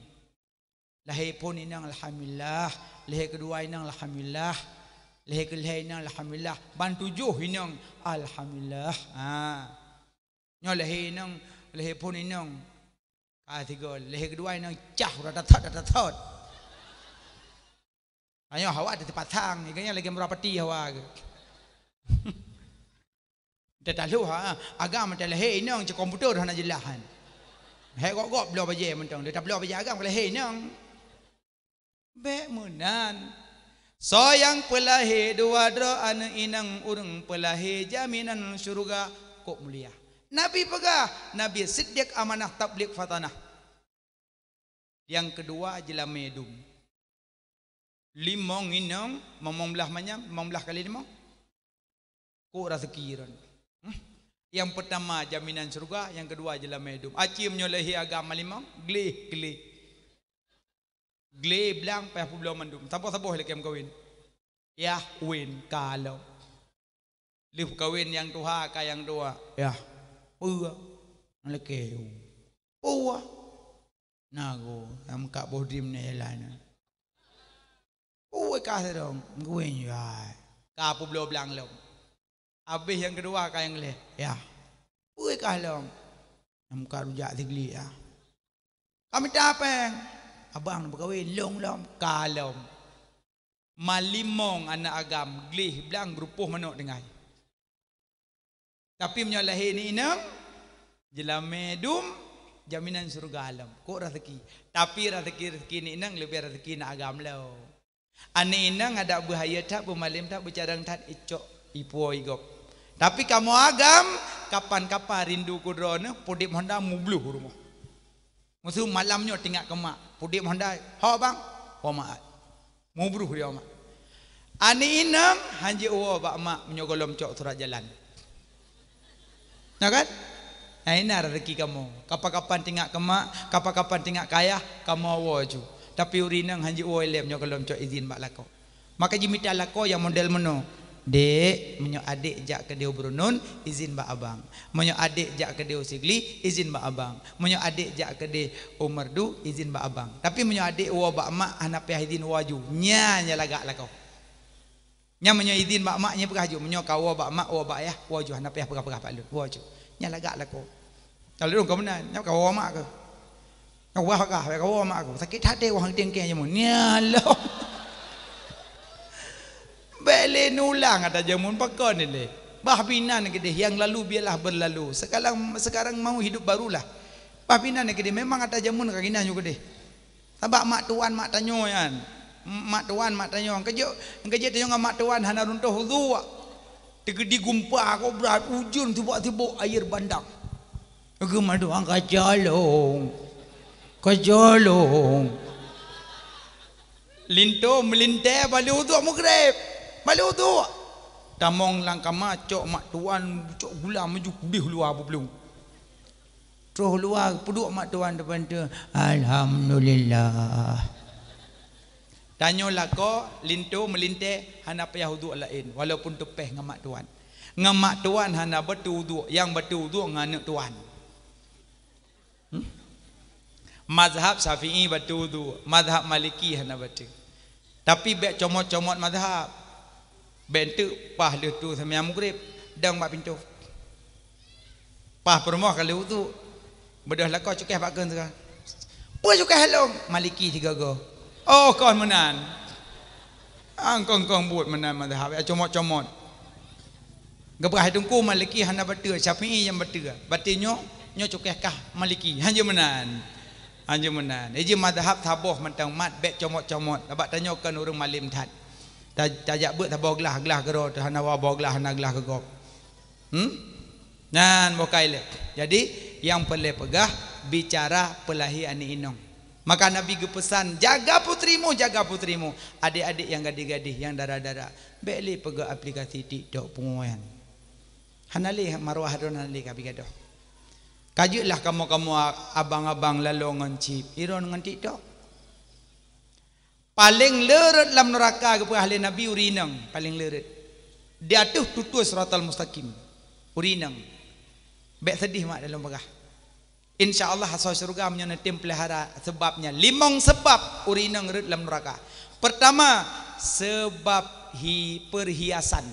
Lahé phôn inong, alhamdulillah. Lahé keudua inong, alhamdulillah. Lahé keulhèe inong, alhamdulillah. Ban tujoh inong, alhamdulillah. Ha. Nyoe lahé inong, lahé phôn inong. Ka sigoe, lahé keudua inong cah udah tathot, tathot. Ayo hawa teupat sang, iga nyan lagèe murah pati hawa geuh. Teutalhoh ha, agam talahé inong cit komputer hana jeulaih han. Hèk gop-gop bloe bajèe mantong, teutabloe bajèe agam ka lahé inong. Bèk meunan. Soe nyang peulahé dua droe aneuk inong ureueng peulahé jaminan syeuruga kok mulia. Nabi peugah, Nabi Siddiq amanah tabligh fatanah. Nyang keudua jeulamé dum. Limong inong, limong blah manyam, limong blah kali limong. Kok raseuki ron. Hmm? Nyang peutama jaminan syeuruga, nyang keudua jeulamé dum. Aci meunyoe lahé agam limong, gleh, gleh. Gleh blang payah peubloe mandum. Saboh-saboh lé kèe meukawen. Yah, wen, ka lom. Lheueh peukawen nyang tuha ka nyang dua. Yah. Peue? Lakèe. Peue? Nago, nyang meukat boh dim nyan jalan. Peue kah sidong? Meukawen, yah. Ka peubloe blang lom. Abéh nyang keudua ka nyang lhèe. Yah. Peue kah lom? Nyang meukat rujak sigleh, yah. Ka mita péng. Abang neumeukawen, lôn lom. Ka lom. Malimong aneuk agam, gleh blang geurupoh manok tinggai. Tapi meunyoe lahé aneuk inong, jeulamé dum, jaminan syeuruga lom. Kok raseuki. Tapi raseuki-raseuki aneuk inong leubeh raseuki aneuk agam lom. Aneuk inong adak beuhayeu that, beumalém that, beucarông that, icok, ipuwoe, igop. Tapi kamoe agam, kapan-kapan rindu keu droeneuh, peudép honda mubloh u rumoh. Meuseu malam nyoe teuingat keu mak, peudép honda, "Ho bang, ho mak." Mubroh di mak. Aneuk inong han jiwoe bak mak meunyoe gohlom cok surat jalan. Na kan? Nah, inan raseuki kamoe. Kapan-kapan teuingat keu mak, kapan-kapan teuingat keu ayah, kamoe woe ju. Tapi ureueng inong han jiwoe ilèe meunyoe gohlom cok izin bak lakoe. Maka jimita lakoe nyang model meunoe. "Dek, meunyoe adek jak keudéh u Brunun, izin bak abang. Meunyoe adek jak keudéh u Sigli, izin bak abang. Meunyoe adek jak keudéh u Meureudu, izin bak abang. Tapi meunyoe adek woe bak mak, hana payah izin, woe ju." Nyan nyang lagak lakoe. Nyan meunyoe izin bak mak, nyan peugah ju. Meunyoe ka woe bak mak, woe bak ayah, woe ju, hana payah peugah-peugah bak lôn. Woe ju. Nyan lagak lakoe. Ka lôn ka meunan, nyan ka woe mak keuh. Nyan wah kah, ka woe mak keuh. Sakét haté wah teuingkèe jameun. Nyan lom. Bèk lé neulang ata jameun pakon ilèe. Bah binan keudéh, yang lalu biarlah berlalu. Sekarang, sekarang mau hidup barulah. Bah binan keudéh, memang ata jameun ka inan nyoe keudéh. Sabab mak tuan, mak tanyoe nyan. Mak tuan, mak tanyoe, keujeuet, keujeuet tanyoe ngon mak tuan hana runtoh uduk. Teugeudi gumpa kobra, ujeuen sibok-sibok air bandang. Geumeudoa, "Ka calong, ka calong." Linto meulintée, balu uduk Maghrib, balu uduk. Tamong lam kama, cok mak tuan, cok gula maju kudeh luwa bubulong. Troh luwa peuduek mak tuan depan tu, "Alhamdulillah." Tanyoe lakoe linto meulintée hana payah uduk laén, walaupun teupéh ngon mak tuan. Ngon mak tuan hana bateue uduk, nyang bateue uduk ngon aneuk tuan. Hmm? Mazhab Syafi'i bateue uduk, mazhab Maliki hana bateue. Tapi bék comot-comot mazhab. Bék enteuk paih lheueh tu seumbahyang Maghrib, dong bak pintoe. Paih peurumoh ka lheueh uduk. Beudôh lakoe cukéh bak keuneuk teuka. "Peue cukéh lôn?" "Maliki sigoe-goe." "Oh, kon meunan." Angkong-kong buet meunan mazhab, ya comot-comot. Geupeugah Teungku Maliki hana bateue, Syafi'i nyang bateue. Bateue nyoe, nyoe cukéh kah Maliki. Hanjeuet meunan. Hanjeuet meunan. Iji mazhab saboh mantong mat bék comot-comot. Sabab tanyoe kon ureuëng malém that. Ta-, tajak beuet saboh glah, glah keudroe, hana wa boh glah, hana glah keu gob. Hmm? Nyan boh kai lé. Jadi, nyang peureulée peugah, bicara peulahé aneuk inong. Maka Nabi geupeusan, "Jaga putrimu, jaga putrimu." Adik-adik nyang gadih-gadih, nyang dara-dara, bék lé peugah aplikasi TikTok pungoh nyan. Hana lé maruah droe, hana lé ka bigadoh. Ka jeuet lah kamoe-kamoe abang-abang laloe ngon chip, iron ngon TikTok. Paleng le rot lam neuraka geupeugah lé Nabi ureuëng inong, paleng le rot. Di ateueh tutoe Siratal Mustaqim, ureuëng inong. Bék seudeh mak dalam peugah. Insya Allah asoe syeuruga meunyoe neutem peulihara, seubab nyan limong seubab ureuëng inong rot lam neuraka. Peurtama, seubab hi-, peurhiasan.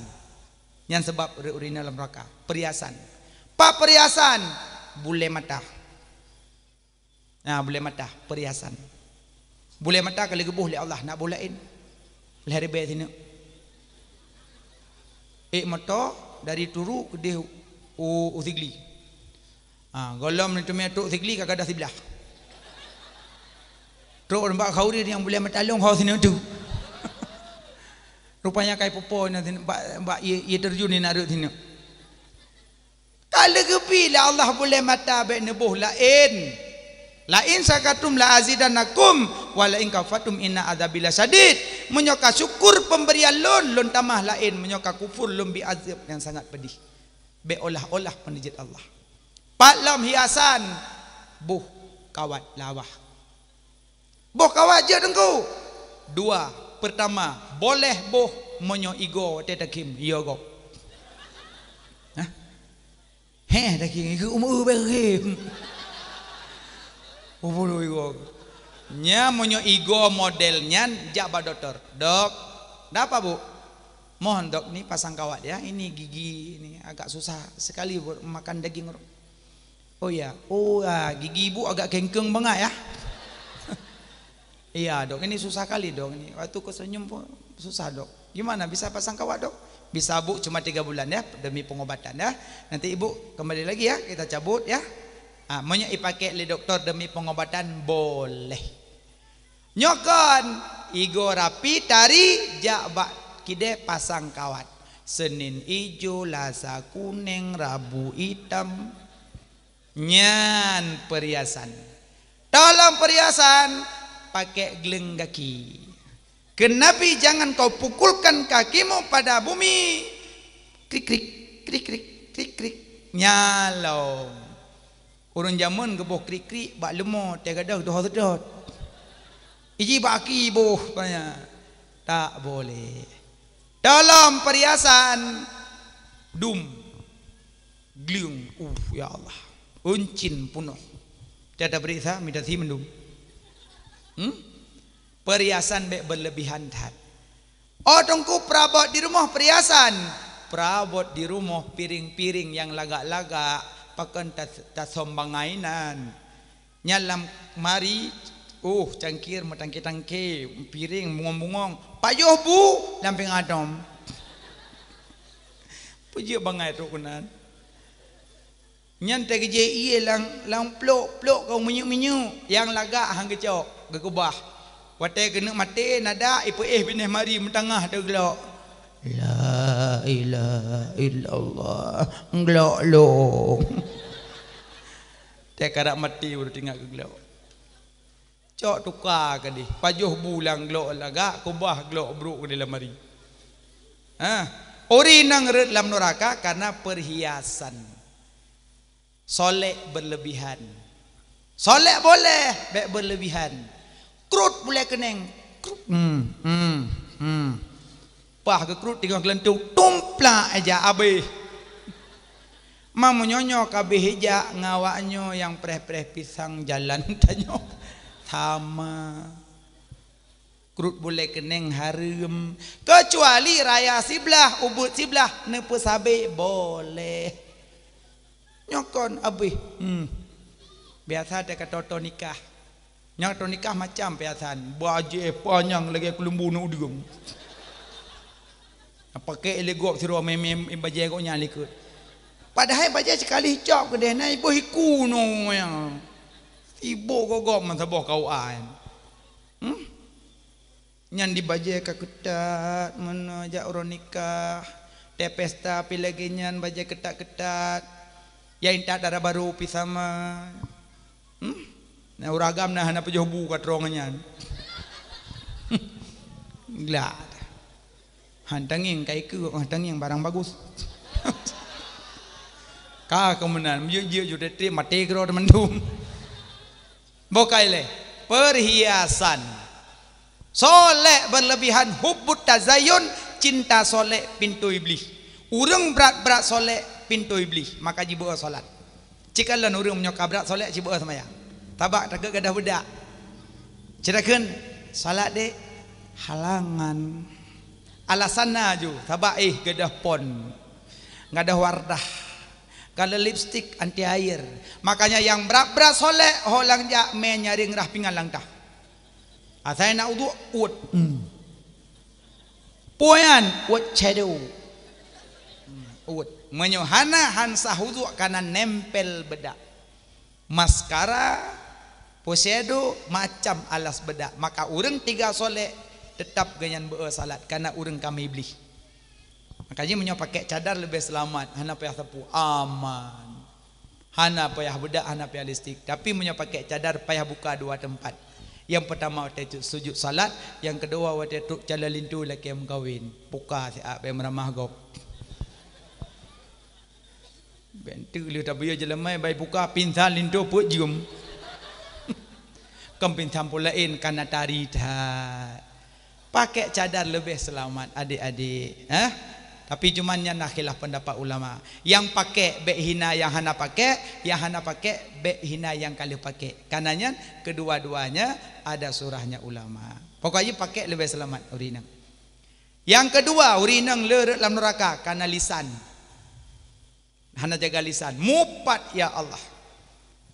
Nyan seubab rot ureuëng inong lam neuraka. Peurhiasan. Pat peurhiasan? Bulée mata. Nah, bulée mata, peurhiasan. Bulée mata ka lheueh geuboh lé Allah, nak boh laén. Lhée ribée sineuk. Ék moto dari Turu keudeh u, u Sigli. Ha, gohlom neuteumé trok Sigli ka gadôh siblah. Trok nibak khauri nyang bulée mata lôn ho sineuk tu. Rupanya kai pupo na sineuk bak, bak ié, ié terjun ni na rot sineuk. Ka lheueh geubri lé Allah bulée mata bék neuboh laén. "La in syakartum la azidannakum, wa la in kafartum inna adzabi lasyadid." Meunyoe ka syukur peumberian lôn, lôn tamah laén, meunyoe ka kufur lôn bri azab nyang sangat peudih. Bék olah-olah peuneujeuet Allah. Pat lom hiasan, boh kawat lawah. Boh kawat jeuet Teungku? Dua. Peurtama, boleh boh meunyoe igoe watée takhém, yo gob. Hah? Heh, takhém, igoe umu beukhém. Umu igoe. Nya meunyoe igoe model nyan jak bak doktor. "Dok, dapa, Bu?" "Mohon, Dok, ni pasang kawat ya. Ini gigi ini agak susah sekali buat makan daging." "Oh ya, oh ya, gigi ibu agak kengkeng banget ya." "Iya, Dok, ini susah kali, Dok, ini. Waktu ku senyum pun susah, Dok. Gimana, bisa pasang kawat, Dok?" "Bisa, Bu, cuma tiga bulan ya, demi pengobatan ya. Nanti Ibu kembali lagi ya, kita cabut ya." Ah, meunyoe ipakai lé doktor demi pengobatan, boleh. Nyoe kon, igoe rapi tari jak bak kidée pasang kawat. Senin ijo, Lasa kuneng, Rabu itam. Nyan peurhiasan. Tolong peurhiasan pakai gleueng gaki. Kheun Nabi, "Jangan kau pukulkan kakimu pada bumi." Krik, krik, krik, krik, krik, krik. Nyalong. Ureuëng jamén geuboh krik-krik bak leumo, teugadôh dua seudot. Iji bak aki boh, tanya. Tak boleh. Dalam perhiasan dum, gleueng, uh, ya Allah. Uncin punoh. Tiada periksa, mita si mendum. Hmm? Perhiasan bék berlebihan that. Oh, Teungku, perabot di rumoh perhiasan. Perabot di rumoh piring-piring nyang lagak-lagak, pakon tas-, tasom bangai nan. Nyan lam mari, uh, cangkir meutangke-tangke, piring bungong-bungong. Pajoh bu lam pingadom. Peujeuet bangai trok keunan. Nyan teugeujeh ié lam, lam plok-plok kong minyeuk-minyeuk nyang lagak han geucok, geukeubah. Watée keuneuk maté, nada ipeuéh binéh mari meutanggah teuglok. La ilaha illallah. Glok lom. Teukarap maté baru teuingat keu glok. Cok tuka keudeh, pajoh bu lam glok lagak, kubah glok brok keudeh lam mari. Ha, ureuëng nyang rhot lam nuraka karena perhiasan. Solek berlebihan. Solek boleh, bék berlebihan. Krut bulée keuneng. Krut. Hmm, hmm, hmm. Pah geukrut teungoh geuleuntung, tumplak ija abéh. Meunyoe nyoe ka abéh ija, ngon awak nyoe nyang preh-preh pisang jalan tanyoe. Sama. Krut bulée keuneng hareuem. Keucuali raya siblah, ubeut siblah, neupeusabe boleh. Nyoe kon abéh. Hmm. Biasa teuka toto nikah. Nyang teunikah macam piasan, bajée panyang lagée keuleumbu ngon udeueng. Pakai lé gob sidroe mé-mé bajée gobnyan likot. Padahai bajée sikali cok keudeh na iboh iku nyoe. Iboh gogob meusaboh K U A nyan. Hmm? Nyan di bajée ka keutat, meunoe jak uroe nikah, tée pesta pi lagée nyan bajée keutat-keutat. Ya intat dara barô pi sama. Hmm? Nah, ureuëng agam na hana pajoh bu ka trong nyan. Glak. Han tangieng ka ikeue, han tangieng barang bagus. Ka keumeunang, meujeuet-jeuet ju teutreb maté keudroe teumandum. Bokai lé, perhiasan. Solek berlebihan, hubbut tazayun, cinta solek pintoe Iblih. Ureuëng brat-brat solek pintoe Iblih, maka jibeuo salat. Cikalon ureuëng meunyoe ka brat solek cibeuo seumayang. Tabak takot gadoh beudak. Ceurakan salat dek halangan. Alasan na ju, tabak eh gadoh pon. Gadoh wardah. Gadoh lipstik anti air. Makanya nyang brat-brat solek ho lam jak mé nyaring rah pingan lam tah. Asai na uduk, uet. Hmm. Puyan, uet cadu. Hmm, uet. Meunyoe hana, han sah uduk kana nempel beudak. Maskara, pusaido, macam alas beudak. Maka ureuëng tiga solek tetap geuhnyan beuo salat kana ureuëng kami Iblih. Makanya meunyoe pakai cadar lebih selamat, hana payah sapu, aman. Hana payah beudak, hana payah lipstik. Tapi meunyoe pakai cadar payah buka dua tempat. Yang pertama watée tu sujud salat, yang kedua watée trok calon linto lakée meukawen. Buka siat bée meuramah gob. Bentuk leuh tabiyeu jeulaman bai buka pinsan linto peuet jeuem. Keu pinsan pulaén kana tari that. Pakai cadar leubeh seulamat, adik-adik, eh? Tapi cuman nyan na khilaf pendapat ulama. Nyang pakai bék hina nyang hana pakai, nyang hana pakai bék hina nyang ka lheueh pakai. Karena nyan kedua-duanya ada surahnya ulama. Pokoknya pakai leubeh seulamat ureueng inong. Nyang kedua, ureueng inong le rot lam neuraka karena lisan. Hana jaga lisan. Mupat, ya Allah.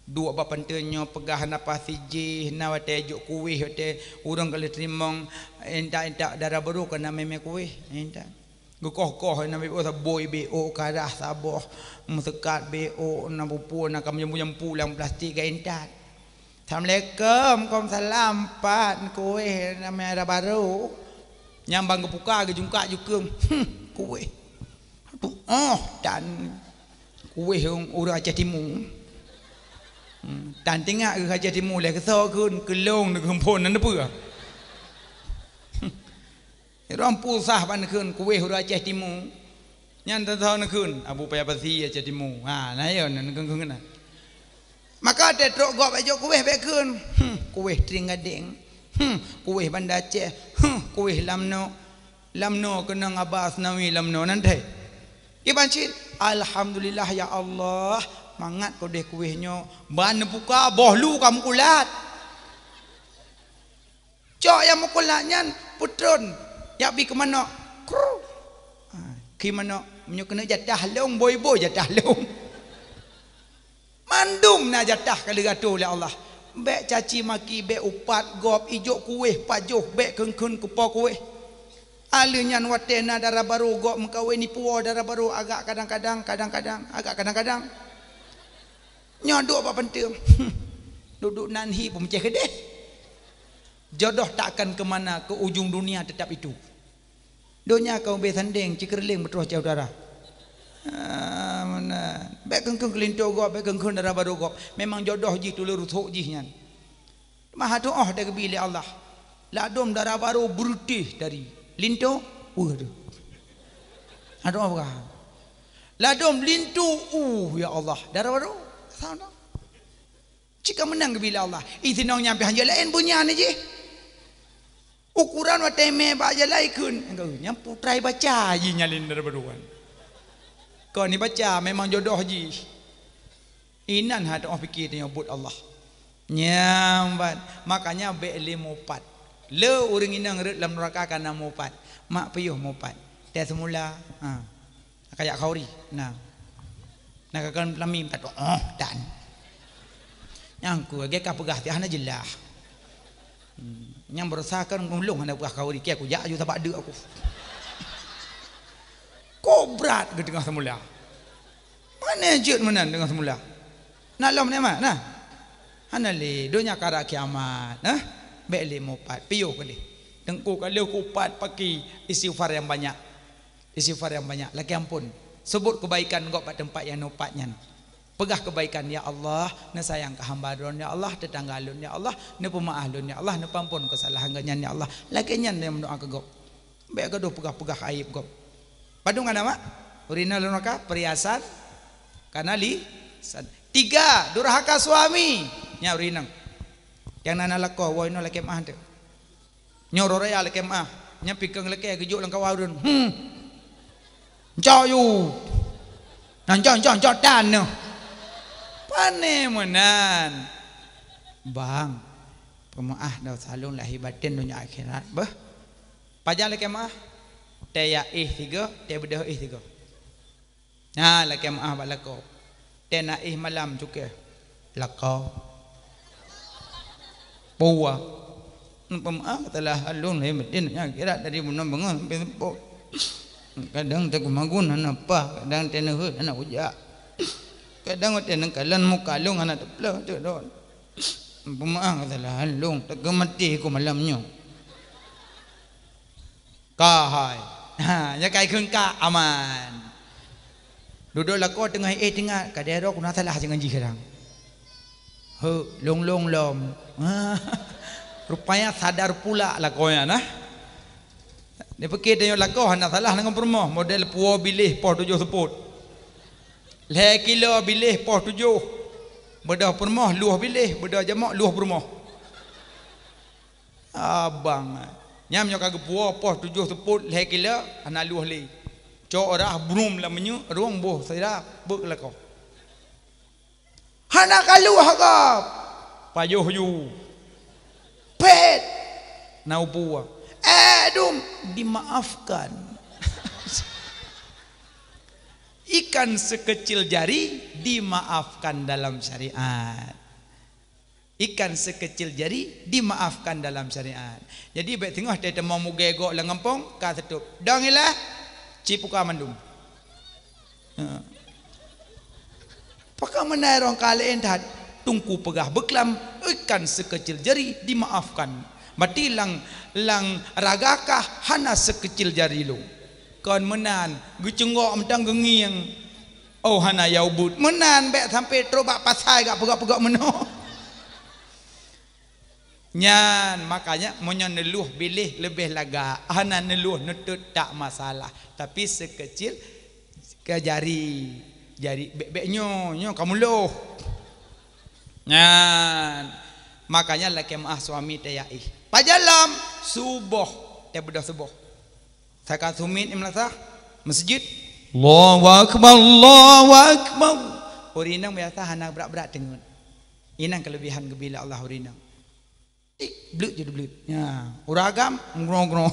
Duek bak panteue nyoe peugah na pasi jih, na watée jok kueh, watée ureueng ka lheueh teurimong, intat-intat dara barô ka na mé-mé kueh, intat. Geukoh-koh na beu sabôi beu, karah saboh, meuseukat beu, na pupue, na ka meujampu-jampu lam plastik ka intat. Assalamualaikum, waalaikumsalam, pat kueh na mé dara barô. Nyang ban geupuka geujungkak jukeueng. Hmm, kueh. Aduh, oh, dan kueh ureueng Aceh Timu. Hmm, dan teuingat keu Aceh Timu lé keusoe kheun keulong neugeumpon nan neupeu. Rong pusah ban kheun kueh ureueng Aceh Timu. Nyan teusoe neukheun Abu Paya Pasi Aceh Timu. Ha, na yo nan kheun-kheun na. Maka teutrok gob ejok kueh bék kheun. Hmm, kueh Tring Gadeng. Hmm, kueh Banda Aceh. Hmm, kueh Lamno. Lamno keunong Aba Asnawi Lamno nan thai. Iban cit, alhamdulillah ya Allah, mangat kodeh kueh nyoe ban neupuka boh lu ka meukulat. Cok nyang meukulat nyan peutron, jak bi keu manok. Kru. Ha, keu manok, meunyoe keuneuk jatah lông, boi-boi jatah lông. Mandum na jatah ka lheueh atoe lé Allah. Bék caci maki, bék upat gob, ijok kueh pajoh, bék kheun-kheun keupo kueh. Aleuh nyan watée na dara barô gob meukawen, ipuwoe dara barô agak kadang-kadang, kadang-kadang, agak kadang-kadang. Nyoe duek bak panteue. Duek-duek nan hi peumeucéh keudeh. Jodoh takkan ke mana, ke ujung dunia tetap itu. Donya ka ubé sandeng, Cikriling beutroh cah utara. Ah, meunan. Bék kheun-kheun keu linto gob, bék kheun-kheun dara barô gob. Memang jodoh jih tuleueng rusok jih nyan. Mah tuoh teugeubri lé Allah. Ladôm dara barô beureutéh dari linto, uh, tu. Ladôm peugah. Ladôm linto, uh, ya Allah, dara barô. Sama. Cit ka meunan geubri lé Allah. Ih, sinong nyan pih hanjeuet laén beunyan jih. Ukuran watèe mé bak jalan ikheun. Nyan putrai baca jih nyalin daripada wan. Kon ibaca memang jodoh jih. Inan ha teuoh pike tanyoe buet Allah. Nyang ban, makanya bék lé mupat. Le ureueng inong rhot lam nuraka kana mupat. Mak piôh mupat. Teuh seumula. Ha. Kayak khauri. Nah. Nah, kakon peulami minta doa, oh, dan. Nyang ku lagèe ka peugah teuh hana jeulaih. Hmm. Nyang beurasa kan ulôn hana peugah khauri, keu kujak aju sabak deuk aku. Kok brat geuteungoh seumula. Pane jeuet meunan teungoh seumula. Na lom nikmat, nah. Hana lé, donya ka rab kiamat, nah. Bék lé mupat, piôh keu lé. Teungku ka lheueh kupat paki istighfar nyang banyak. Istighfar nyang banyak, lakèe ampôn. Seubut keubaikan gob bak teumpat nyang neupat nyan. Peugah keubaikan, "Ya Allah, neusayang keu hamba Droen, ya Allah, teutangga lôn, ya Allah, neupeumeu'ah lôn, ya Allah, neupeuampôn keusalahan geuh nyan, ya Allah." Lakèe nyan nyang meudoa keu gob. Bék gadoh peugah-peugah aéb gob. Padum kana, Mak? Ureueng inong lam nuraka, perhiasan, kana lisan. Tiga, durhaka suami. Nyan ureueng inong. Nyang na, na lakoe, woe inoe lakèe meu'ah teuh. Nyoe uroe raya lakèe meu'ah. Nyan pikeng lakèe geujok lam kawa ureueng. Hmm. Cok yu. Nah, cok, cok, cok tan nyoe. Pane meunan. Bang, peumeu'ah dosa lôn lahé batén donya akhirat beuh. Pajan lakèe meu'ah? Teuyak éh sigoe, teubeudôh éh sigoe. Nah, lakèe meu'ah bak lakoe. Teunak éh malam cukéh. Lakoe. Puwoe. Peumeu'ah salah lôn lahé batén donya akhirat dari bunoe beungoh sampai seupôt. Kadang teukeumah gun hana paih, kadang teuneuk heuet hana kujak. Kadang watèe neukalon muka lôn hana teupeuleueh teuh dot. Peumeu'ah salah lôn, teukeue maté ku malam nyoe. Ka hai. Ha, nyan ka ikheun ka aman. Dudoe lakoe teungoh éh teuingat, ka dero ku na salah ngon jih kadang. Heu, lôn-lôn lom. Rupanya sadar pula lakoe nyan, nah. Dipike tanyoe lakoe hana salah ngon peurumoh, model puwoe biléh poh tujoh seupôt. Lhèe kilo biléh poh tujoh. Beudôh peurumoh luwah biléh, beudôh jamok luwah peurumoh. Abang, nyan nyoe ka geupuwoe poh tujoh seupôt lhèe kilo, hana luwah lé. Cok rhah brum lam minyeuk, rhung boh sira, beuet keu lakoe. Hana ka luwah gob. Pajoh ju. Pet. Na upu. Eh, dum, dimaafkan. Ikan sekecil jari dimaafkan dalam syariat. Ikan sekecil jari dimaafkan dalam syariat. Jadi, bèk teungoh teuteumong mugée gok lam gampông, ka seutôt. Dong ilah, cipuka mandum. Ha. Pakon meunan rong ka laén that, Teungku peugah beuklam, ikan sekecil jari dimaafkan. Berarti lam, lam raga kah hana sekecil jari lôn. Kon meunan, geucunggok mantong geungieng. Oh, hana yau buet. Meunan bèk sampai trok bak pasai gak peugah-peugah meunoe. Nyan, makanya meunyoe neuluh biléh leubeh lagak, hana neuluh neutot tak masalah. Tapi sekecil ke jari, jari bèk-bèk nyoe, nyoe ka muloh. Nyan, makanya lakèe meu'ah suami teuyak éh. Pajan lom, suboh, teubeudôh suboh. Saka sumiet i meulasah meuseujid. Allahu akbar, Allahu akbar. Ureueng inong biasa hana brat-brat teungeut. Inan keulebihan geubri lé Allah ureueng inong. Tik, bleut je bleut. Nya, ureueng agam ngrong-ngrong.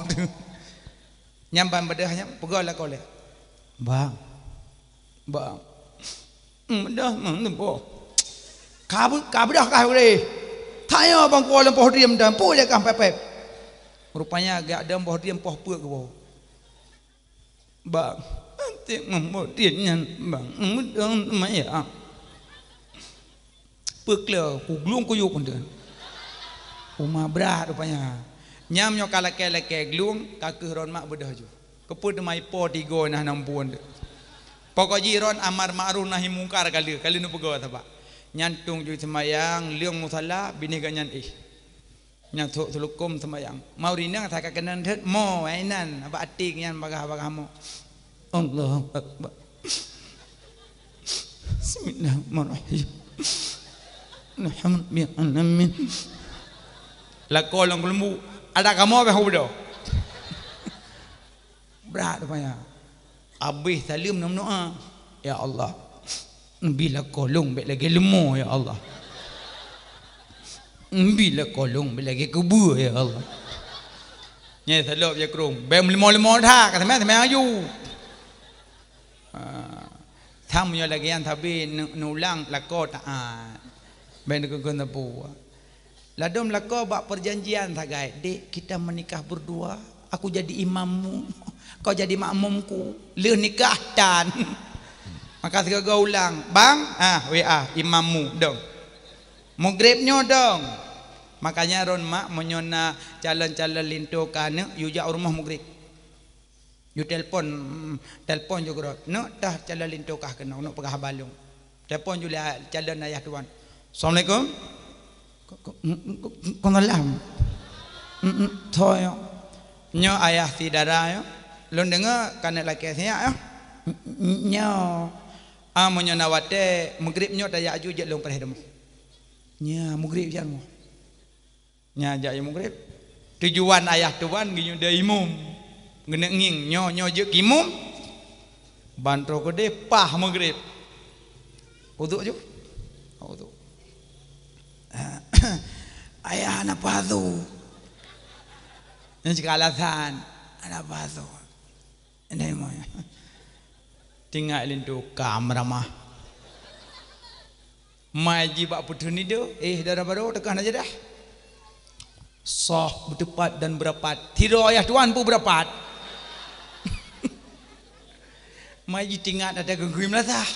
Nyan ban beudôh nyan peugah lakoe lé. Bang. Bang. Hmm, dah, hmm, boh. Ka beu-, ka beudah kah boleh. Tanya bang kuah lom poh diem dan pulih kah pepet. Rupanya gak dong boh diem poh peuet geuboh. Bang, antik ngembok tiet nyan, bang, mudong maya. Peukle kuglung kuyuk nte. Uma brat rupanya. Nyam nyoe ka lakée-lakée glung, ka keuh ron mak beudôh ju. Keupeue teuma ipo tigo nah nam pun. Pokok jih ron amar ma'ruf nahi mungkar kali, kali nu peugah sabab. Nyan tueng ju seumayang, leueng musala, binéh geuh nyan ih. Nyan thok seulukôm seumayang. Mau rinang sa ka keunan thot, mo, ai nan, abak até nyan bagah-bagah mo. Allahu Akbar. Bismillahirrahmanirrahim. Alhamdulillahirabbil alamin. Lakoe lam keuleumbu, ada kamoe beh ubeudôh. Brat rupanya. Abéh saleuem na meudoa, "Ya Allah, neubi lakoe lôn bék lagée leumo, ya Allah. Neubi lakoe lôn bék lagée keubeu, ya Allah." Nyai salop ya krong, bék meuleumo-leumo that, ka samai-samai aju. Ha. Tham nyoe lagée nyan sabe neu-, neulang lakoe taát. Bék neukheun-kheun sapeue. Ladôm lakoe bak peujanjian sagai, "Dek, kita menikah berdua. Aku jadi imammu, kau jadi makmumku. Lheueh nikah tan." Maka sigoe-goe ulang, "Bang, ah, W A, imammu, dong. Mugrib nyoe dong." Makanya ron mak, meunyoe na calon-calon linto ka aneuk, yue jak u rumoh mugrib. Ju telepon, mm, telepon ju keudroe. "Neuk tah calon linto kah keunoe, neuk peugah haba lôn." Telepon ju lé calon ayah tuan. "Assalamualaikum." "Ko-, ko-, ko-, ko-, salam." "Mm, mm, soe nyoe?" "Nyoe ayah si dara nyoe. Lôn deungoe ka neuk lakée sinyak nyoe." "Mm, mm, nyoe." "Ah, meunyoe na watée, mugrib nyoe tajak aju jeuet lôn preh rumoh." Nyan, mugrib jak rumoh. Nyan jak yue mugrib. Tujuan ayah tuan geuyue deuh imum. Geuneuk ngieng nyoe, nyoe jeuet keu imum. Ban troh keudeh pah mugrib. Uduk ju. Uduk. Ayah hana pasu. Nyan cit alasan. Hana pasu. Ini moe. Tinggai linto ka meuramah. Mai jibak putri nido, eh, dara baro teuka na jadah. Soh, beuteupat dan beurapat. Sidroe ayah tuan pun beurapat. Mai jitingat ada geuguim lasah.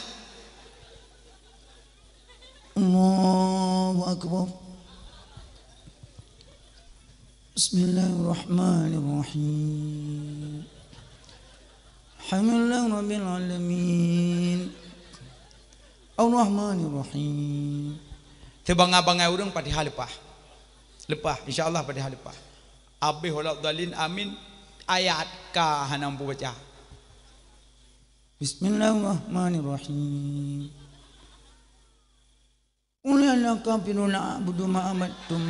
Allahu Akbar. Bismillahirrahmanirrahim. Alhamdulillahirabbil alamin. Arrahmanirrahim. Sibangai-bangai ureuëng Fatihah leupah. Leupah, insya Allah Fatihah leupah. Abéh wala dhalin amin, ayat ka hana mampu baca. Bismillahirrahmanirrahim. Qul ya ayyuhal kafiruna a'budu ma a'badtum.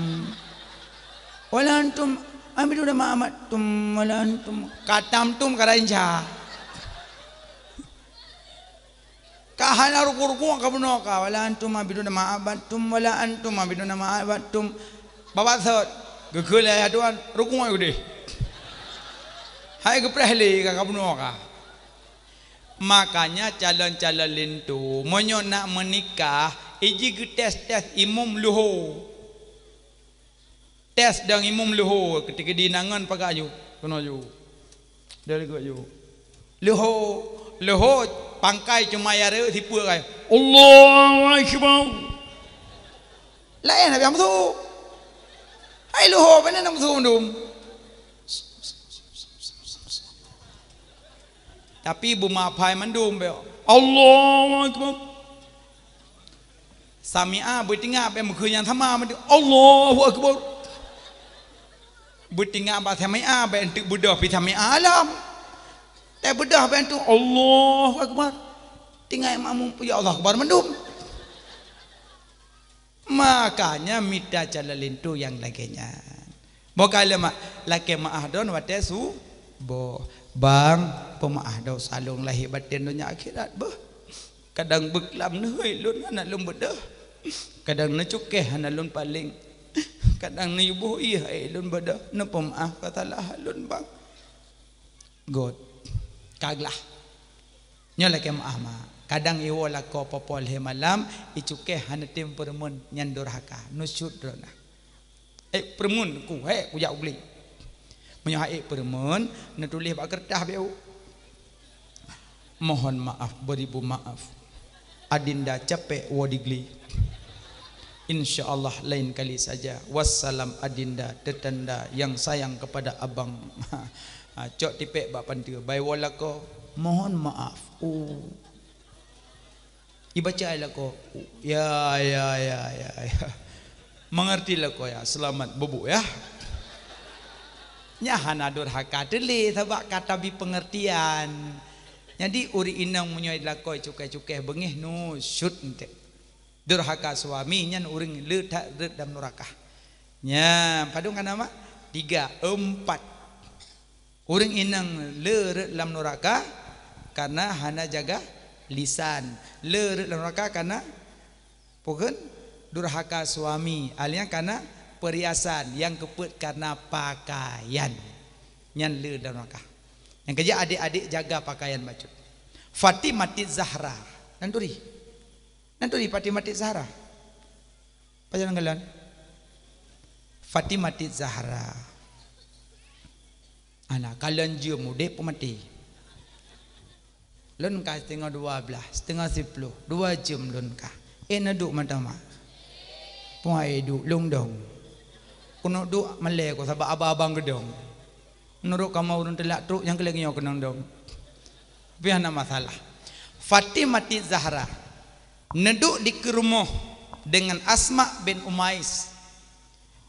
Wala antum abiduna ma a'badtum, wala antum. Katam tum ka rainca. Ka hana ruku-ruku ka bunoe ka. Wala antum abiduna ma a'badtum, wala antum abiduna ma a'badtum. Babah sot. Geukheun lé ayah tuan, ruku udeh. Hai geupreh lé ka, ka bunoe ka. Makanya calon-calon linto, meunyoe nak meunikah, iji geutés-tés imum leuho. Tés dong imum leuho, keutikeudi nangon paga ju, keunoe ju. Dari geuh ju. Leuho, leuho pangkai cuma ya reu sipeue kai. Allahu Akbar. Laén habéh meusu. Hai leuho, bana na meusu mandum. Tapi beumaaf hai mandum beu. Allahu Akbar. Sami'a beutingak beu meukeue nyang sama mandum. Allahu Akbar. Beutingak bak sami'a beu enteuk beudôh pi sami'a alam. Teubeudôh beu enteuk Allahu Akbar. Tinggai makmum, ya Allah Akbar mandum. Makanya mita calon linto nyang lagée nyan. Boh ka lé mak, lakée meu'ah droen watée suboh. Bang, peumeu'ah droe saleueng lahé batén donya akhirat beuh. Kadang beuklam neuhôi lôn hana lôn beudôh. Kadang neucukéh hana lôn paleng. Kadang neuyuboh ié hai lôn beudôh. Neupeumeu'ah ka salah lôn bang. Göt. Ka glah. Nyoe lakée meu'ah mak. Kadang iwoe lakoe popo lhée malam, icukéh hana tem peureumeun nyan durhaka. Nusyut droeneuh. Eh, peureumeun ku, hé, kujak u glé. Meunyoe hana peureumeun, neutuléh bak keureutah beu. Mohon maaf, beribu maaf. Adinda capék woe di glé. Insya Allah lain kali saja. Wassalam adinda, tetangga yang sayang kepada abang. Ha, cok tipek bak panteue. Bai woe lakoe, mohon maaf. Oh. Ibaca lakoe. Ya, ya, ya, ya, ya. Mengerti lakoe ya. Selamat bubuk ya. Nyan hana durhaka teulé sabab ka tabi pengertian. Jadi ureueng inong meunyoe lakoe cukai-cukai beungéh nu syut enteuk. Durhaka suami nyan ureueng le that rhot lam nuraka. Nyan padum ka na mak? Tiga, empat. Ureueng inong le rhot lam nuraka karena hana jaga lisan. Le rhot lam nuraka karena pokon durhaka suami, alias karena perhiasan nyang keupeuet karena pakaian. Nyan le lam nuraka. Nyang keujeuet adik-adik jaga pakaian bacut. Fatimati Zahra. Nan turi. Nan turi Fatimati Zahra. Pajan galon? Fatimati Zahra. Ana kalon jeuem udeb peumaté. Lôn ka siteungoh dua blaih, siteungoh siploh, dua jeuem lôn ka. Eh, neuduek mantong mak. Puai duek lôn dong. Keuneuk duek malée ko sabab abang-abang geudong. Meunurot kamoe ureueng teulak trok nyang keu lagée nyoe keunong dong. Tapi hana masalah. Fatimati Zahra neuduek dikeue rumoh dengan Asma bin Umais.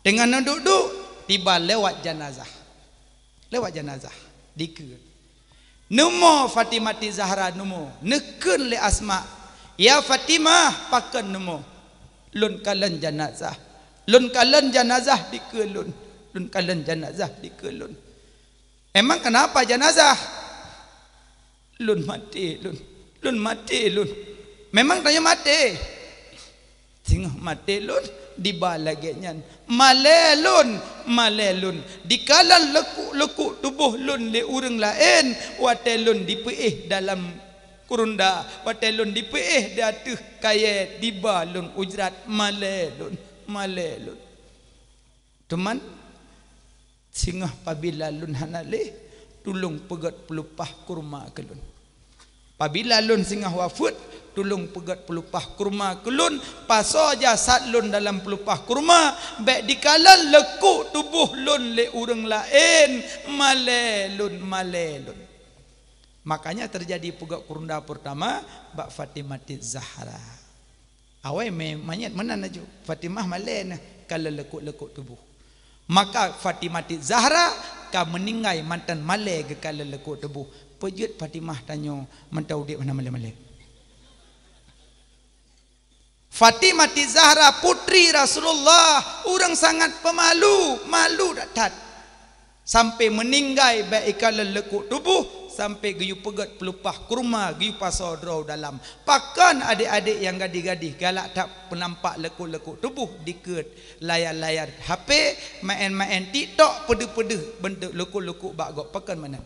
Teungoh neuduek-duek, tiba lewat janazah. Lewat janazah, dikeue. Neumo Fatimati Zahra neumo, neukheun lé Asma, "Ya Fatimah, pakon neumo?" "Lôn kalon janazah. Lôn kalon janazah dikeue lôn. Lôn kalon janazah dikeue lôn." "Emang kenapa janazah?" "Lôn maté lôn. Lôn maté lôn." "Memang tanyoe maté?" "Singoh maté lôn diba lagée nyan. Malée lôn, malée lôn. Dikalon leukuk-leukuk tuboh lôn lé ureueng laén, watée lôn dipeuéh dalam kurunda, watée lôn dipeuéh di ateueh kayée diba lôn ujrat, malée lôn, malée lôn." Teuma singoh pabila lôn hana lé, tulông peugét peulupah kurma keu lôn. Pabila lôn singoh wafeuet, tulông peugét peulupah kurma keu lôn, pasoe jasad lôn dalam peulupah kurma, bék dikalon leukuk tuboh lôn lé ureueng laén, malée lôn, malée lôn. Makanya teujadi peugét kurunda peurtama bak Fatimati Zahra. Awai mé-, manyét meunan laju. Fatimah malée neuh ka leukuk-leukuk tuboh. Maka Fatimati Zahra ka meuninggai mantong malée geuka leukuk tuboh. Peue jeuet Fatimah tanyoe mantong udeb hana malée-malée? Fatimati Zahra putri Rasulullah, ureueng sangat peumalu, malu that-that. Sampai meuninggai bék ikalon leukuk tuboh, sampai geuyue peugét peulupah kurma, geuyue pasoe droe dalam. Pakon adék-adék nyang gadih-gadih galak that peunampak leukuk-leukuk tuboh dikeue layar-layar H P, maén-maén TikTok, peudeuh-peudeuh beuntuk leukuk-leukuk bak gob, pakon meunan?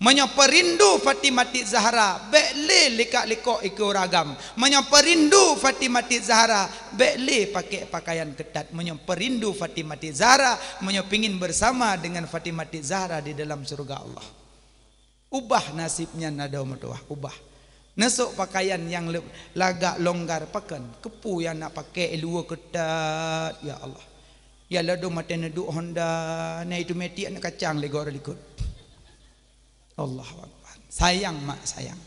Meunyoe peurindu Fatimati Zahra, bék lé likak-likok ikeue ureueng agam. Meunyoe peurindu Fatimati Zahra, bék lé pakék pakaian keutat. Meunyoe peurindu Fatimati Zahra, meunyoe pingin bersama dengan Fatimati Zahra di dalam syeuruga Allah. Ubah naseb nyan adoe meutuwah, ubah. Neusok pakaian nyang le-, lagak longgar pakon, keupeue nyang nak pakék luwa keutat, ya Allah. Ya ladom maté neuduek honda, na itu metik aneuk kacang lé gob likot. Allahu Akbar. Sayang mak, sayang.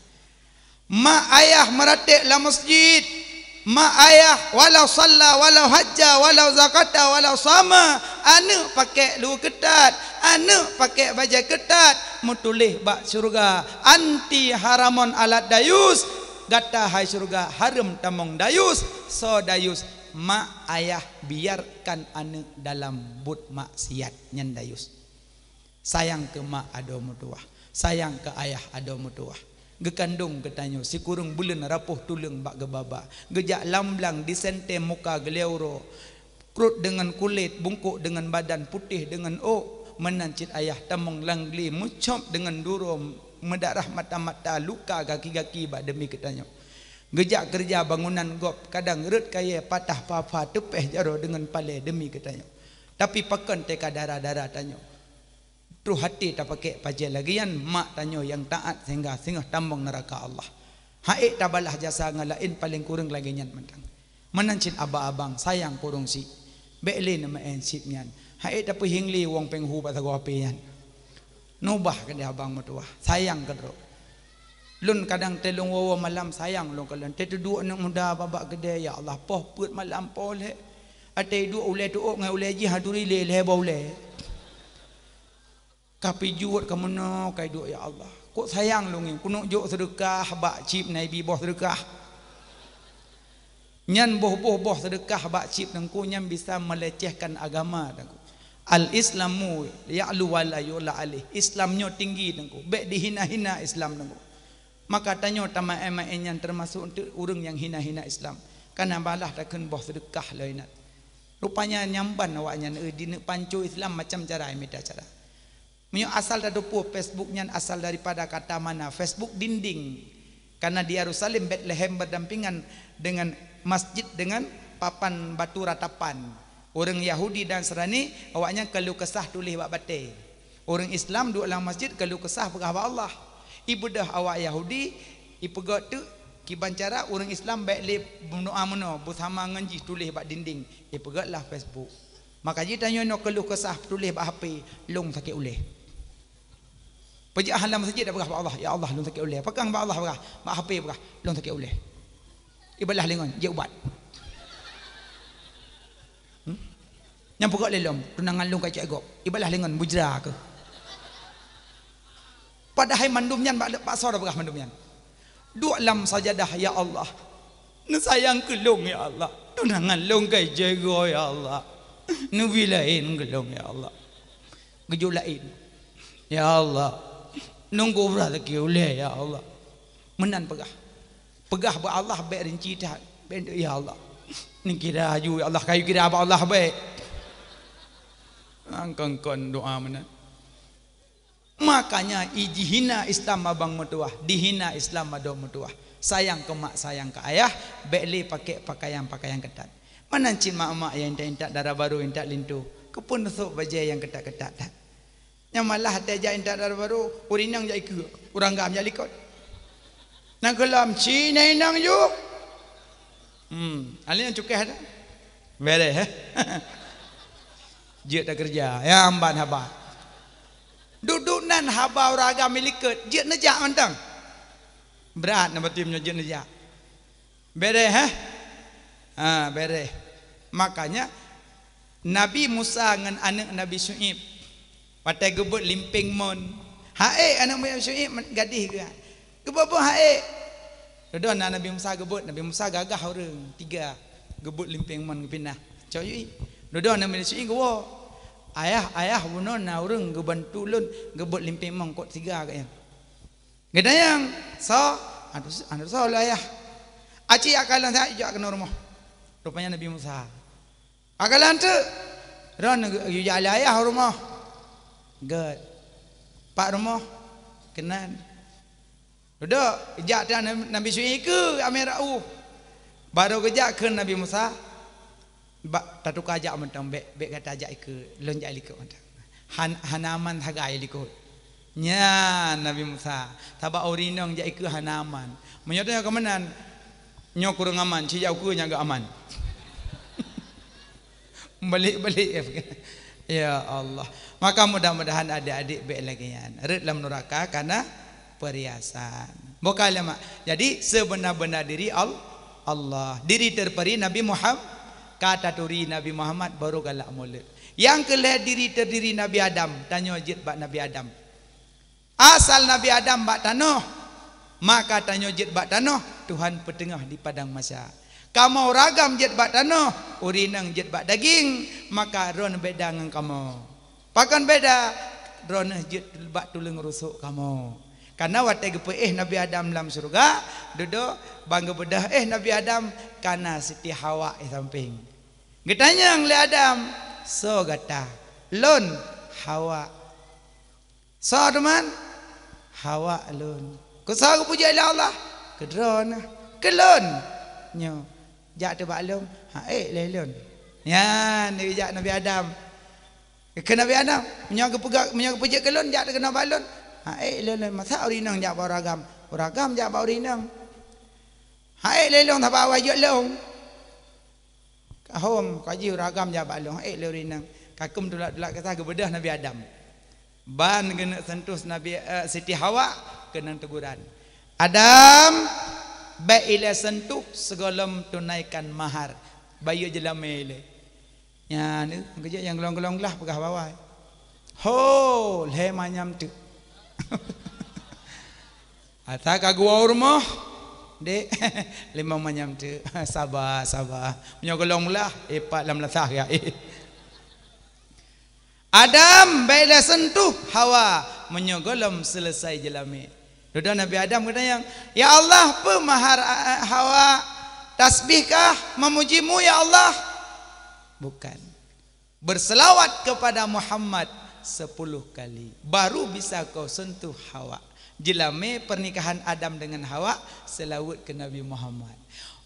Mak ayah meuratéb lam masjid. Mak ayah walau shalla, walau hajja, walau zakata, walau shama. Aneuk pakék luwa keutat, aneuk pakék bajée keutat. Meutuléh bak syeuruga, "Anti haramun alat dayus." Gata hai syeuruga hareuem tamong dayus. Soe dayus? Mak ayah biarkan aneuk dalam buet maksiat, nyan dayus. Sayang keu mak adoe meutuwah, sayang keu ayah adoe meutuwah. Geukandong geutanyoe sikureueng buleuen rapoh tuleueng bak geubaba. Geujak lam blang diseuntée muka geulée uroe. Krot deungon kulét, bungkôk deungon badan, putéh deungon ôk. Meunan cit ayah tamong lam glé, meucôb deungon duroe, meudarah mata-mata, luka gaki-gaki bak deumi geutanyoe. Geujak keureuja bangunan gob, kadang rhot kayée patah pha-pha, teupéh jaroe deungon palée deumi geutanyoe. Tapi pakon teuka dara-dara tanyoe? Troh até tapakék pajée lagée nyan mak tanyoe nyang taát sehingga singoh tamong neuraka Allah. Han ék tabalah jasa ngon laén, paleng kureueng lagée nyan mantong. Meunan cit abang-abang sayang keu ureuëng syiek. Bék lé neumeu'en syiek nyan. Hai tapeuhieng lé wong péng hu bak sagoe H P nyan. Nubah keudeh abang meutuwah, sayang keu droe. Lôn kadang teuh lôn woe-woe malam sayang lôn keu lôn. Teuh teuduek aneuk muda bak-bak keudè, ya Allah, poh peuet malam poh lhèe. Até duek ulèe tuok ngon ulèe jih, haturi lé lhèe boh ulèe. Ka pijuet ka meunoe kai duek, ya Allah. Kok sayang lôn ngieng, keuneuk jok seudeukah bak cit na ibi boh seudeukah. Nyan boh-boh boh seudeukah bak cit Teungku nyan bisa melecehkan agama Teungku. Al-Islamu ya'lu wa la yu'la alaih. Islam nyoe tinggi Teungku. Bék dihina-hina Islam Teungku. Maka tanyoe tameu'en-meu'en nyan teumasok eunteuk ureuëng nyang hina-hina Islam. Kana balah takheun boh seudeukah lom inat. Rupanya nyamban awaknyan, eh, dineuk panco Islam macam cara, mita cara. Meunyoe asal tateupeue Facebook nyan asal daripada kata mana? Facebook dinding. Karena di Yerusalem, Betlehem berdampingan dengan masjid dengan papan batu ratapan. Ureuëng Yahudi dan Nasrani, awaknyan keuluh kesah tuléh bak batée. Ureuëng Islam duek lam masjid keuluh kesah peugah bak Allah. Ibeudôh awak Yahudi, ipeugét teuk kiban cara ureuëng Islam bék lé meudoá meunoe beusama ngon jih tuléh bak dinding, ipeugét lam Facebook. Maka jih tanyoe nyoe keuluh kesah tuléh bak H P, lôn sakét ulèe. Peujeuet hana masjid dak peugah bak Allah, "Ya Allah, lôn sakét ulèe." Peugah bak Allah peugah, bak H P peugah, "Lôn sakét ulèe." Ibalah lé ngon, jeuet ubat. Hmm? Nyang peugah lé lom, tunangan lôn ka cok gob. Ibalah lé ngon, bujra keuh. Padahai mandum nyan bak, bak soe dak peugah mandum nyan. Duek lam sajadah, "Ya Allah, neusayang keu lôn, ya Allah. Tunangan lôn ka ijai goe, ya Allah. Neubi laén keu lôn, ya Allah. Geujok laén. Ya Allah, nunggu brat lagi ulèe, ya Allah." Meunan peugah. Peugah bak Allah bék rinci that. Bék, "Ya Allah, neukira aju, ya Allah, kayue kira bak Allah bék." Angkon-kon doa meunan. Makanya ijihina Islam abang meutuwah, dihina Islam adoe meutuwah. Sayang keu mak, sayang keu ayah, bék lé pakék pakaian-pakaian keutat. Meunan cit mak-mak nyang intat-intat dara barô, intat linto, keupeue neusok bajée nyang keutat-keutat that. Nyang malah até jak intat dara barô, ureuëng inong jak ikeue, ureuëng agam jak likot. Nyang keulam, "Ci na inong ju." Hmm, alèh nyang cukéh dah. Beres, eh? Jeuet takeureuja, nyang ban haba. Duek-duek nan haba ureuëng agam i likot, jeuet neujak mantong. Brat na batem nyoe jeuet neujak. Beres, eh? Ha, beres. Makanya Nabi Musa ngon aneuk Nabi Syu'aib watèe geubeuet limpéng mon. Haék aneuk Nabi Syu'aib gadih geuh. Geubeuet-beuet haék. Dudoe na Nabi Musa geubeuet, Nabi Musa gagah ureuëng, tiga. Geubeuet limpéng mon geupinah. Cok yui. Dudoe Nabi Syu'aib geuwoe. "Ayah, ayah, bunoe na ureuëng geubantu lôn geubeuet limpéng mon kot tiga geuh nyan." Geutanyong, "Soe?" "Aneuk, aneuk soe lé ayah?" "Aci akalon that jak keunoe rumoh." Rupanya Nabi Musa. "Akalon teuk?" "Ron geujak lé ayah rumoh." "Gét." "Pat rumoh?" "Keunan." Dudoe, jak teuk Nabi Syu'aib keu amé rauh. Barô geujak kheun Nabi Musa. Bak tatuka jak mantong, bék, bék gata jak ikeue, lôn jak likot mantong. Han-, hana aman sagai likot. Nyan Nabi Musa, sabab ureuëng inong jak ikeue hana aman. Meunyoe tanyoe keu meunan, nyoe kureueng aman, ci jak ukeue nyang geuh aman. Balik-balik, ya Allah. Maka mudah-mudahan adik-adik bék lagée nyan. Rhot lam nuraka kana peuriasan. Bukan lemak. Jadi, sebenar-benar diri Al-, Allah. Diri terperi Nabi Muhammad. Ka taturi Nabi Muhammad, baru galak mulod. Nyang keu lhée diri terdiri Nabi Adam. Tanyoe jeuet bak Nabi Adam. Asal Nabi Adam bak tanoh, maka tanyoe jeuet bak tanoh, Tuhan peuteungoh di padang mahsyar. Kamoe ureuëng agam jeuet bak tanoh, ureuëng inong jeuet bak daging, maka droeneuh beda ngon kamoe. Pakon beda? Droeneuh jeuet bak tuleueng rusok kamoe. Karena watée geupeuéh Nabi Adam lam syeuruga, dudoe ban geubeudôh éh Nabi Adam kana Siti Hawa di sampéng. Geutanyong lé Adam, "Soe gata?" "Lôn Hawa." "Soe teuma?" "Hawa lôn." "Keu soe geupeujeuet lé Allah?" "Keu droeneuh." "Keu lôn?" "Nyoe." "Jak teuk bak lôn." "Haék lé lôn." Nyan, jak Nabi Adam. Keu Nabi Adam, "Meunyoe geupeugah, meunyoe geupeujeuet keu lôn, jak teuk keunoe bak lôn." "Haék lé lôn." "Masa ureuëng inong jak bak ureuëng agam?" "Ureuëng agam jak bak ureuëng inong." "Haék lé lôn, sabab awai jeuet lôn." Kahom, kaji uragam jak bak lôn, ék lé ureueng inong. Kakum tulak-tulak kisah geubeudôh Nabi Adam. Ban keuneuk sentuh Nabi, eh, Siti Hawa, keunong teguran. "Adam, bèk ilèe sentuh sigohlom tunaikan mahar." Bayeue jeulamé ilèe. Nyan, eh, keujeuet nyang golom-golom glah peugah bak awai. Ho, lhèe manyam teuk. Ata ka geuwoe u rumoh, dek, limong manyam teuk. Saba, saba. Meunyoe golom glah, ipat lam lasah ya. Adam, bèk ilèe sentuh Hawa, meunyoe golom seuleusai jeulamé. Dudoe Nabi Adam geutanyong, "Ya Allah, peue mahar, a, a, Hawa? Tasbih kah, meumuji-Mu, ya Allah?" Bukan. "Berselawat kepada Muhammad sepuluh kali, baru bisa kau sentuh Hawa." Jeulamé pernikahan Adam dengan Hawa seulaweuet keu Nabi Muhammad.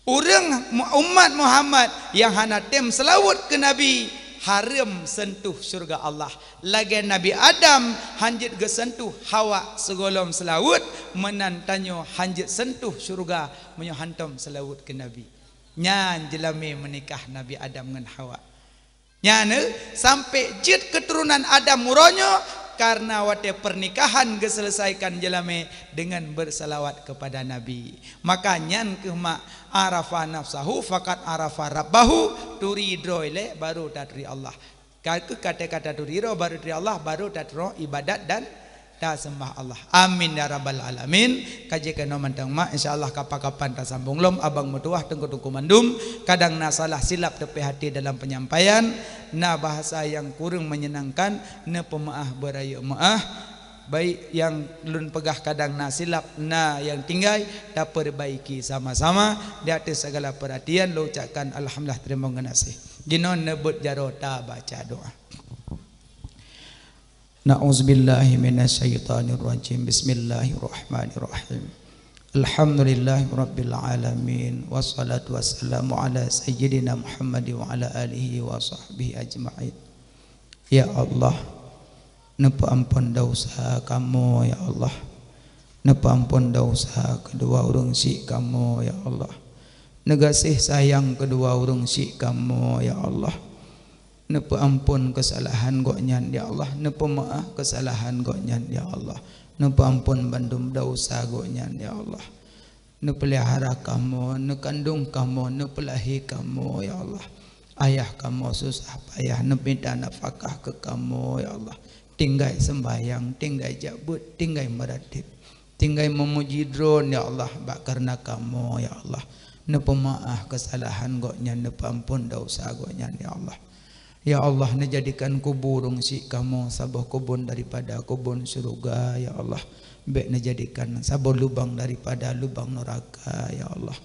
Ureueng mu-, umat Muhammad nyang hana tem seulaweuet keu Nabi, hareuem sentuh syeuruga Allah. Lagèe Nabi Adam hanjeuet geusentuh Hawa sigohlom seulaweuet, meunan tanyoe hanjeuet sentuh syeuruga meunyoe hantom seulaweuet keu Nabi. Nyan jeulamé meunikah Nabi Adam ngon Hawa. Nyan, eh, sampai jeuet keuturonan Adam uroe nyoe, karena watèe pernikahan geuseuleusaikan jeulamé dengan bersalawat kepada Nabi. Maka nyan keuh mak, "Arafa nafsahu faqad arafa rabbahu," turi droe ilèe baru taturi Allah. Ka keuh kata-kata turi droe baru taturi Allah, baru taturi ibadat dan taseumbah Allah. Amin ya rabbal alamin. Ka jeuet keunoe mantong mak, insya Allah kapan-kapan tasambong lom abang meutuwah teungku-teungku mandum. Kadang na salah silap teupeuhati dalam penyampaian, na bahasa nyang kureueng menyenangkan, neupeumaáh beurayeuk meuáh. Baik nyang lôn peugah kadang na silap, na nyang tinggai, tapeurbaiki sama-sama. Di ateueh segala peurhatian lôn ucapkan alhamdulillah, teurimong geunaséh. Jinoe neubeuet jaroe tabaca doa. Na'udzubillahi minasyaitonirrajim. Bismillahirrahmanirrahim. Alhamdulillahirabbil alamin. Wassalatu wassalamu ala sayyidina Muhammad wa ala alihi wa sahbihi ajma'in. Ya Allah, neupeuampon desya kamoe, ya Allah. Neupeuampon desya keudua ureueng syik kamoe, ya Allah. Neugaséh sayang keudua ureueng syik kamoe, ya Allah. Neupeuampon keusalahan gobnyan, ya Allah. Neupeumaáh keusalahan gobnyan, ya Allah. Neupeuampon bandum desya gobnyan, ya Allah. Neupeulihara kamoe, neukandong kamoe, neupeulahé kamoe, ya Allah. Ayah kamoe susah payah neumita nafakah keu kamoe, ya Allah. Tinggai seumbahyang, tinggai jak beuet, tinggai meuratéb, tinggai meumuji Droe, ya Allah, bak kareuna kamoe, ya Allah. Neupeumaáh keusalahan gobnyan, neupeuampon desya gobnyan, ya Allah. Ya Allah, neujadikan kubu ureueng syik kamoe saboh keubon daripada keubon syeuruga, ya Allah. Bék neujadikan saboh lubang daripada lubang neuraka, ya Allah.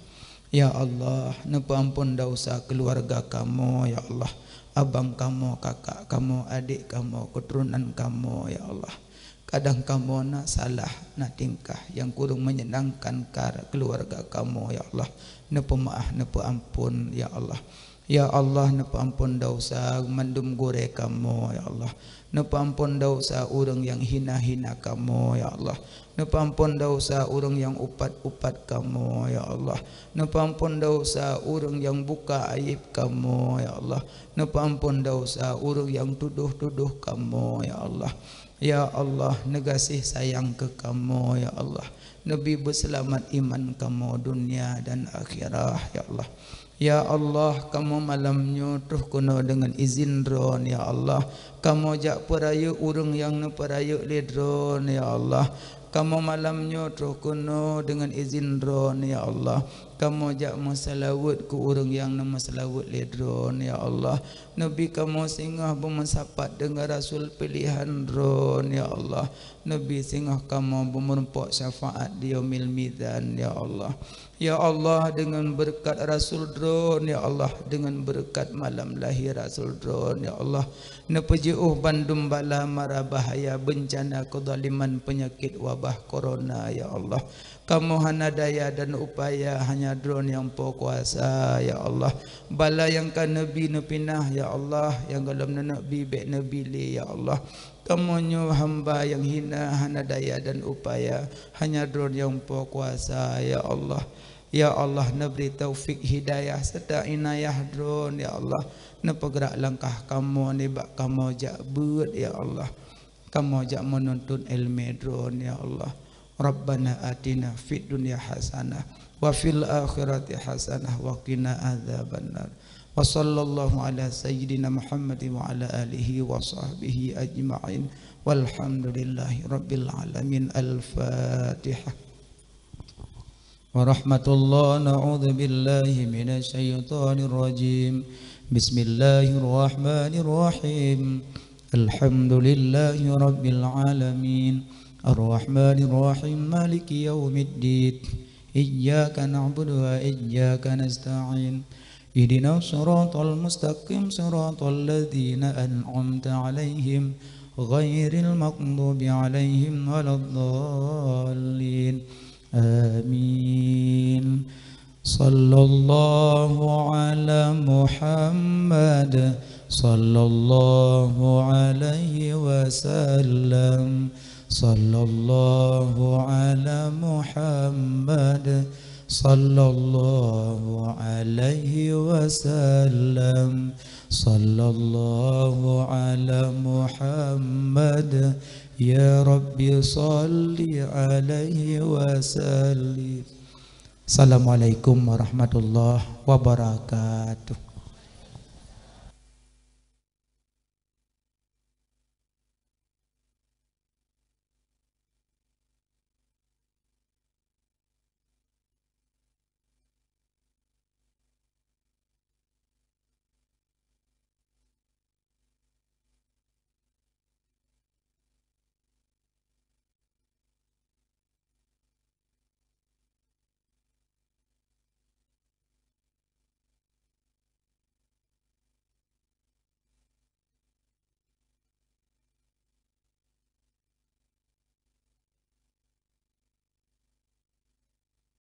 Ya Allah, neupeuampon desya keuluwarga kamoe, ya Allah. Abang kamoe, kakak kamoe, adék kamoe, keuturonan kamoe, ya Allah. Kadang kamoe na salah, na tingkah nyang kureueng meunyenangkan keu keuluwarga kamoe, ya Allah. Neupeumaáh, neupeuampon, ya Allah. Ya Allah, neupeuampon desya mandum gurée kamoe, ya Allah. Neupeuampon desya ureueng nyang hina-hina kamoe, ya Allah. Neupeuampon desya ureueng nyang upat-upat kamoe, ya Allah. Neupeuampon desya ureueng nyang buka aéb kamoe, ya Allah. Neupeuampon desya ureueng nyang tudoh-tudoh kamoe, ya Allah. Ya Allah, neugaséh sayang keu kamoe, ya Allah. Neubi beuseulamat iman kamoe dunia dan akhirat, ya Allah. Ya Allah, kamoe malam nyoe troh keunoe deungon izin Droen, ya Allah. Kamoe jak peurayeuk ureueng nyang neupeurayeuk lé Droen, ya Allah. Kamoe malam nyoe troh keunoe deungon izin Droen, ya Allah. Kamoe jak meuseulaweuet keu ureueng nyang neumeuseulaweuet lé Droen, ya Allah. Neubi kamoe singoh beumeusapat deungon rasul pilihan Droen, ya Allah. Neubi singoh kamoe beumeurumpok syafaat di Yaumil Mizan, ya Allah. Ya Allah, deungon beureukat rasul Droen, ya Allah, deungon beureukat malam lahé rasul Droen, ya Allah, neupeujiôh bandum bala mara bahaya, beuncana, keuzaliman, peunyakét, wabah corona, ya Allah. Kamoe hana daya dan upaya, hanya Droen nyang po kuasa, ya Allah. Bala nyang ka neubi neupinah, ya Allah, nyang gohlom neuneuk bi bék neubi lé, ya Allah. Kamoe nyoe hamba nyang hina, hana daya dan upaya, hanya Droen nyang po kuasa, ya Allah. Ya Allah, neubri taufik hidayah serta inayah Droen, ya Allah. Neupeugrak langkah kamoe nibak kamoe jak beuet, ya Allah. Kamoe jak meununtut iéleumé Droen, ya Allah. Rabbana atina fid dunya hasanah wa fil akhirati hasanah wa qina adzabannar. Wa sallallahu ala sayyidina Muhammadin wa ala alihi wa sahbihi ajma'in. Walhamdulillahi rabbil alamin. Al-Fatihah. Warahmatullah, na'udzubillahi minasy syaithanir rajim. Bismillahirrahmanirrahim. Alhamdulillahi rabbil alamin. Arrahmanirrahim. Maliki yaumiddin. Iyyaka na'budu wa iyyaka nasta'in. Ihdinas siratal mustaqim, siratal ladzina an'amta 'alaihim, ghairil maghdubi 'alaihim waladdallin. Amin. Sallallahu ala Muhammad, sallallahu alaihi wasallam. Sallallahu ala Muhammad, sallallahu alaihi wasallam. Sallallahu ala Muhammad, ya Rabbi salli alaihi wasallim. Assalamualaikum warahmatullahi wabarakatuh.